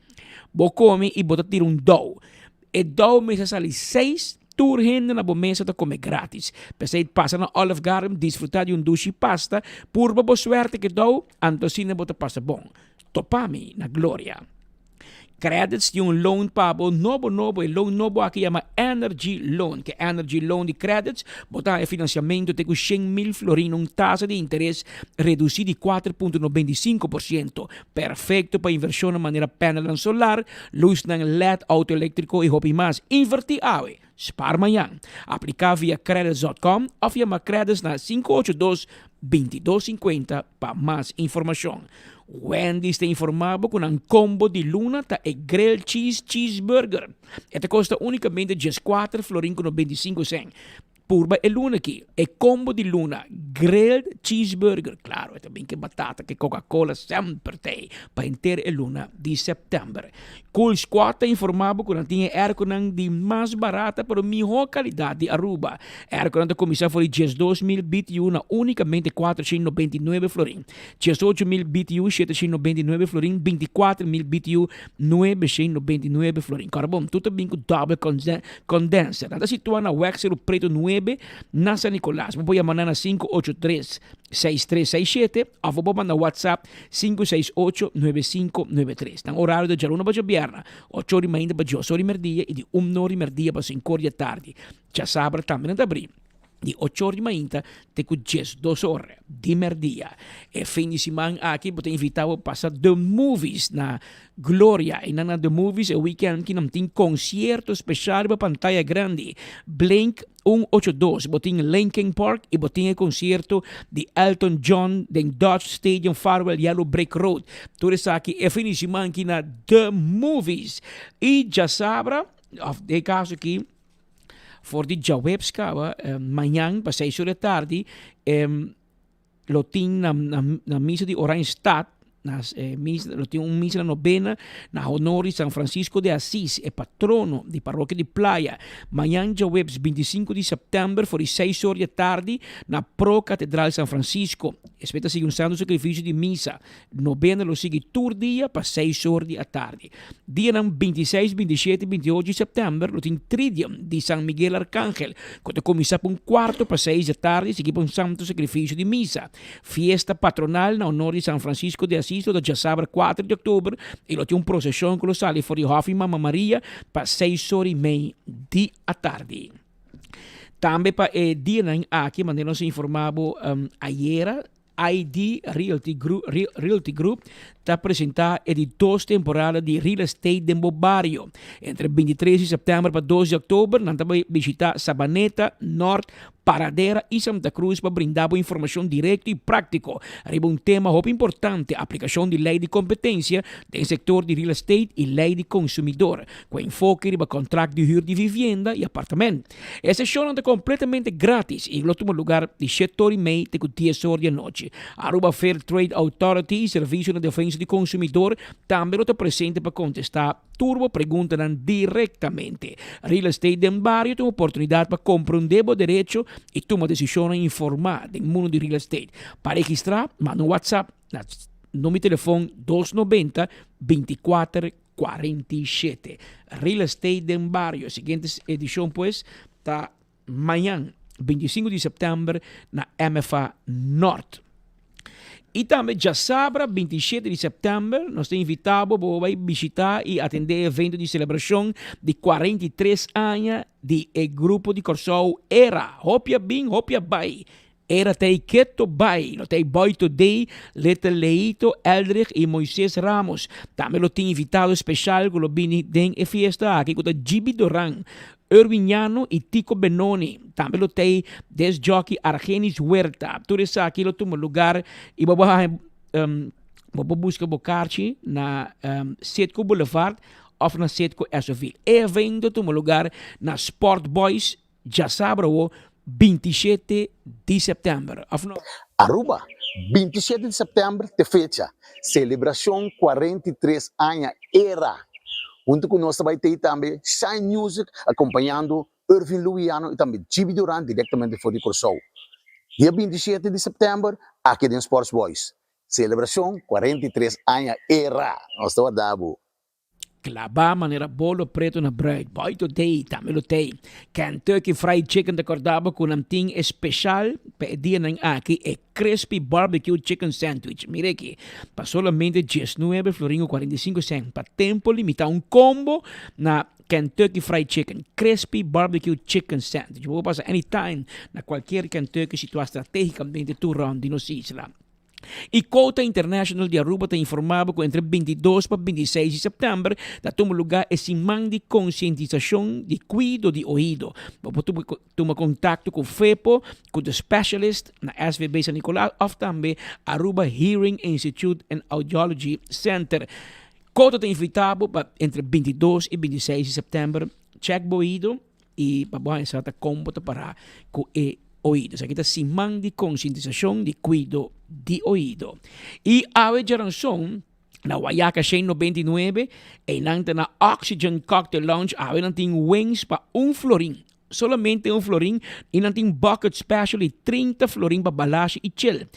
bo kome i bo ta tira un dou. E dou mester sali seis, tur hende na bo mesa ta come gratis. P'esei pasa na Olive Garden, disfruta di un dushi pasta, purba bo suerte ke dou, anto asina bo ta pasa bon. Topa mi na Gloria. Credits di un loan pa bo nobo nobo, e loan nobo aki yama Energy Loan. Ke Energy Loan di Credits bo ta haña financiamento te ku 100,000 florin, un tasa di interes reduci di 4.95%. Perfecto pa inversionnan manera panelnan solar, lusnan led, auto electrico y hopi mas. Inverti awe, spaar mañan. Aplica via Qredits.com of yama Qredits na 582 2250 pa mas informacion. Wendy's ta informa bo cu nan combo di luna ta e Grilled Cheese Cheeseburger. E ta costa unicamente 14 florin cu 95 cent. Purba e luna aki, e combo di luna, grilled cheeseburger, claro, e ta bin ke batata, ke Coca-Cola, semper ta ei, pa henter e luna di september. Cool Squad ta informa bo cu nan tin e airconan di mas barata pero miho calidad di Aruba. Airconan ta cuminsa for di 12,000 BTU na unicamente 499 florin, 18,000 BTU 799 florin, 24,000 BTU 999 florin. Kòrda bon, tur ta bin ku double condenser. Nan ta situá na Wèg Seru Pretu 9 na San Nicolas. Bo por yama nan na 583 6367 òf bo por manda WhatsApp 568 9593. Nan orario ta djaluna pa djabièrnè, ocho ora di mainta pa dios ora di mèrdia i di un ora di mèrdia pa sinku ora di atardi. Djasabra tambe nan ta abrí. Di ocho or di mainta te ku 12 or di merdia. E fin di siman aki bo ta invita bo pasa The Movies na Gloria. E nan na The Movies e weekend ki nan tin concierto special riba pantaya grandi. Blink 182, bo tin Linkin Park y bo tin e concierto di Elton John den Dodge Stadium Farwell Yellow Brick Road. Tur esaki e fin di siman ki na The Movies. Y djasabra, of den e caso aki, For di djaweps kaba, mañan pa seis ora di tardi, lo tin na na misa di Oranjestad, na misa lo tin un misa na nobena na honor di San Francisco de Asis, e patrono di parokia di Playa. Mañan djaweps 25 di sèptèmber for di seis ora di tardi na Pro Catedral San Francisco. Espe ta sigui un santo sacrificio di misa. Nobena lo sigui tur dia pa seis or di atardi. Dianan 26, 27 i 28 di sèptèmber lo tin Tridium di San Miguel Arcángel ku ta kuminsá pa un kuarto pa seis di atardi sigui pa un santo sakrifisio di misa. Fiesta patronal na honor di San Francisco de Asis lo ta djasabra kuater di òktober i lo tin un proseshon ku lo sali for di Hòfi Mama Maria pa seis or i mei di atardi. Tambe pa e dianan aki manera nos a informá bo ayera, ID Realty Group, Realty Group ta presenta e di dos temporada di Real Estate den bo bario. Entre 23 di september pa 2 di october nan ta bai bishita Sabaneta, Noord, Paradera y Santa Cruz pa brinda bo informacion directo y practico riba un tema hopi importante, aplicacion di ley di competencia den sector di real estate y ley di consumidor, cu enfoke riba contract di huur di vivienda y apartament. E seshonnan ta kompletamente gratis i lo tuma lugar di shete or i mei te ku dies or di anochi. Aruba Fair Trade Authority i Servisio na Defensa di Konsumidor tambe lo ta presente pa kontestá tur bo preguntanan direktamente. Real Estate den Bario ta un oportunidat pa komprondé bo derecho i tuma desishonnan informá den mundu di real estate. Pa registrá, manda un WhatsApp na number di telefon dos nobenta 24 47. Real Estate den Bario. E siguiente edicion pues ta mañan 25 di september na MFA Noord. Y tambe djasabra 27 di september nos ta invita bo bo bai bishita y atende e evento di celebracion di 43 aña di e grupo di Corsou Era. Hopi a bin, hopi a bai. Era t'ei keto bai, lo t'ei Boy Today, Little Leito, Eldrich y Moises Ramos. Tambe lo tin invitado special cu lo bini den e fiesta aki cu ta Gibi Doran, Erwin Llano y Tico Benoni. Tambe lo t'ei disc jockey Argenis Huerta. Tur esaki lo tuma lugar y bo por haña bo por busca bo karchi na Citgo Boulevard of na Citgo Esoville. E evento tuma lugar na Sport Boys Djasabra awo 27 di sèptèmber, òf no? Aruba, 27 di sèptèmber t'e fecha, selebrashon 43 aña era. Huntu ku nos ta bai tei tambe Shine Music akompañando Irving Luwiano i tambe Gibi Duran direktamente for di Kòrsou. Dia 27 di sèptèmber aki den Sports Boys. Selebrashon 43 aña era. Nos ta warda bo. Klabá manera bolo preto na bruid. Boy today tambe lo tei. Kentucky Fried Chicken ta kòrda bo ku nan tin e speshal pa e dianan aki, e Crispy Barbecue Chicken Sandwich. Mira aki, pa solamente diesnuebe florin ku kuarenta i sinku sènt pa tempu limitá un kombo na Kentucky Fried Chicken, Crispy Barbecue Chicken Sandwich. Bo por pasa anytime na kualkier Kentucky situá stratégikamente tur rònt di nos isla. Y Quota International di Aruba ta informa bo cu entre 22 pa 26 di september ta tuma lugar e siman di concientisacion di cuido di oido. Bo por tuma contacto cu FEPO, cu The Specialist na SVB San Nicolas of tambe Aruba Hearing Institute and Audiology Center. Quota ta invita bo pa entre 22 y 26 di september check bo oido. I pa bo haña sa ta kon bo ta pará ku e oido. Esaki ta siman di konsientisashon di kuido di oido. I awe djaranson na Wayaca shen 99, einan ta na Oxygen Cocktail Lounge, awe nan tin wings pa un florin. Solamente un florin i nan tin bucket special di 30 florin pa balashi i chill.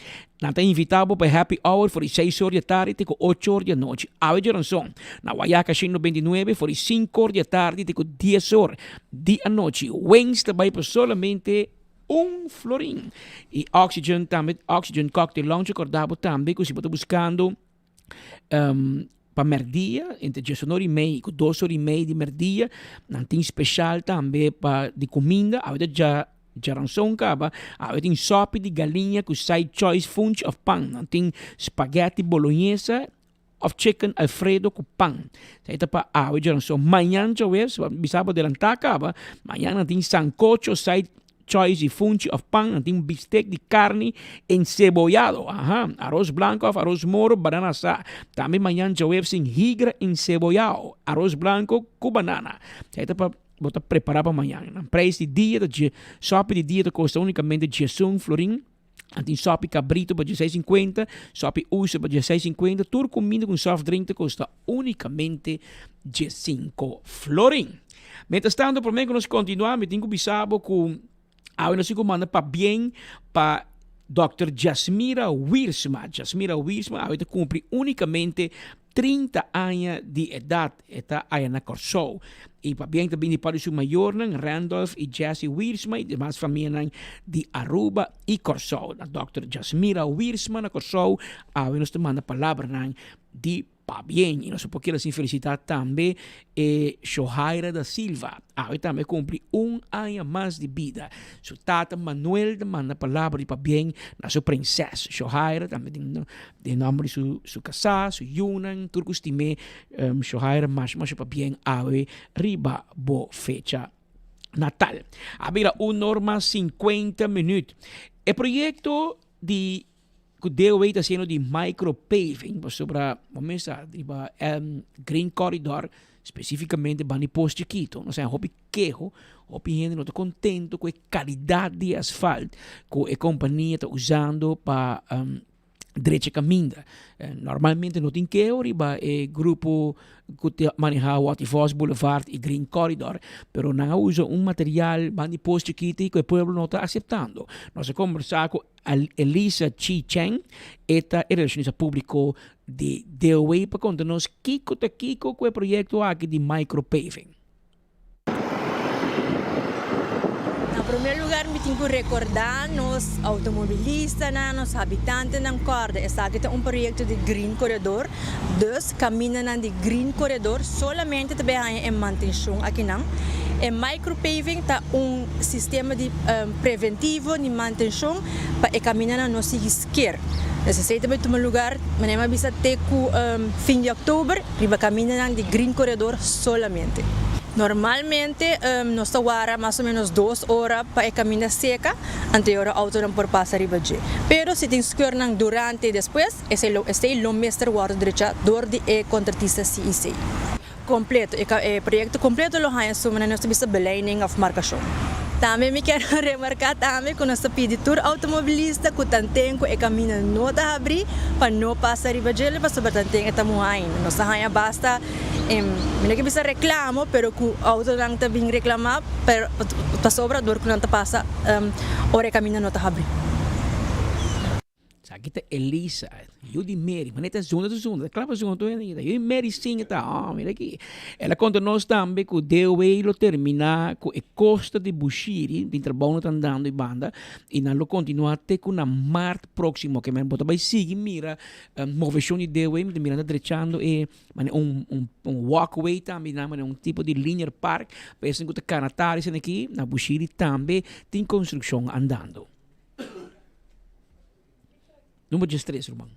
Nan ta invita bo pa e happy hour for di seis or di atardi te ku ocho or di anochi. Awe djaranson na Wayaca 199 for di sinku or di atardi te ku dies or di anochi. Wings ta bai pa solamente un florin. I Oxygen tambe, Oxygen Cocktail Lounge korda bo tambe ku si bo ta buskando pa merdia entre diesun or i mei ku dos or i mei di merdia nan tin special tambe pa di kuminda awe ta dja djaranson kaba awe tin sopi di galiña ku side choice funchi of pan nan tin spaghetti bolognese of chicken alfredo ku pan esei ta pa awe djaranson mañan djawe bisa bo adelanta kaba mañan nan tin sancocho side Choice di funchi of pan, nan tin bistek di carni encebollado, aha, aros blanco of aros moro, banana asá. Tambe mañan djaweps tin higra encebollado, aros blanco cu banana. Esei ta pa bo ta prepara pa mañan. Nan prijs di dia ta dje, sopi di dia ta costa unicamente diesun florin. Nan tin sopi cabrito pa dieseis cincuenta, sopi oester pa dieseis cincuenta. Tur cuminda cu un soft drink ta costa unicamente diescinco florin. Mientras tanto, prome cu nos continua, mi tin cu bisa bo cu awe nos tin cu manda pabien pa Dòkter Jasmira Wiersma. Jasmira Wiersma awe ta cumpli unicamente 30 aña di edad. E ta aya na Kòrsou. I pabien ta bini pa di su mayornan, Randolph i Jessie Wiersma i demas famianan di Aruba i Kòrsou. Na Dòkter Jasmira Wiersma na Kòrsou awe nos ta manda palabranan di Pabien y nos por keda sin felicita tambe e Shohaira da Silva. Awe tambe cumpli un aña mas di bida. Su tata Manuel ta manda palabra di pabien na su prinses. Shohaira tambe den den nomber di su su casá, su yunan, tur cu stim'é. Shohaira masha masha pabien awe riba bo fecha natal. A bira un or mas 50 minuut. E proyecto di Ku DOW ta hasiendo di micro paving pasobra bo mes sa riba Green Corridor spesifikamente banda di Pos Chikito nos haña hopi keho, hopi hende no ta kontento ku e kalidat di asfalt ku e kompania ta usando pa drecha kaminda. Normalmente no tin keho riba e grupo ku ta maneha Watty Vos Boulevard i Green Corridor pero nan a usa un material banda di Pos Chikito ku e pueblo no ta aseptando. Nos a kombersá ku Elisa Chi Cheng, e ta e relacionista publico di DOW pa conta nos kico ta kico cu e proyecto aki di micropaving. Na primer lugar mi tin cu recorda nos automobilistanan, nos habitantenan corda esaki ta un proyecto di Green Corredor, dus camindanan di Green Corredor solamente ta bay haña e mantencion akinan. E micropaving ta un sistema di preventivo di mantenshon pa e kamindanan no sigui sker. Dus esei ta bai tuma lugar, manera mi a bisa, te ku fin di òktober riba kamindanan di Green Corredor solamente. Normalmente nos ta wara mas o menos dos ora pa e kaminda seka, anto e ora outonan por pasa riba dje. Pero si tin skeurnan durante i despues, esei lo esei lo mester wòrdu drechá dor di e kontratista CEC. Kompleto, e e proyekto kompleto lo haña su manera nos ta bisa beleiding òf markashon. Tambe mi kier remarká tambe ku nos ta pidi tur outomobilista ku tanten ku e kaminda no ta habrí pa no pasa riba djele pasobra tanten e ta muhá ainda. Nos ta haña basta mi no ke bisa reklamo pero ku outonan ta bin reklamá pero pasobra dor ku nan ta pasa ora e kaminda no ta habrí. Esaki ta Elisa, yu di Mary. Manera ta zunda ta zunda, ta kla pa zunda tur hende. Yu di Mary singa ta, oh, mira aki. El a konta nos tambe ku DOW lo terminá ku e kosta di Bushiri, tin trabou no ta andando i banda, i nan lo kontinuá te ku na mart próksimo. Ke men bo ta bai sigui mira moveshon di DOW, mi ta mira nan ta drechando e manera un un un walkway tambe nan manera un tipo di linear park pa esnan ku ta kana tardi esaki aki na Bushiri tambe tin konstrukshon andando. Number 13, ruman.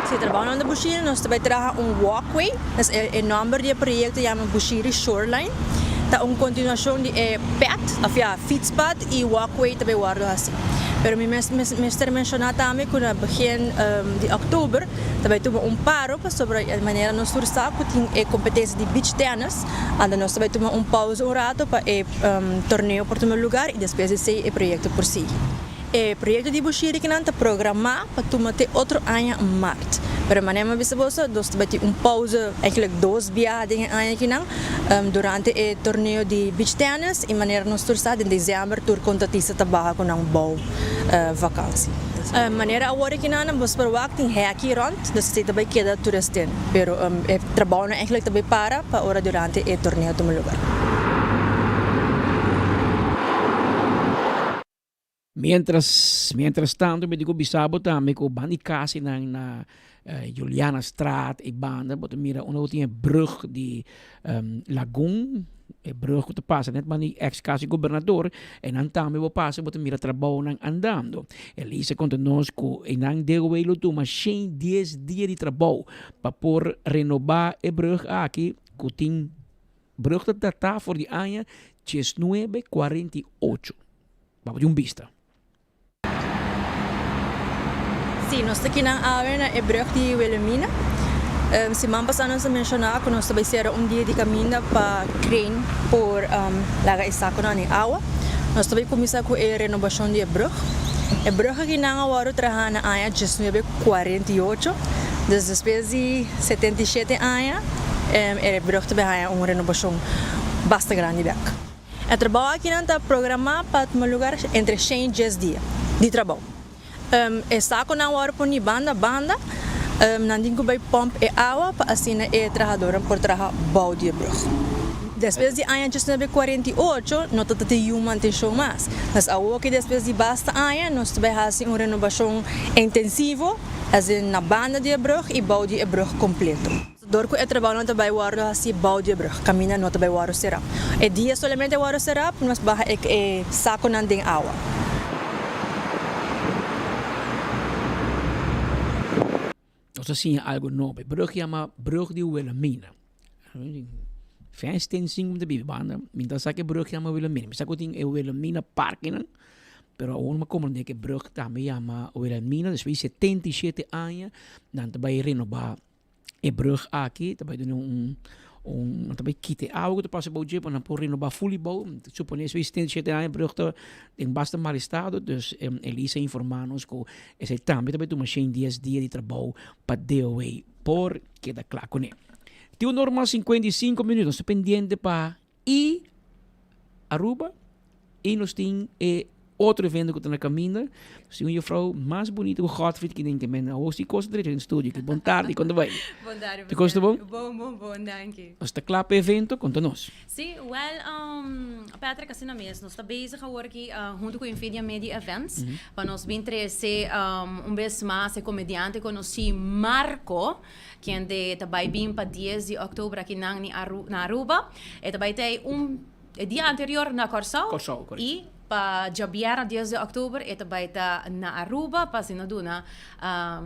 Si trabounan di Bushiri nos ta bai traha un walkway, dus e nomber di e proyecto yama Bushiri Shoreline. Ta un continuacion di e pad, of ya, fietspad y walkway ta bai wordo haci. Pero mi mester menciona tambe cu na begin di october ta bai tuma un paro pasobra e manera nos tur sa cu tin e competencia di beach tennis. Anto nos ta bai tuma un pausa un rato pa e torneo por tuma lugar y despues di esey e proyecto por sigui. E proyecto di Bushirikinan ta programa pa tuma te otro aña mart. Pero manera mi a bisa boso, nos ta bai tin un pausa eigenlijk dos biaha den e aña akinan durante e torneo di beach tennis y manera nos tur sa den december tur contratista ta baha cu nan bou vakantie. Manera awor akinan boso por wak tin heki rond. Dus esei ta bai keda tur esten, pero e trabounan eigenlijk ta bai para pa ora durante e torneo tuma lugar. Mientras, mientras tanto mi tin ku bisa bo tambe ku banda di kasinan na Julianastraat e banda bo ta mira unda bo tin e brug di Lagun, e brug ku ta pasa net banda di ex kas di gobernador, einan tambe bo pasa bo ta mira trabounan andando. Elisa konta nos ku einan DOW lo tuma shen dies dia di trabou pa por renobá e brug aki ku tin brug ta datá for di aña diesnuebe kuarenta i ocho. Babo di un bista. Sí, nos ta kinan awe na e brug di Wilhelmina. Siman pasá nos a menshoná ku nos ta bai sera un dia di kaminda pa crane por laga e sakunan den awa. Nos ta bai kuminsá ku e renobashon di e brug. E brug akinan a wòrdu trahá na aña diesnuebe kuarenta i ocho, dus despues di 77 aña e brug ta bai haña un renobashon basta grandi bèk. E trabou akinan ta programá pa tuma lugar entre shen i djes dia di trabou. E sakonan wòrdu poni banda banda, nan tin ku bai pòmp e awa pa asina e trahadornan por traha bou di e brug. Despues di aña 1948 no ta tin yu mantenshon mas. Nos awoki despues di basta aña nos ta bai hasi un renobashon intensivo, as in na banda di e brug i bou di e brug kompleto. Dor ku e trabounan ta bai wòrdu hasí bou di e brug, kaminda no ta bai wòrdu será. E dia solamente a wòrdu será pa nos baha e e sakonan den awa. Nos a siña algu nobo. E brug yama Brug di Wilhelmina. Fèns ten sin ku mi ta biba banda, mi ta sa ku e brug yama Wilhelmina. Mi sa ku tin e Wilhelmina Parknan, pero awor mi a komprendé ku e brug tambe yama Wilhelmina. Despues di 77 aña nan ta bai renobá E brug aki ta bai duna un un nan ta bai kita e awa ku ta pasa bou dje pa nan por renobá ful e bou. Mi ta suponé esei 77 aña e brug ta den basta mal estado, dus Elisa a informá nos ku esei tambe ta bai tuma shen dies dia di trabou pa DOW por keda kla kuné. Tin un normal 55 minüt, nos ta pendiente pa i Aruba i nos tin e. otro evento ku ta na kaminda. Nos tin un juffrouw mas bunita ku Godfried ki den ke men awor si kos drecha den studio aki. Bon tardi, kon ta bai? Bon tardi, Te kos ta bon? Bon, bon, bon, danki. Nos ta kla pa e evento, konta nos. Si, wèl, Patrick, asina mes, nos ta bezig awor aki huntu ku Invidia Media Events pa nos bin trese un bes mas e komediante konosí Marco, kende ta bai bin pa dies di òktober aki nan na Aruba. E ta bai tei un e dia anterior na Kòrsou Kòrsou, korekto. i pa djabièrnè dies di òktober e ta bai ta na Aruba pa asina duna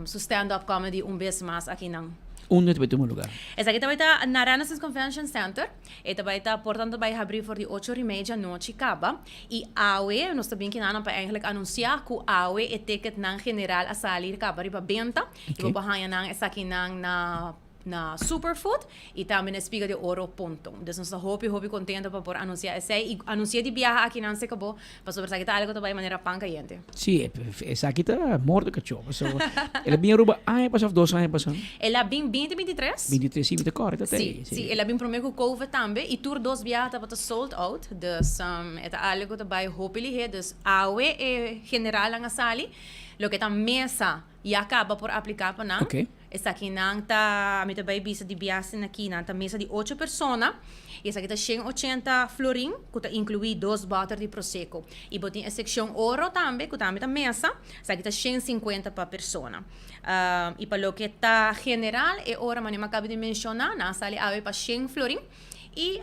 su stand up comedy un bes mas aki nan. Unda e ta bai tuma lugar? Esaki ta bai ta na Renaissance Convention Center. E ta bai ta portan ta bai habrí for di ocho ora i media anochi kaba. I awe nos ta bin kinanan pa eigenlijk anunsiá ku awe e ticketnan general a sali kaba riba benta. I bo por haña nan esakinan na na Superfood i tambe na Espiga de Oro Ponton. Dus nos ta hopi hopi kontento pa por anunsiá esei i anunsiá di biaha akinan se kabo pasobra esaki ta algo ta bai manera pan kayente. Sí, esaki ta morto kachó. Pasobra el a bin Aruba aña pasá òf dos aña pasá? El a bin binti bintitres. Bintitres, sí, mi ta kòrda ta ei. Sí, sí, el a bin promé ku Covid tambe i tur dos biaha tabata sold out. Dus e ta algo ta bai hopi lihé. Dus awe e generalnan a sali. Loke ta mesa Ya caba por aplica pa nan. Okay. Esakinan ta, mi ta bay bisa di biasen aki, nan ta mesa di ocho persona y esaki ta 180 florin cu ta inclui dos boter di prosecco. Y bo tin e seccion oro tambe cu tambe ta mesa, esaki ta 150 pa persona. Y pa loke ta general e ora manera mi a caba di menciona, nan a sali awe pa 100 florin y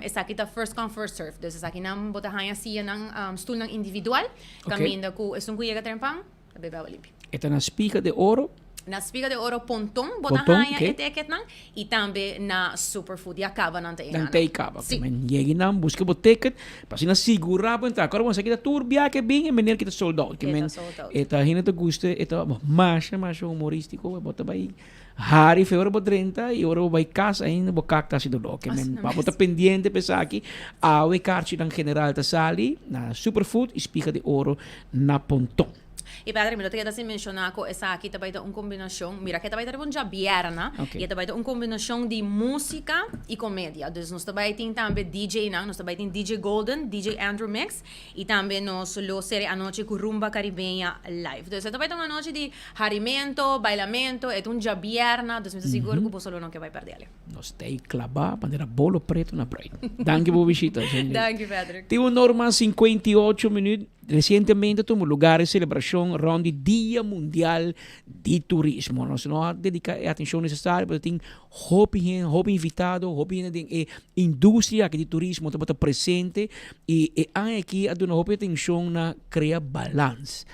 esaki ta first come first serve. Dus esakinan bo ta haya siyanan, stoelnan individual, caminda cu esun cu yega trempan. Ta bebe awa limpi. E ta na Spiga de Oro. Na Spiga de Oro Ponton bo ta haña e ticketnan y tambe na Superfood. Ya caba nan ta Nan ta e caba. Si. Men yegi nan busca bo ticket pa asina sigura bo entra. Acorda bo esaki ta tur bia ke bin e meneer kita sold out. E ta sold out. E ta hende ta gusta e ta masha masha humoristico bo ta bay hari fe ora bo drenta y ora bo bay cas ainda bo kak ta haci dolor. Ke men pa bo ta pendiente pa esaki awe karchinan general ta sali na Superfood y Spiga de Oro na Ponton. Y Patrick, mi lo ta keda sin menciona cu esaki ta bay ta un combinacion, mira ke ta bay ta riba un djabièrna, y e ta bay ta un combinacion di musica y comedia. Dus nos ta bay tin tambe DJ nan, nos ta bay tin DJ Golden, DJ Andrew Mix, y tambe nos lo cera e anochi cu Rumba Caribeña live. Dus e ta bay ta un anochi di harimento, bailamento, e ta un djabièrna, dus mi ta sigur cu boso lo no ke bay perdele. Nos ta ei klabá manera bolo preto na bruid. Danki pa bo bishita, Jenny. Danki, Patrick. Tin un normal 58 minuut. Resientemente tuma lugar e selebrashon rond di Dia Mundial di Turismo. Nos no a dedica e atencion necesario pasobra tin hopi hende, hopi invitado, hopi hende den e industria aki di turismo tabata presente y e aña aki a duna hopi atencion na crea balans.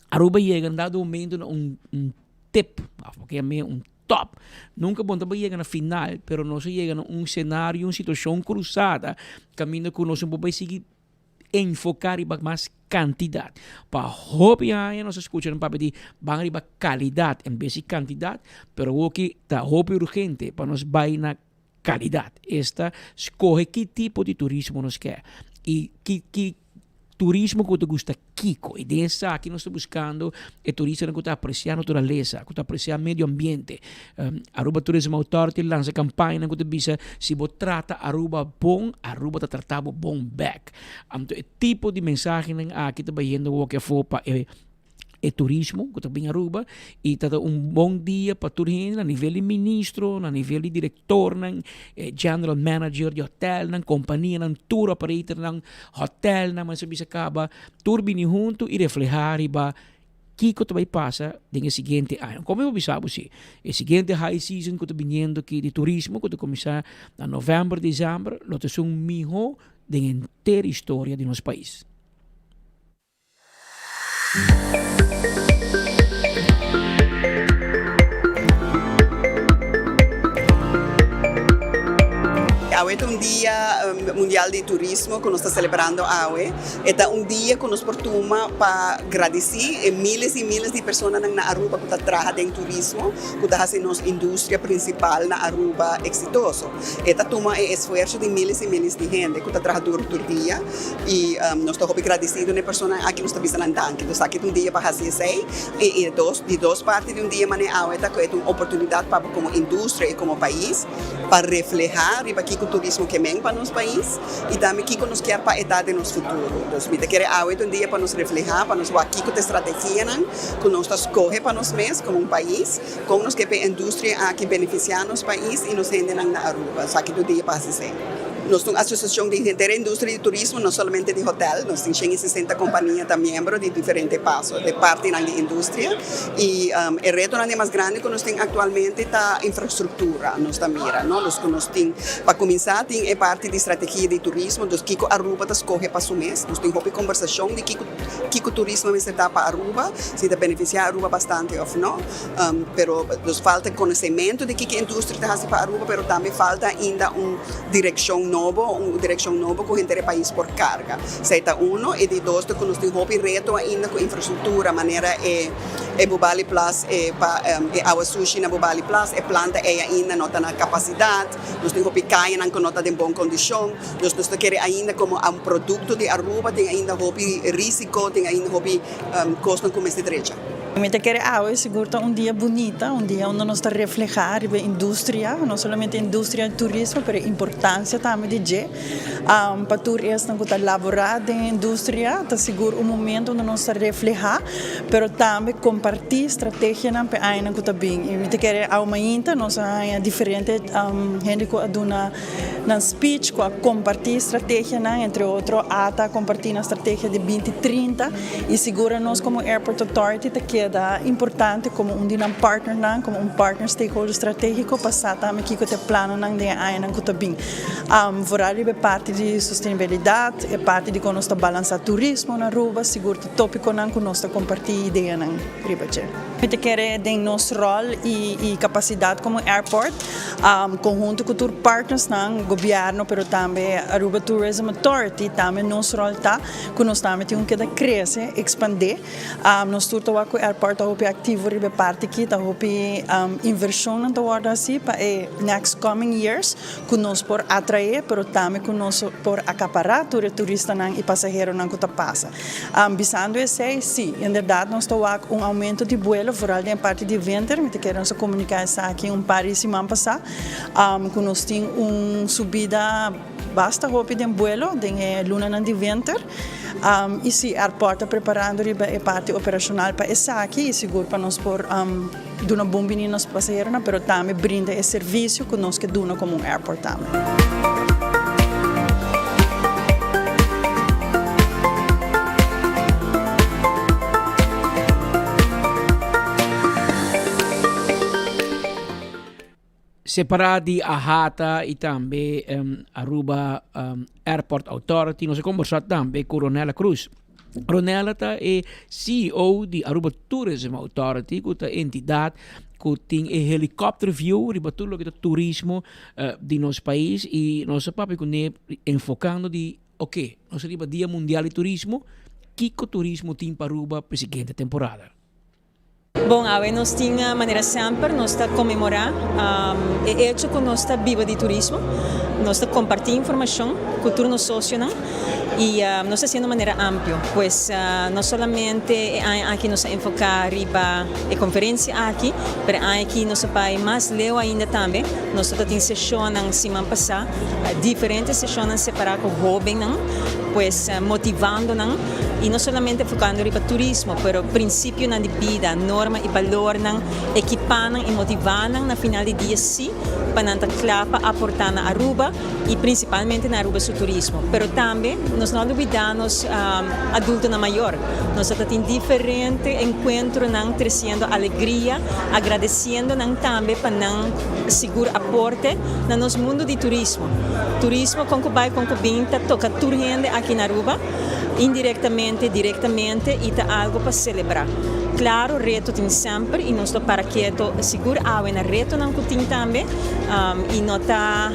Aruba yega na dado momento na un tip, of bo ke yam'e un top. Nunca bo no ta bay yega na final, pero nos a yega na un scenario, un situacion cruzada caminda cu nos no por bay sigui enfoca riba mas cantidad. Pa hopi aña nos a scucha nan papia di ban riba calidad en bes di cantidad, pero awoki ta hopi urgente pa nos bay na calidad. Esta scoge ki tipo di turismo nos ke y ki ki turismo cu ta gusta kico. Y den esaki nos ta buscando e turistanan cu ta aprecia naturalesa, cu ta aprecia medio ambiente. Aruba Tourism Authority lansa campañanan cu ta bisa si bo trata Aruba bon, Aruba ta trata bo bon bek. Anto e tipo di mensahenan aki ta bayendo woki afo pa e e turismo cu ta bin Aruba y ta un bon dia pa tur hende na nivel di ministro, na nivel di directornan, e general manager di hotelnan, companianan, tour operatornan, hotelnan, men sa bisa caba, tur bini hunto y refleha riba kico ta bay pasa den e siguiente aña. Como mi por bisa bo si, e siguiente high season cu ta biniendo aki di turismo cu ta cuminsa na november, december, lo ta esun miho den henter historia di nos pais. Awe ta un dia mundial di turismo ku nos ta selebrando awe. E ta un dia ku nos por tuma pa gradisí e miles i miles di personanan na Aruba ku ta traha den turismo, ku ta hasi nos industria prinsipal na Aruba eksitoso. E ta tuma e esfuerso di miles i miles di hende ku ta traha duru tur dia. I nos ta hopi gradisido na e personanan aki, nos ta bisa nan danki. Nos aki ta un dia pa hasi esei. I e dos, di dos parti di un dia manera awe ta ku e ta un oportunidat pa bo komo industria i komo pais pa reflehá riba kiko. turismo ke men pa nos pais i tambe kiko nos kier pa e ta den nos futuro. Dus mi ta kere awe ta un dia pa nos reflehá, pa nos wak kiko ta e strategianan ku nos ta skohe pa nos mes komo un pais, kon nos ke pa e industria aki benefisiá nos pais i nos hendenan na Aruba. Esaki ta un dia pa hasi esei. Nos ta un asosiashon di henter e industria di turismo, no solamente di hotel. Nos tin 160 kompania ta miembro di diferente paso, di partinan di industria. I e retonan di mas grandi ku nos tin aktualmente ta infrastruktura, nos ta mira, no? Nos ku nos tin, pa kuminsá tin e parti di strategia di turismo, dus kiko Aruba ta skohe pa su mes. Nos tin hopi kombersashon di kiko kiko turismo mester ta pa Aruba, si ta benefisiá Aruba bastante òf no. Pero nos falta konosementu di kiko e industria ta hasi pa Aruba, pero tambe falta ainda un direkshon nobo, un direkshon nobo ku henter e pais por karga. Esei ta uno. E di dos ta ku nos tin hopi reto ainda ku infrastruktura, manera e e Bubali Plas, e pa e awa sushi na Bubali Plas, e planta ei ainda no ta na kapasidat. Nos tin hopi kayanan ku no ta den bon kondishon. Dus nos ta kere ainda komo un produkto di Aruba tin ainda hopi risiko, tin ainda hopi kosnan ku mester drecha. Mi ta kere awe sigur ta un dia bunita, un dia unda nos ta refleha riba e industria, no solamente e industria di turismo pero e importancia tambe di dje pa tur esnan cu ta labora den e industria. Ta sigur un momento unda nos ta refleha pero tambe comparti strategianan pa e añanan cu ta bin. Y mi ta kere awe mainta nos a haña diferente hende cu a duna Nan speech cu a comparti strategianan, entre otro ata a comparti nan strategia di binti 30 y sigura nos como Airport Authority ta keda importante como un di nan partnernan, como un partner stakeholder strategico pa sa tambe kico ta e planonan den e añanan cu ta bin. Vooral riba e parti di sostenibilidad, e parti di con nos ta balansa turismo na Aruba, sigur ta topiconan cu nos ta comparti ideanan riba dje. Mi ta kere den nos rol y capacidad como airport. Conhunto cu tur partnersnan, gobierno pero tambe Aruba Tourism Authority, tambe nos rol ta cu nos tambe tin un keda crece, expande. Nos tur ta wak cu airport ta hopi activo riba e parti aki, ta hopi inversionnan ta wordo haci pa e next coming years cu nos por atrae pero tambe cu nos por acapara tur e turistanan y pasaheronan cu ta pasa. Bisando esey, si, inderdaad nos ta wak un aumento di buelo, vooral den e parti di winter. Mi ta kere nos a comunica esaki un par di siman pasa, cu nos tin un subida basta hopi den buelo den e lunanan di winter. Y si, airport ta preparando riba e parti operacional pa esaki y sigur pa nos por duna bon bini nos pasaheronan, pero tambe brinda e servicio cu nos ke duna como un airport tambe. Separa di AHATA y tambe Aruba Airport Authority, nos a conversa tambe cu Ronella Cruz. Ronella ta e CEO di Aruba Tourism Authority, cu ta entidad cu tin e helicopter view riba tur loke ta turismo di nos pais y nos a papia cune enfocando di ok, nos riba Dia Mundial di Turismo, kico turismo tin pa Aruba pa e siguiente temporada? Bon, awe nos tin manera semper nos ta conmemora e hecho cu nos ta biba di turismo, nos ta comparti informacion cu tur nos socionan y nos ta haciendo manera amplio, pues no solamente e aña aki nos a enfoca riba e conferencia aki, pero e aña aki nos a bay mas leu ainda tambe, nos ta tin sesionnan siman pasa, diferente sesionnan separa cu hobennan, pues motivando nan. Y no solamente enfocando riba turismo, pero principionan di bida, norma y balornan, equipa nan y motiva nan na final di dia si pa nan ta cla pa aporta na Aruba y principalmente na Aruba su turismo. Pero tambe nos no a lubida nos adultonan mayor. Nos ta tin diferente encuentronan treciendo alegria, agradeciendo nan tambe pa nan sigur aporte na nos mundo di turismo. Turismo con cu bay con cu bin ta toca tur hende aki na Aruba. Indirectamente, directamente y ta algo pa celebra. Claro, reto tin semper y nos lo para keto sigur awe na retonan cu tin tambe y no ta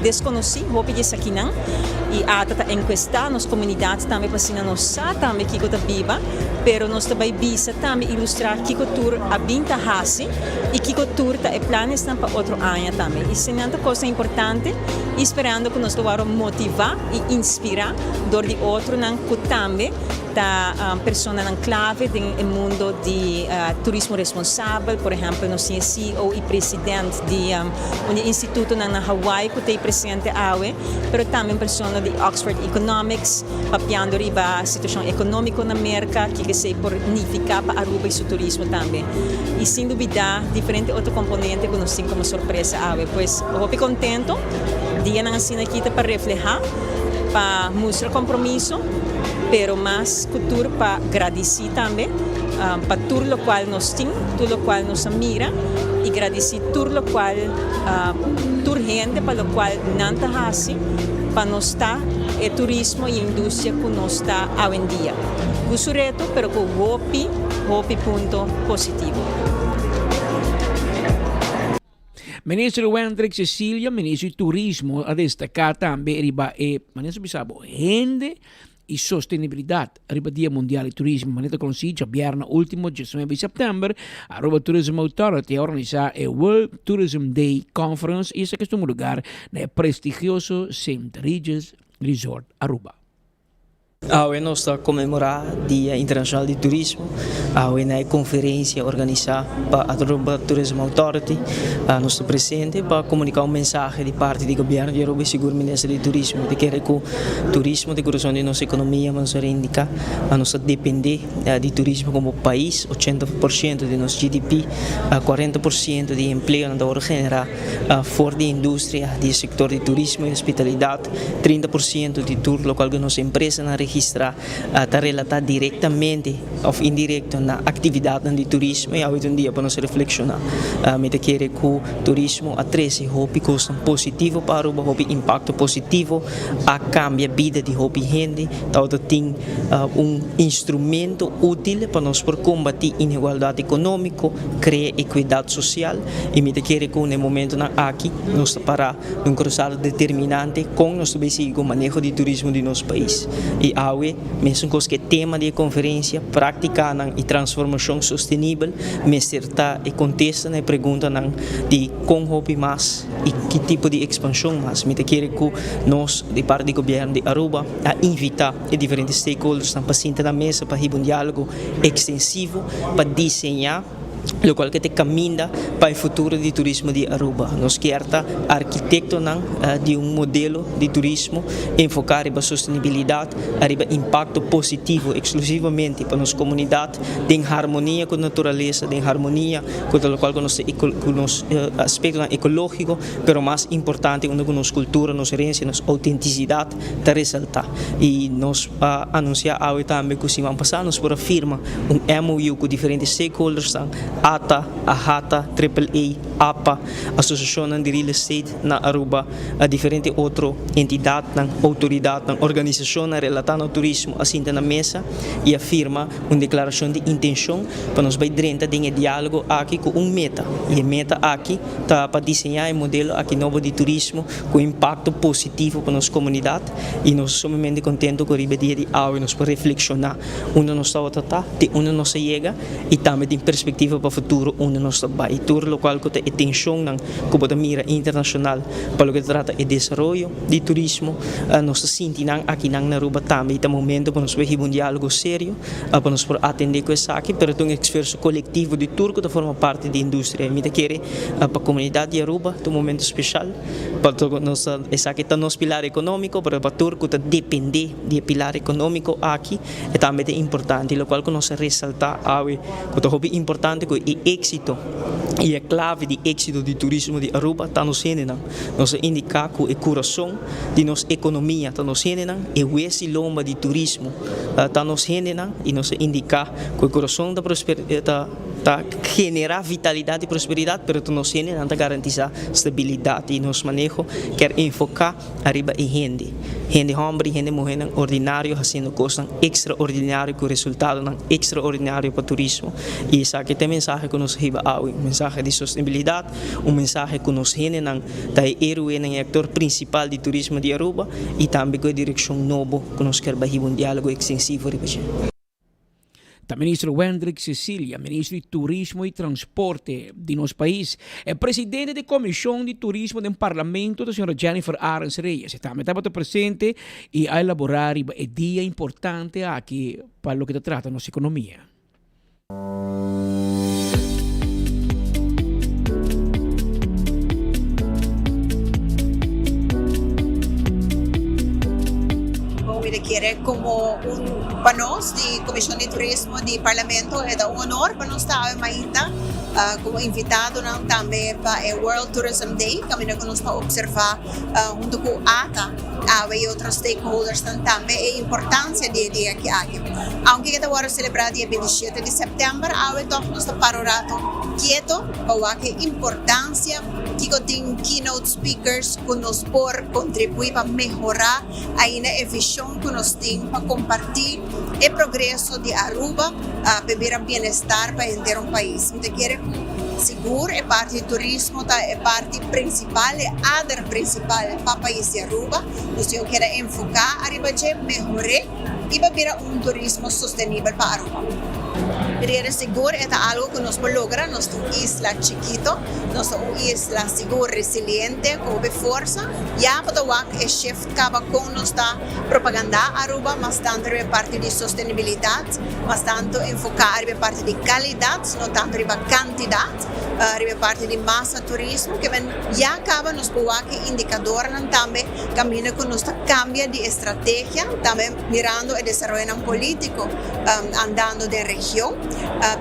desconoci hopi di esakinan y ata ta encuesta nos comunidad tambe pa asina nos sa tambe kico ta biba, pero nos ta bay bisa tambe ilustra kico tur a bin ta haci y kico tur ta e planesnan pa otro aña tambe. Y esnan ta cosnan importante y sperando cu nos lo worde motiva. y inspira dor di otro. otronan ku tambe ta personanan klave den e mundo di turismo responsabel. Por ehèmpel nos tin e CEO i president di un di e institutonan na Hawaii ku ta ei presente awe, pero tambe un persona di Oxford Economics papiando riba situashon ekonómiko na Merka, kiko esei por nifiká pa Aruba i su turismo tambe. I sin dubidá diferente otro komponente ku nos tin komo sorpresa awe. Pues hopi kontento. Dianan asina aki ta pa reflehá, pa mustra kompromiso, pero mas ku tur pa gradisí tambe pa tur lokual nos tin, tur lokual nos a mira i gradisí tur lokual, tur hende pa lokual nan ta hasi pa nos ta e turismo i e industria ku nos ta awendia. Ku su reto, pero ku hopi, hopi punto positivo. Minister Wendrick Cecilia, Minister di Turismo, a destaká tambe riba e, manera su bisa bo, hende i sostenibilidat riba Dia Mundial di Turismo. Manera ta konosí, djabièrnè último, diesnuebe di sèptèmber, Aruba Tourism Authority a organisá e World Tourism Day Conference i esaki a tuma lugar na e prestigioso Saint Regis Resort Aruba. Awe nos ta konmemorá Dia Internashonal di Turismo. Awe na e konferensia organisá pa Aruba Tourism Authority nos ta presente pa komuniká un mensahe di parti di gobièrnu di Aruba i sigur Minister di Turismo. Ta kere ku turismo ta e kurason di nos ekonomia, nos a reindiká nos ta dependé di turismo komo pais, ochenta por siento di nos GDP, kuarenta por siento di empleonan ta wòrdu generá for di industria di e sektor di turismo i hospitalidat. 30 por siento di tur lokual ku nos empresanan registrá ta relatá direktamente òf indirekto na aktividatnan di turismo i awe ta un dia pa nos reflekshoná. Mi ta kere ku turismo a trese hopi kosnan positivo pa Aruba, hopi impakto positivo, a kambia bida di hopi hende, tabata tin un instrumento útil pa nos por kombatí inigualdat ekonómiko, krea ekuidat sosial i mi ta kere ku na e momentonan aki nos ta pará Un cruzada determinante con nos ta bay sigui cu maneho di turismo di nos pais. Y awe, mesun cos cu e tema di e conferencia, practicanan y transformacion sostenibel mester ta e contesta na e preguntanan di con hopi mas y ki tipo di expansion mas. Mi ta kere cu nos di parti di Gobierno di Aruba a invita e diferente stakeholdersnan pa sinta na mesa pa hiba un dialogo extensivo pa diseña locual ke ta e caminda pa e futuro di turismo di Aruba. Nos kier ta arquitectonan di un modelo di turismo enfoca riba sostenibilidad, ariba impacto positivo exclusivamente pa nos comunidad, den harmonia cu naturalesa, den harmonia cu ta locual cu nos ta cu nos aspectonan ecologico, pero mas importante unda cu nos cultura, nos herencia, nos autenticidad ta resalta. Y nos a anuncia awe tambe cu siman pasa nos por a firma un MOU cu diferente stakeholdersnan, ata, AHATA, Triple A, apa, asociacionnan di real estate na Aruba, diferente otro entidadnan, autoridadnan, organisacionnan relata na turismo a sinta na mesa y a firma un declaracion di intencion pa nos bay drenta den e dialogo aki cu un meta y e meta aki ta pa diseña e modelo aki nobo di turismo cu impacto positivo pa nos comunidad y nos ta sumamente contento cu riba e dia di awe nos por reflexiona unda nos tabata ta, te unda nos a yega y tambe tin perspectiva pa futuro unda nos ta bay. Tur locual cu ta e tensionnan cu bo ta mira internacional pa loke ta trata e desaroyo di turismo, nos ta sinti nan akinan na Aruba tambe y ta momento pa nos por hiba un dialogo serio pa nos por atende cu esaki, pero ta un esfuerzo colectivo di tur cu ta forma parti di industria y mi ta kere pa comunidad di Aruba ta un momento special pa nos esaki ta nos pilar economico pero pa tur cu ta depende di e pilar economico aki e tambe ta importante y locual cu nos a resalta awe cu ta hopi importante cu e exito y e clave di exito di turismo di Aruba ta nos hendenan. Nos a indica cu e curason di nos economia ta nos hendenan, e hues y lomba di turismo ta nos hendenan y nos a indica cu e curason ta ta ta genera vitalidad y prosperidad pero ta nos hendenan ta garantisa stabilidad y nos maneho kier enfoca ariba e hende, hende homber y hende muhernan ordinario haciendo cosnan extraordinario cu resultadonan extraordinario pa turismo y esaki ta e mensahe cu nos a hiba awe, un mensahe di sostenibilidad, un mensahe cu nos hendenan ta e heroenan y actor principal di turismo di Aruba y tambe cu e direccion nobo cu nos kier bay hiba un dialogo extensivo riba dje. Ta Minister Wendrick Cecilia, Minister di Turismo y Transporte di nos pais. E presidente di Comision di Turismo den Parlamento ta señora Jennifer Arends Reyes. E tambe tabata presente y a elabora riba e dia importante aki pa loke ta trata nos economia. Mi ta kere como un pa nos di Comision di Turismo di Parlamento e ta un honor pa nos ta awe mainta como invitadonan tambe pa e World Tourism Day caminda cu nos ta observa hunto cu ata awe y otro stakeholdersnan tambe e importancia di e dia aki. Aunke ke ta wòrdu selebrá dia 27 di sèptèmber, awe tòg nos ta para un rato kieto pa wak e importansia kiko tin keynote speakers ku nos por kontribuí pa mehorá ainda e vishon ku nos tin pa kompartí e progreso di Aruba pa e bira bienestar pa henter un pais. Mi ta kere ku sigur e parti di turismo ta e parti prinsipal, e ader prinsipal pa pais di Aruba. Nos tin ku keda enfoká ariba dje, mehor'é. i pa bira un turismo sostenibel pa Aruba. Riera sigur e ta algo ku nos por logra, nos ta un isla chikito, nos ta un isla sigur resiliente ku hopi forsa, ya bo ta wak e shift kaba kon nos ta propaganda Aruba mas tantu riba e parti di sostenibilidat, mas tantu enfoká riba e parti di kalidat, no tantu riba kantidat, riba e parti di masa turismo, ke men ya kaba nos por wak e indikadornan tambe. Caminda cu nos ta cambia di estrategia, tambe mirando e desaroyonan politico andando den region.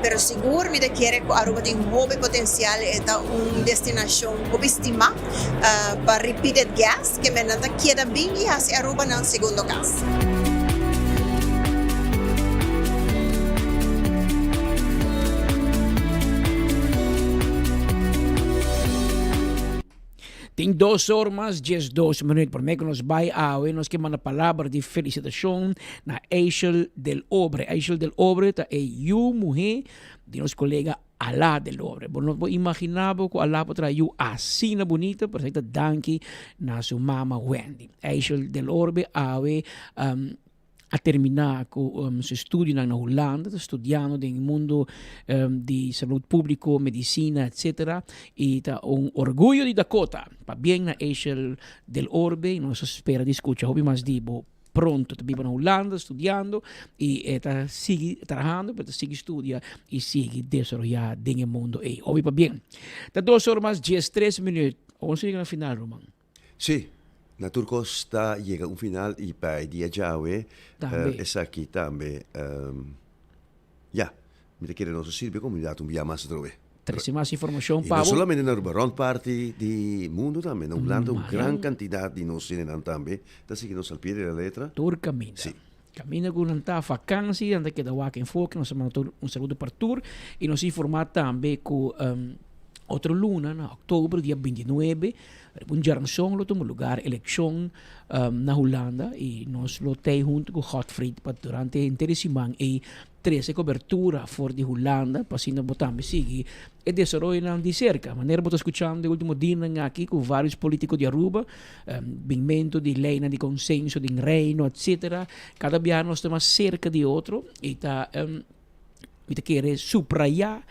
Pero sigur mi ta kere cu Aruba tin hopi potencial, e ta un destinacion hopi stima pa repeated guests, kende nan ta keda bin y haci Aruba nan segundo cas. Tin dos or mas 12 minuut. Promé ku nos bai awe, nos ke manda palabra di felisitashon na Eishel del Obre. Eishel del Obre ta e yu muhé di nos kolega Alá del Obre. Bo no por imaginá bo ku Alá por traha yu asina bunita, pero esei ta danki na su mama Wendy. Eishel del Orbe awe a termina cu su estudionan na Hulanda, ta studiando den e mundo di salud publico, medicina, etcetera, y ta un orguyo di Dakota. Pabien na Eshel del Orbe, y nos a spera di scucha hopi mas di bo pronto. Ta biba na Hulanda studiando y e ta sigui trahando, pero ta sigui studia y sigui desaroya den e mundo ey. Hopi pabien. Ta dos ora mas 13 minuut. Ons a yega na final, Roman. Sí, na tur kos ta yega un final i pa e dia djawe esaki tambe. Ya, mi ta kere nos a sirbi e komunidat un bia mas atrobe. Trese mas informashon pa bo. I no solamente na Aruba, rònt parti di mundu tambe. Na Hulanda un gran kantidat di nos hendenan tambe ta sigui nos al pie de la letra. Tur kaminda. Sí. Kaminda ku nan ta vakansi, nan ta keda wak enfoke. Nos ta manda tur un saludo pa tur i nos informá tambe ku otro luna na oktober dia 29 riba un djaranson lo tuma lugar elekshon na Hulanda i nos lo tei huntu ku Godfried pa durante henter e siman ei trese kobertura for di Hulanda pa asina bo tambe sigui e desaroyonan di serka. Manera bo ta skuchando e ultimo dianan aki ku varios politiko di Aruba, binmento di leynan di konsenso den Reino etcetera, kada biaha nos ta mas serka di otro i ta mi ta kere subraya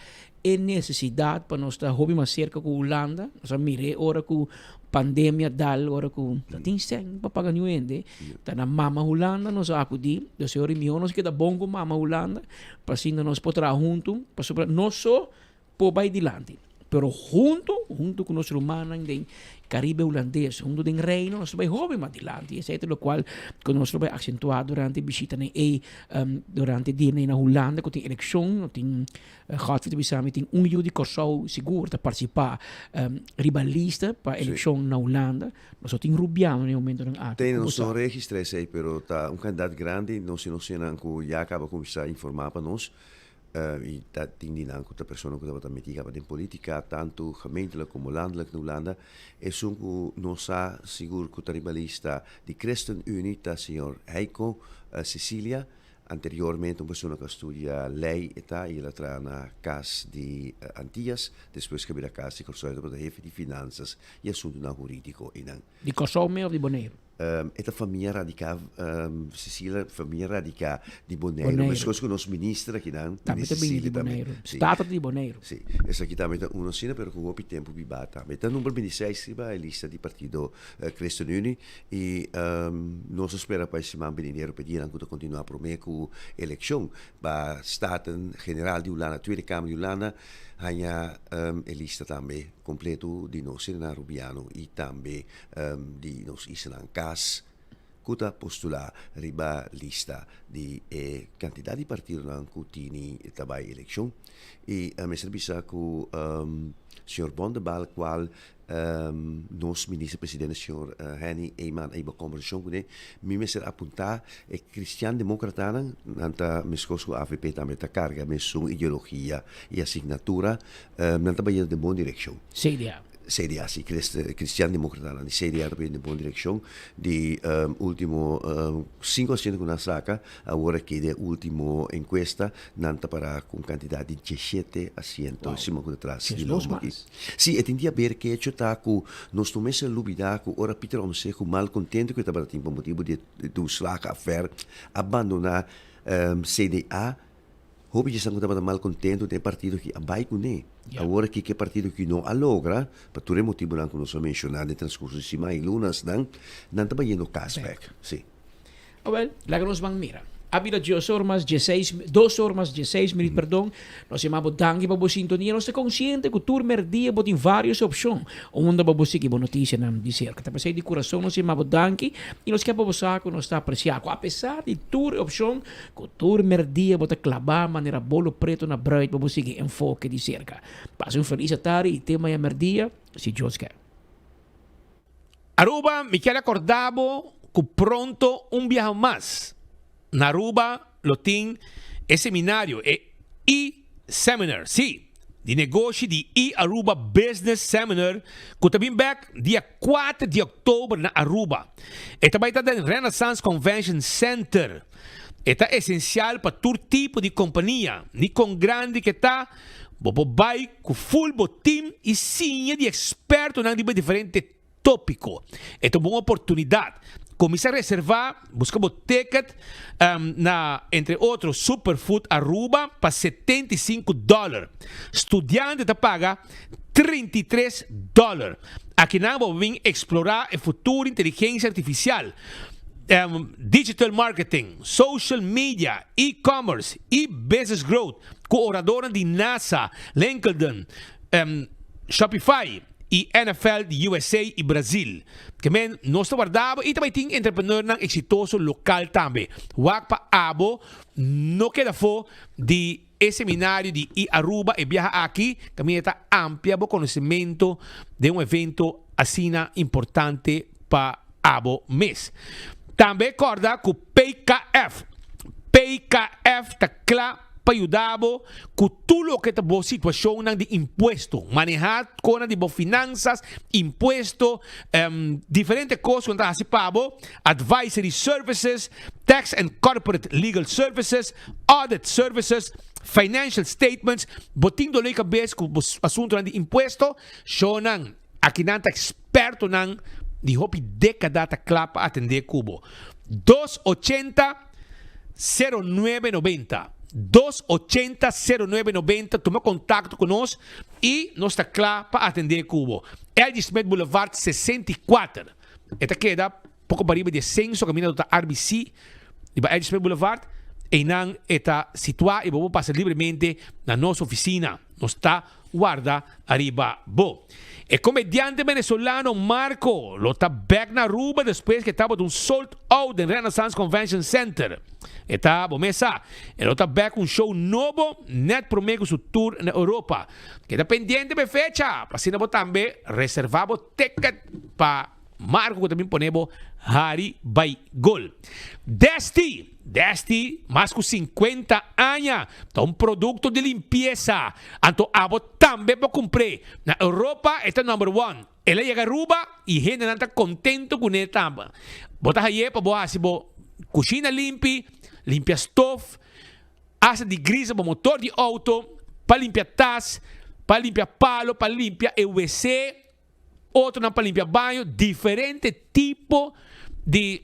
e nesesidat pa nos ta hopi mas serka ku Hulanda. Nos a mira e ora ku pandemia dal, ora ku no tin sèn pa paga niun hende, ta na mama Hulanda nos a akudí. Entonces e ora mihó nos keda bon ku mama Hulanda Pa asina nos por traha huntu, pasobra nos so por bai dilanti, pero huntu, huntu ku nos rumannan den Karibe Hulandes, huntu den Reino, nos ta bai hopi mas dilanti. Esei ta lokual ku nos lo bai aksentuá durante e bishitanan ei, durante e dianan ei na Hulanda ku tin elekshon, no tin, Godfrey ta bisa mi tin un yu di Kòrsou sigur ta partisipá riba lista pa elekshon na Hulanda. Nos no tin rubiano na e momentonan aki. Tene, nos no registra esei, pero ta un kantidat grandi. Nos tin osenan ku ya kaba kuminsá informá pa nos i ta tin di nan ku ta persona ku tabata metí kaba den polítika, tantu gemeentelijk komo landelijk na Hulanda. Esun ku nos sa sigur ku ta riba lista di ChristenUnie ta señor Heiko Cecilia. Anteriormente un persona ku a studia lei e ta i el a traha na Kas di Antias, despues ku a bira Kas di Kòrsou e tabata hefe di finansas i asuntunan hurídiko einan. Di Kòrsou mes òf di Boneiru? E ta famia radiká, Cecilia, famia radiká di Boneiru, Boneiru. meskos ku nos minister akinan, Tambe Minister ta bini di Cecilia tambe. Boneiru. Sí. Tata ta di Boneiru. Sí, esaki tambe ta uno asina, pero ku hopi tempu bibá tambe. Ta number 26 riba e lista di partido ChristenUnie i nos ta spera pa e siman benidero pa e dianan ku ta kontinuá promé ku elekshon pa Staten General di Hulanda, Tweede Kamer di Hulanda, haña e lista tambe kompleto di nos sidanan Rubiano i tambe di nos islanan kas ku ta postulá riba lista di e kantidat di partidonan ku tini ta bai elekshon. I mester bisa ku señor Bondebal kual nos minister presidente señor Henny Eman a hiba kombersashon kuné, mi mester apuntá e kristian demokratanan, nan ta meskos ku avp tambe ta karga mesun ideologia i asignatura, nan ta bayendo den bon direkshon. CDA. CDA, si, Cristian Democratanan di CDA ta bayendo den bon direccion. Di ultimo cinco asiento cu nan saca, awor aki den ultimo encuesta nan ta para cu un cantidad di diesshete asiento, siman cu ta tras di lomba aki. Si, e tin di haber ke hecho ta cu nos no mester lubida cu ora Pieter Omtzigt cu mal contento cu e tabata tin pa motibo di e toeslagenaffaire a bandona CDA, Hopi dje esnan ku tabata malkontentu den e partido aki a bai kuné. Awor aki ku e partido aki no a logra, pa tur e motibunan ku nos a menshoná den transkurso di siman i lunasnan, nan ta bayendo kas bèk. Sí. Awèl, laga nos ban mira. A bira dies or mas dieseis, dos or mas dieseis minüt, perdon. Nos yama bo danki pa bo sintonia. Nos ta konsiente ku tur mèrdia bo tin vários opshon unda bo por sigui bo notisianan di serka. Ta p'esei di kurason nos yama bo danki i nos ke pa bo sa ku nos ta apresiá ku apesar di tur e opshon Ku tur merdia bo ta klabá manera bolo preto na bruid pa bo sigui enfoke di serka. Pasa un felis atardi i te maña merdia, si Dios ke. Aruba, mi kier acorda bo cu pronto un biaha mas na Aruba lo tin e seminario, e E-Seminar, sí, di negoshi di E-Aruba Business Seminar cu ta bin bek dia kuater di oktober na Aruba. E ta bai ta den Renaissance Convention Center. E ta esencial pa tur tipo di compania, ni con grandi ke ta, bo por bai cu full bo team y siña di expertonan riba diferente Tópiko. E ta un bon oportunidat. Kuminsá reservá, buska bo ticket na entre otro Superfood Aruba pa 75 dòler. Studiante ta paga 33 dòler. Akinan bo por bin eksplorá e futuro inteligensia artifisial, digital marketing, social media, e-commerce i business growth ku oradornan di NASA, LinkedIn, Shopify. i NFL di USA i Brazil. Ke men nos ta warda abo i ta bai tin entrepreneurnan eksitoso lokal tambe. Wak pa abo no keda afó di e seminario di i-Aruba e biaha aki kaminda ta amplia bo konosementu den un evento asina importante pa abo mes. Tambe kòrda ku PKF, PKF ta kla pa yuda bo ku tur loke ta bo situashonnan di impuesto, manehá kona di bo finansas, impuesto, diferente kos ku nan ta hasi pa bo, advisory services, tax and corporate legal services, audit services, financial statements, bo tin doló di kabes ku bo asuntunan di impuesto, shownan akinan ta ekspertonan di hopi dékada ta kla pa atendé ku bo. Dos ochenta. Sero nuebe nobenta, dos ochenta sero nuebe nobenta tuma kontakto ku nos i nos ta kla pa atendé ku bo. LG Smith Boulevard 64. E ta keda poko pariba di e senso kaminda ta RBC riba LG Smith Boulevard. Einan e ta situá i bo por pasa libremente na nos ofisina. Nos ta warda ariba bo. E komediante venezolano Marco lo ta bek na Aruba despues ke tabata un sold out den Renaissance Convention Center. E ta, bo mes sa, e lo ta bek ku un show nobo net prome ku su tour na Europa. Keda pendiente pa e fecha, pa asina bo tambe reserva bo ticket pa Marco ku ta bin pone bo hari bai gol. Desti, Desti mas ku sinkuenta aña ta un produkto di limpiesa, anto abo tambe por kumpr'é. Na Europa e ta number one. El a yega Aruba i hendenan ta kontento kuné tambe. Bo ta hay'é pa bo hasi bo kushina limpi, limpia stof, hasta di grisa bo motor di outo, pa limpia tas, pa limpia palo, pa limpia e wc. Otronan pa limpia baño, diferente tipo di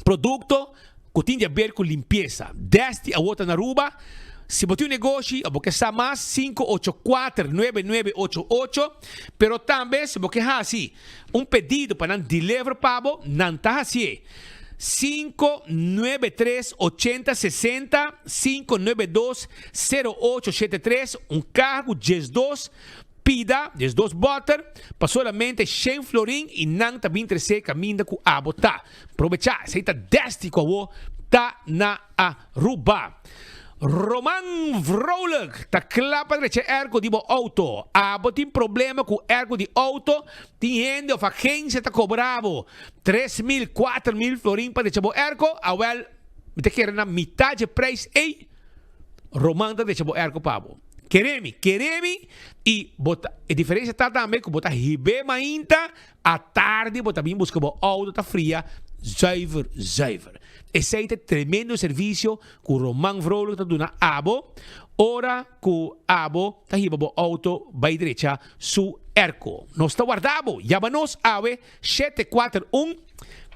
produkto ku tin di aber ku limpiesa. Desti awor ta na Aruba. Si bo tin un negoshi o bo ke sa mas, 584 9988. Pero tambe si bo ke hasi un pedido pa nan deliver pa bo, nan ta hasié. 593 80 60, 592 08 73, un kaha ku 12 pida, 12 bòter, pa solamente shen florin i nan ta bin tresé kaminda ku abo ta. Probechá, esei ta desti ku awo ta na Aruba. Roman Vrolijk ta kla pa drecha airco di bo auto. Abo tin problema ku airco di auto? Tin hende of agencia ta kobra bo 3000, 4000 florin pa drecha bo airco? Awel, mi ta kere na mitad dje prijs ei, Roman ta drecha bo airco pa bo. Kere mi, kere mi y bo ta, e diferencia ta tambe ku bo ta hib'é mainta Atardi bo ta bin buska bo auto ta fria zuiver zuiver. Esey ta e tremendo servicio cu Roman Vrolijk ta duna abo ora cu abo ta hiba bo auto bay drecha su airco. Nos ta warda bo! Yama nos awe 741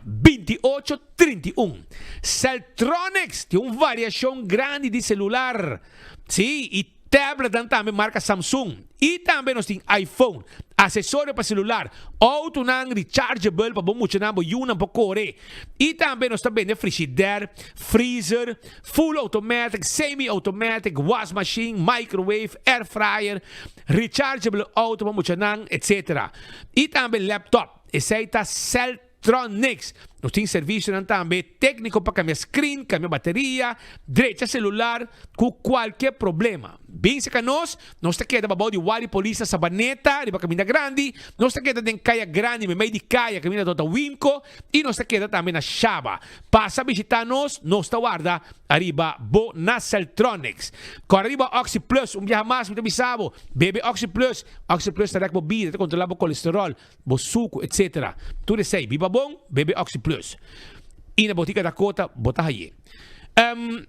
28 31. Celtronics tin un variacion grandi di celular. Si, y Tabletnan tambe marka Samsung y tambe nos tin iPhone, asesorio pa celular, autonan rechargeable pa bo muchanan bo yunan por core y tambe nos ta bende frigider, freezer, full automatic, semi automatic, was machine, microwave, air fryer, rechargeable auto pa muchanan etc. Y tambe laptop. Esey ta cel. Tronix. Nos tin servicionan tambe tecnico pa cambia screen, cambia bateria, drecha celular cu cualkier problema. Bin cerca nos, nos ta keda babao di Wari Polis na Sabaneta riba caminda grandi, nos ta keda den Caya Grandi memey di caya caminda tota Wimco y nos ta keda tambe na Shaba. Pasa bishita nos, nos ta warda ariba bo na Celtronix. Cora riba Oxi Plus, un biaha mas mi ta bisa bo, bebe Oxi Plus, Oxi Plus ta rek bo bida, ta controla bo colesterol, bo suku etc. Tur esei biba bon, bebe Oxi Plus. I na Botica Dakota bo ta haye. Um,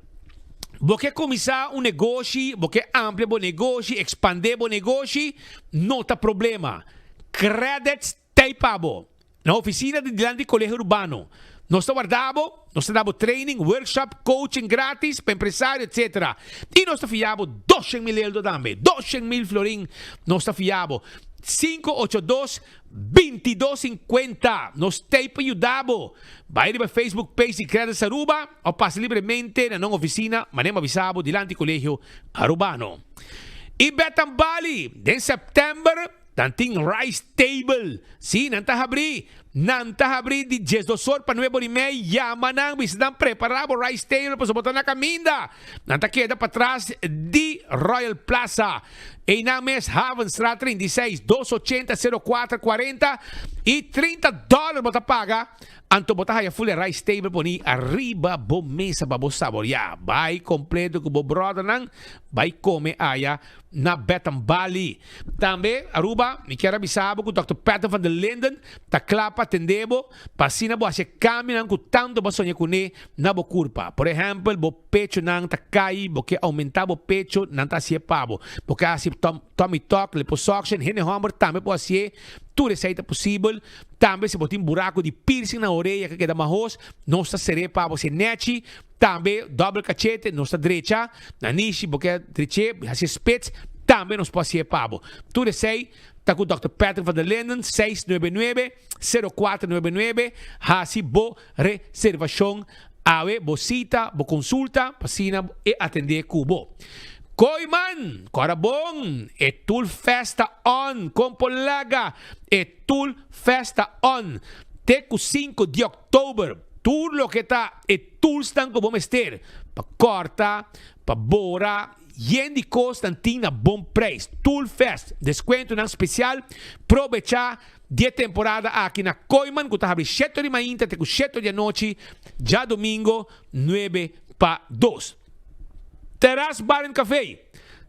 bo ke kuminsá un negoshi, bo ke amplia bo negoshi, ekspandé bo negoshi, no ta problema. Credits t'ei pa bo. Na ofisina di dilanti Colegio Urbano. Nos ta warda bo, nos ta da bo training, workshop, coaching gratis pa empresario etc. I nos ta fia bo 200.000 eldo tambe, 200.000 florin nos ta fia bo. 582 22 50 Nos t'ei pa yuda bo. Bai riba Facebook page di Credits Aruba of pasa libremente na nan oficina manera mi a bisa bo dilanti Colegio Arubano. I Betan Bali den September Nan tin rice table. Sí, nan ta habrí. Nan ta habrí di diesdos or pa nuebe or i mei. Yama nan, bisa nan prepará bo rice table pasobra bo ta na kaminda. Nan ta keda patras di Royal Plaza. Einan mes, Havenstraat 36, 280 04 40 i 30 dòler bo ta paga. Anto bo ta haya full e rice table poni ariba bo mesa pa bo saboreá. Bai kompleto ku bo bròdernan, bai kome aya na Betham Bali. Tambe, Aruba, mi kier a bisa bo ku Dòkter Peter van der Linden ta kla pa atendé bo pa asina bo hasi e kambionan ku tantu bo a soña kuné na bo kurpa. Por ehèmpel, bo pechonan ta kai, bo ke oumentá bo pecho, nan ta hasié pa bo. Bo ke hasi tummy tuck, liposuction, hende hòmber tambe por hasié, tur esei ta posibel. Tambe si bo tin buraku di piercing na orea ku a keda mahos, nos ta ser'é pa bo hasié nèchi. Tambe dobbel kachete nos ta drecha, nanishi bo ke drech'é, hasié spits, tambe nos por hasié pa bo. Tur esei ta ku Dòkter Patrick van der Linden, 699 0499, hasi bo reservashon awe, bo sita, bo konsulta, pa asina e atendé ku bo. Kooiman, kòrda bon, e Tool Fest ta on, kon por laga e Tool Fest ta on te ku sinku di òktober. Tur loke ta e toolsnan ku bo mester pa kòrta, pa bora, yen di kosnan tin na bon preis. Tool Fest, deskuentonan spesial, probechá di e temporada aki na Kooiman ku ta habri shete di mainta te ku shete di anochi, djadumingo nuebe pa dos. Terras Bar and Café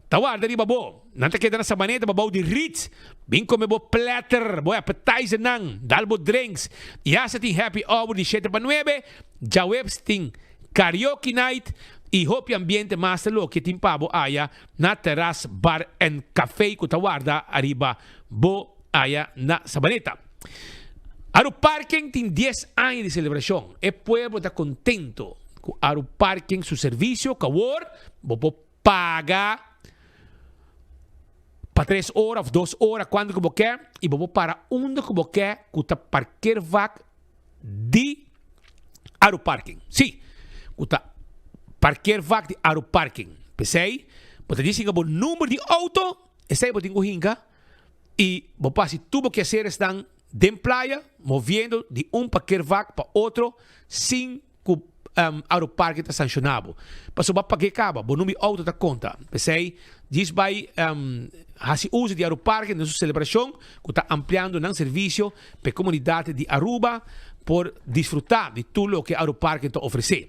ta warda riba bo. Nan ta keda na Sabaneta babou di Ritz. Bin kome bo platter, bo appetizernan, dal bo drinks. I hasta tin happy hour di shete pa nuebe. Djaweps tin karaoke night i hopi ambiente mas ta loke tin pa bo aya na Terras Bar and Café ku ta warda ariba bo aya na Sabaneta. Aruparking tin dies aña di selebrashon. E pueblo ta kontento ku Aruparking su servisio ku awor bo por paga pa tres ora òf dos ora kuantu ku bo ke i bo por para unda ku bo ke ku ta parkeervak di Aruparking. Sí, ku ta parkeervak di Aruparking. P'esei bo ta disi ku bo number di outo esei bo tin ku hinka. I bo por hasi tur bo keaseresnan den playa, moviendo di un parkeervak pa otro sin ku Aeroparke ta sanshoná bo. Pasobra bo a pag'é kaba, bo number di outo ta konta. P'esei, djis bai hasi uso di Aeroparke den su selebrashon ku ta ampliando nan servisio pa e komunidat di Aruba por disfrutá di tur loke Aeroparke ta ofresé.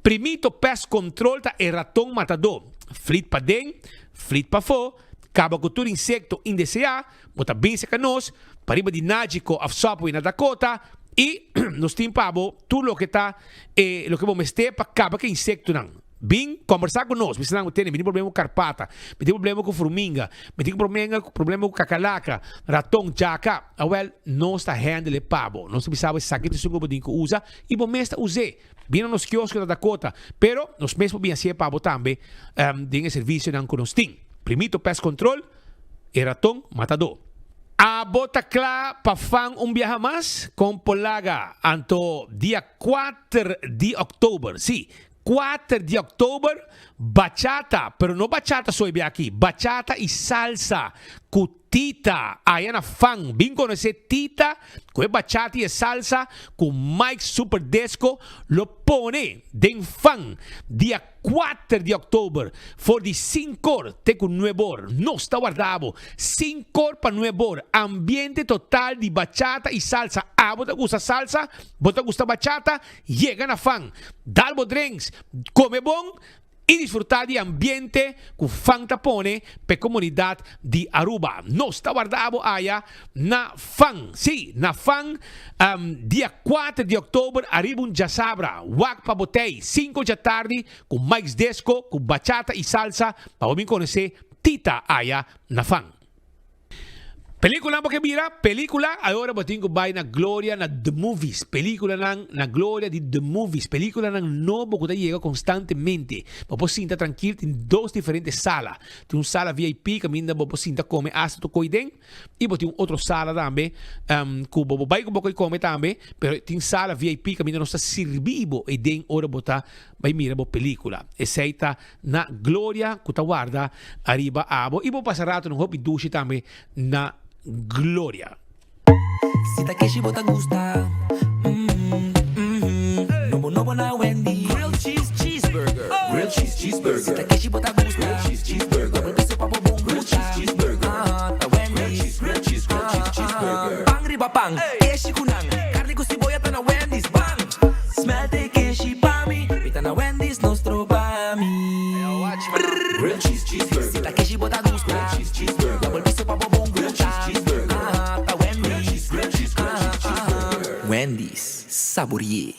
Primito Pest Control ta e raton matadó. Flit paden, flit pafó. Kaba ku tur insekto indeseá, bo ta bin serka nos, pariba di Nagico òf Subway na Dakota, i nos tin pa bo tur loke ta e loke bo mester pa kaba ku e insektonan. Bin kòmbersá ku nos, bisa nan ku tene, mi tin problema ku karpata, mi tin problema ku furminga, mi tin problema ku kakalaka, raton, djaka. Awèl, nos ta hèndel e pa bo. Nos ta bisa bo esaki ta esun ku bo tin ku usa i bo mes ta us'é. Bin na nos kiosko na Dakota, pero nos mes por bin hacié pa bo tambe den e servicionan cu nos tin. Primito Pest Control, e raton matadó. Abo ta cla pa fan un biaha mas? Con Polaga anto dia kuater di october, si, kuater di october, bachata, pero no bachata so e biaha aki, bachata y salsa cu Tita, aya na fan, bin conoce Tita cu e bachata y e salsa cu Mike Super Disco lo pone den fan dia kuater di october for di sinkor te cu nuebor. Nos ta warda bo sinkor pa nuebor, ambiente total di bachata y salsa. Abo ta gusta salsa? Bo ta gusta bachata? Yega na fan, dal bo drinks, come bon i disfrutá di ambiente ku fan ta pone p'e komunidat di Aruba. Nos ta warda abo aya na fan, sí, na fan dia kuater di òktober ariba un djasabra. Wak pa bo tei sinku djatardi ku Mike's Disco ku bachata i salsa pa bo bin konosé Tita aya na fan. Película bo ke mira? Película? Ahora bo tin ku bai na Gloria na The Movies. Películanan na Gloria di The Movies. Películanan nobo ku ta yega konstantemente. Bo por sinta trankil, tin dos diferente sala. Tin un sala VIP kaminda bo por sinta kome asta tur koi den. I bo tin un otro sala tambe ku bo por bai ku bo koi kome tambe. Pero tin sala VIP kaminda nos ta sirbi bo ei den ora bo ta bai mira bo película. Esei ta Na Gloria cu ta warda ariba abo y bo pasa rato un hopi dushi tambe na Gloria. Si ta keshi bo ta gusta mm mm Nobo nobo na Wendy Grilled cheese cheeseburger Grilled cheese cheeseburger Si ta keshi bo ta gusta Grilled cheese cheeseburger Double piso pa bo bon gusta Grilled cheese cheeseburger Ah ta Wendy's Grilled cheese grilled cheese cheeseburger Pan riba pan keshi ku nan Karni ku siboya ta na Wendy's Bang! Smelt e keshi pa mi Mi ta na Wendy's no stroba mi Grilled cheese cheeseburger Si ta keshi bo ta gusta Grilled cheese cheeseburger Double piso pa bo bon gusta Grilled cheese cheeseburger Ah ta Wendy's Grilled cheese grilled cheese cheeseburger Wendy's sabori'é.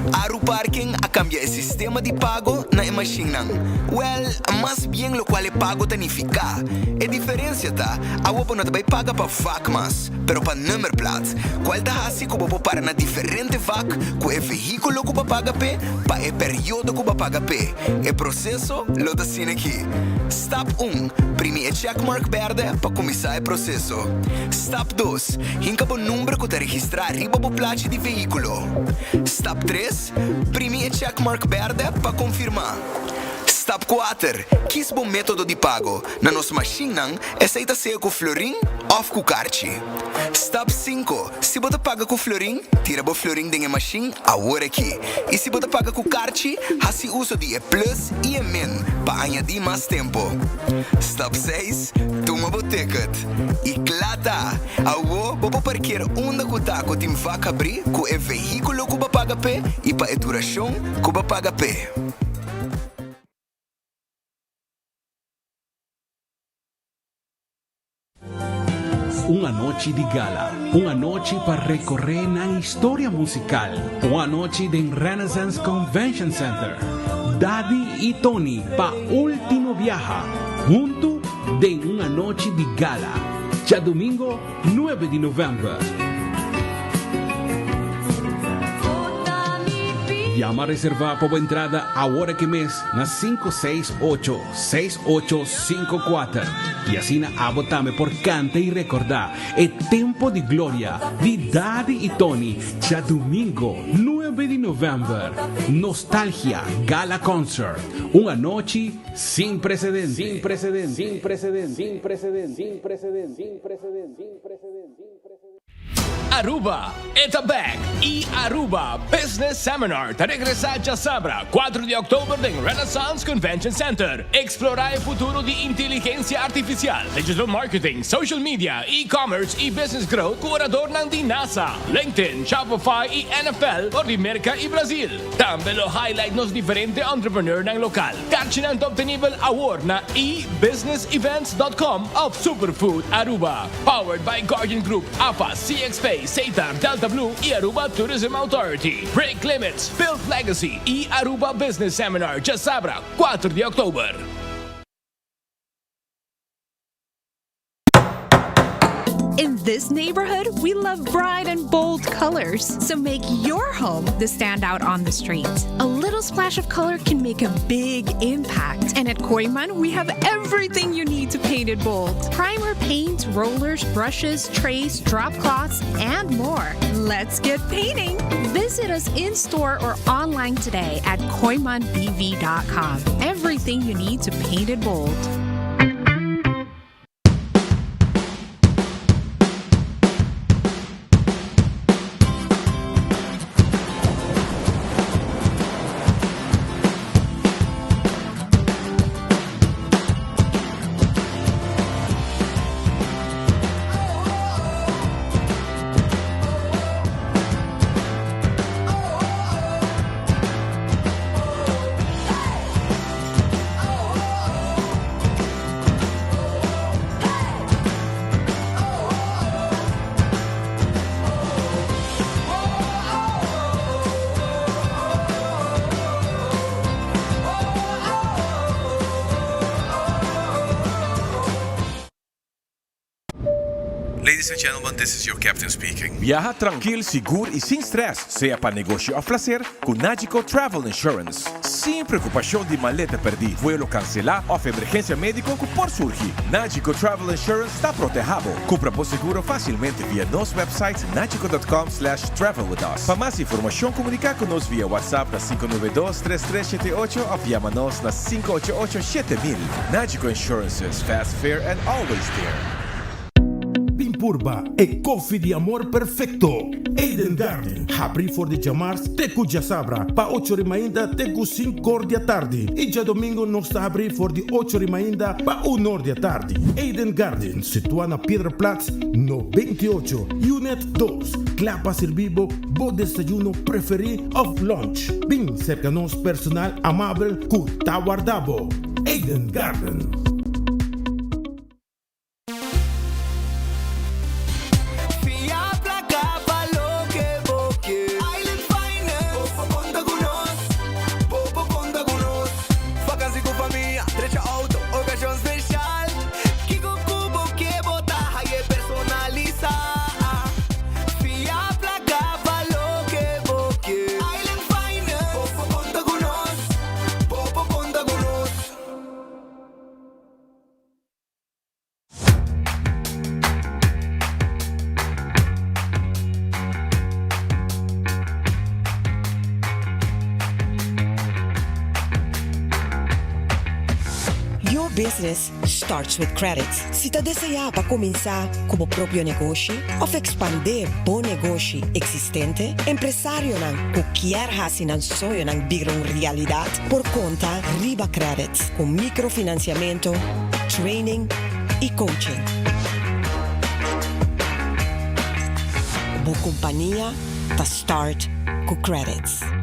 Aruparking a kambia e sistema di pago na e mashinnan. Wèl, mas bien lokual e pago ta nifiká. E diferensia ta, awo bo no ta bai paga pa vak mas, pero pa nummerplaat, kual ta hasi ku bo por para na diferente vak ku e vehíkulo ku bo a paga p'e pa e periodo ku bo a paga p'e. E proseso lo ta asina aki. Stap un, Primi e checkmark bèrdè pa kuminsá e proseso. Stap dos, Hinka bo number ku ta registrá riba bo plachi di vehíkulo. Stap tres, Primi e checkmark bèrdè pa konfirmá. Stap kuater, Kis bo método di pago. Na nos mashinnan, esei ta sea ku florin òf ku karchi. Stap sinku, Si bo ta paga ku florin, tira bo florin den e mashin awor aki. I si bo ta paga ku karchi, hasi uso di e plus i e min pa añadí mas tempu. Stap seis, Tuma bo ticket. I kla ta! Awo bo por parkeer unda ku ta ku tin vak habrí ku e vehíkulo ku bo a paga p'e i pa e durashon ku bo a paga p'e. Un anochi di gala, un anochi pa recorre nan historia musical, un anochi den Renaissance Convention Center. Daddy y Tony pa ultimo biaha, hunto den un anochi di gala. Djadumingo nuebe di novèmber. Yama reservá pa bo entrada awor aki mes na 568 6854 i asina abo tambe por kanta i rekordá e tempo di gloria di Daddy i Tony djadumingo nuebe di novèmber. Nostalgia Gala Concert, un anochi sin precedente. Sin precedente. Sin precedente. Sin precedente. Sin precedente. Sin precedente. Sin precedente. Aruba, e ta bek! E Aruba Business Seminar ta regresa djasabra, cuatro di october den Renaissance Convention Center. Explora e futuro di inteligencia artificial, digital marketing, social media, e-commerce y business growth cu oradornan di NASA, LinkedIn, Shopify y NFL for di Merca y Brazil. Tambe lo highlight nos diferente entrepreneurnan local. Karchinan ta obtenibel awor na ebusinessevents.com of Superfood Aruba. Powered by Guardian Group, AFA, CXP, Setar, Delta Blue y Aruba Tourism Authority. Break Limits, Build Legacy y Aruba Business Seminar djasabra, kuater di oktober. In this neighborhood, we love bright and bold colors. So make your home the standout on the street. A little splash of color can make a big impact. And at Kooyman, we have everything you need to paint it bold. Primer, paint, rollers, brushes, trays, drop cloths, and more. Let's get painting! Visit us in store or online today at kooymanbv.com. Everything you need to paint it bold. Ladies and gentlemen, this is your captain speaking. Biaha trankil, sigur i sin stress, sea pa negoshi òf plaser, ku Nagico Travel Insurance. Sin preokupashon di maleta pèrdí, vuelo kanselá òf emergensia médiko ku por surgi, Nagico Travel Insurance ta protehá bo. Kumpra bo seguro fásilmente via nos website nagico.com slash travel with us. Pa mas informashon komuniká ku nos via WhatsApp na 592 3378 òf yama nos na 588 7000. Nagico Insurances, fast, fair and always there. Bin purba e koffie di amor perfecto! Eden Garden, habri for di djamars te ku djasabra pa ocho ri mainta te ku sinkor di atardi i djadomingo nos ta habri for di ocho ri mainta pa unor di atardi. Eden Garden, situa na Piedraplaats no 28, Unit dos, kla pa sirbi bo bo desayuno preferi of lunch. Bin serka nos personal amabel ku ta warda bo. Eden Garden. Fia placa pa loke bo ke. Island Finance. Bo por conta cu nos. Bo por conta cu nos. Vakantie cu famia, drecha auto, ocasion special. Kico cu bo ke bo ta haye personalisa. Fia placa pa loke bo ke. Island Finance. Bo por conta cu nos. Bo por conta cu nos. Your business starts with credit. Si ta deseá pa kuminsá ku bo propio negoshi òf ekspandé bo negoshi eksistente, empresarionan ku kier hasi nan soñonan bira un realidat por konta riba Credit ku mikrofinansiamentu, training i coaching. Bo kompania ta start ku Credits.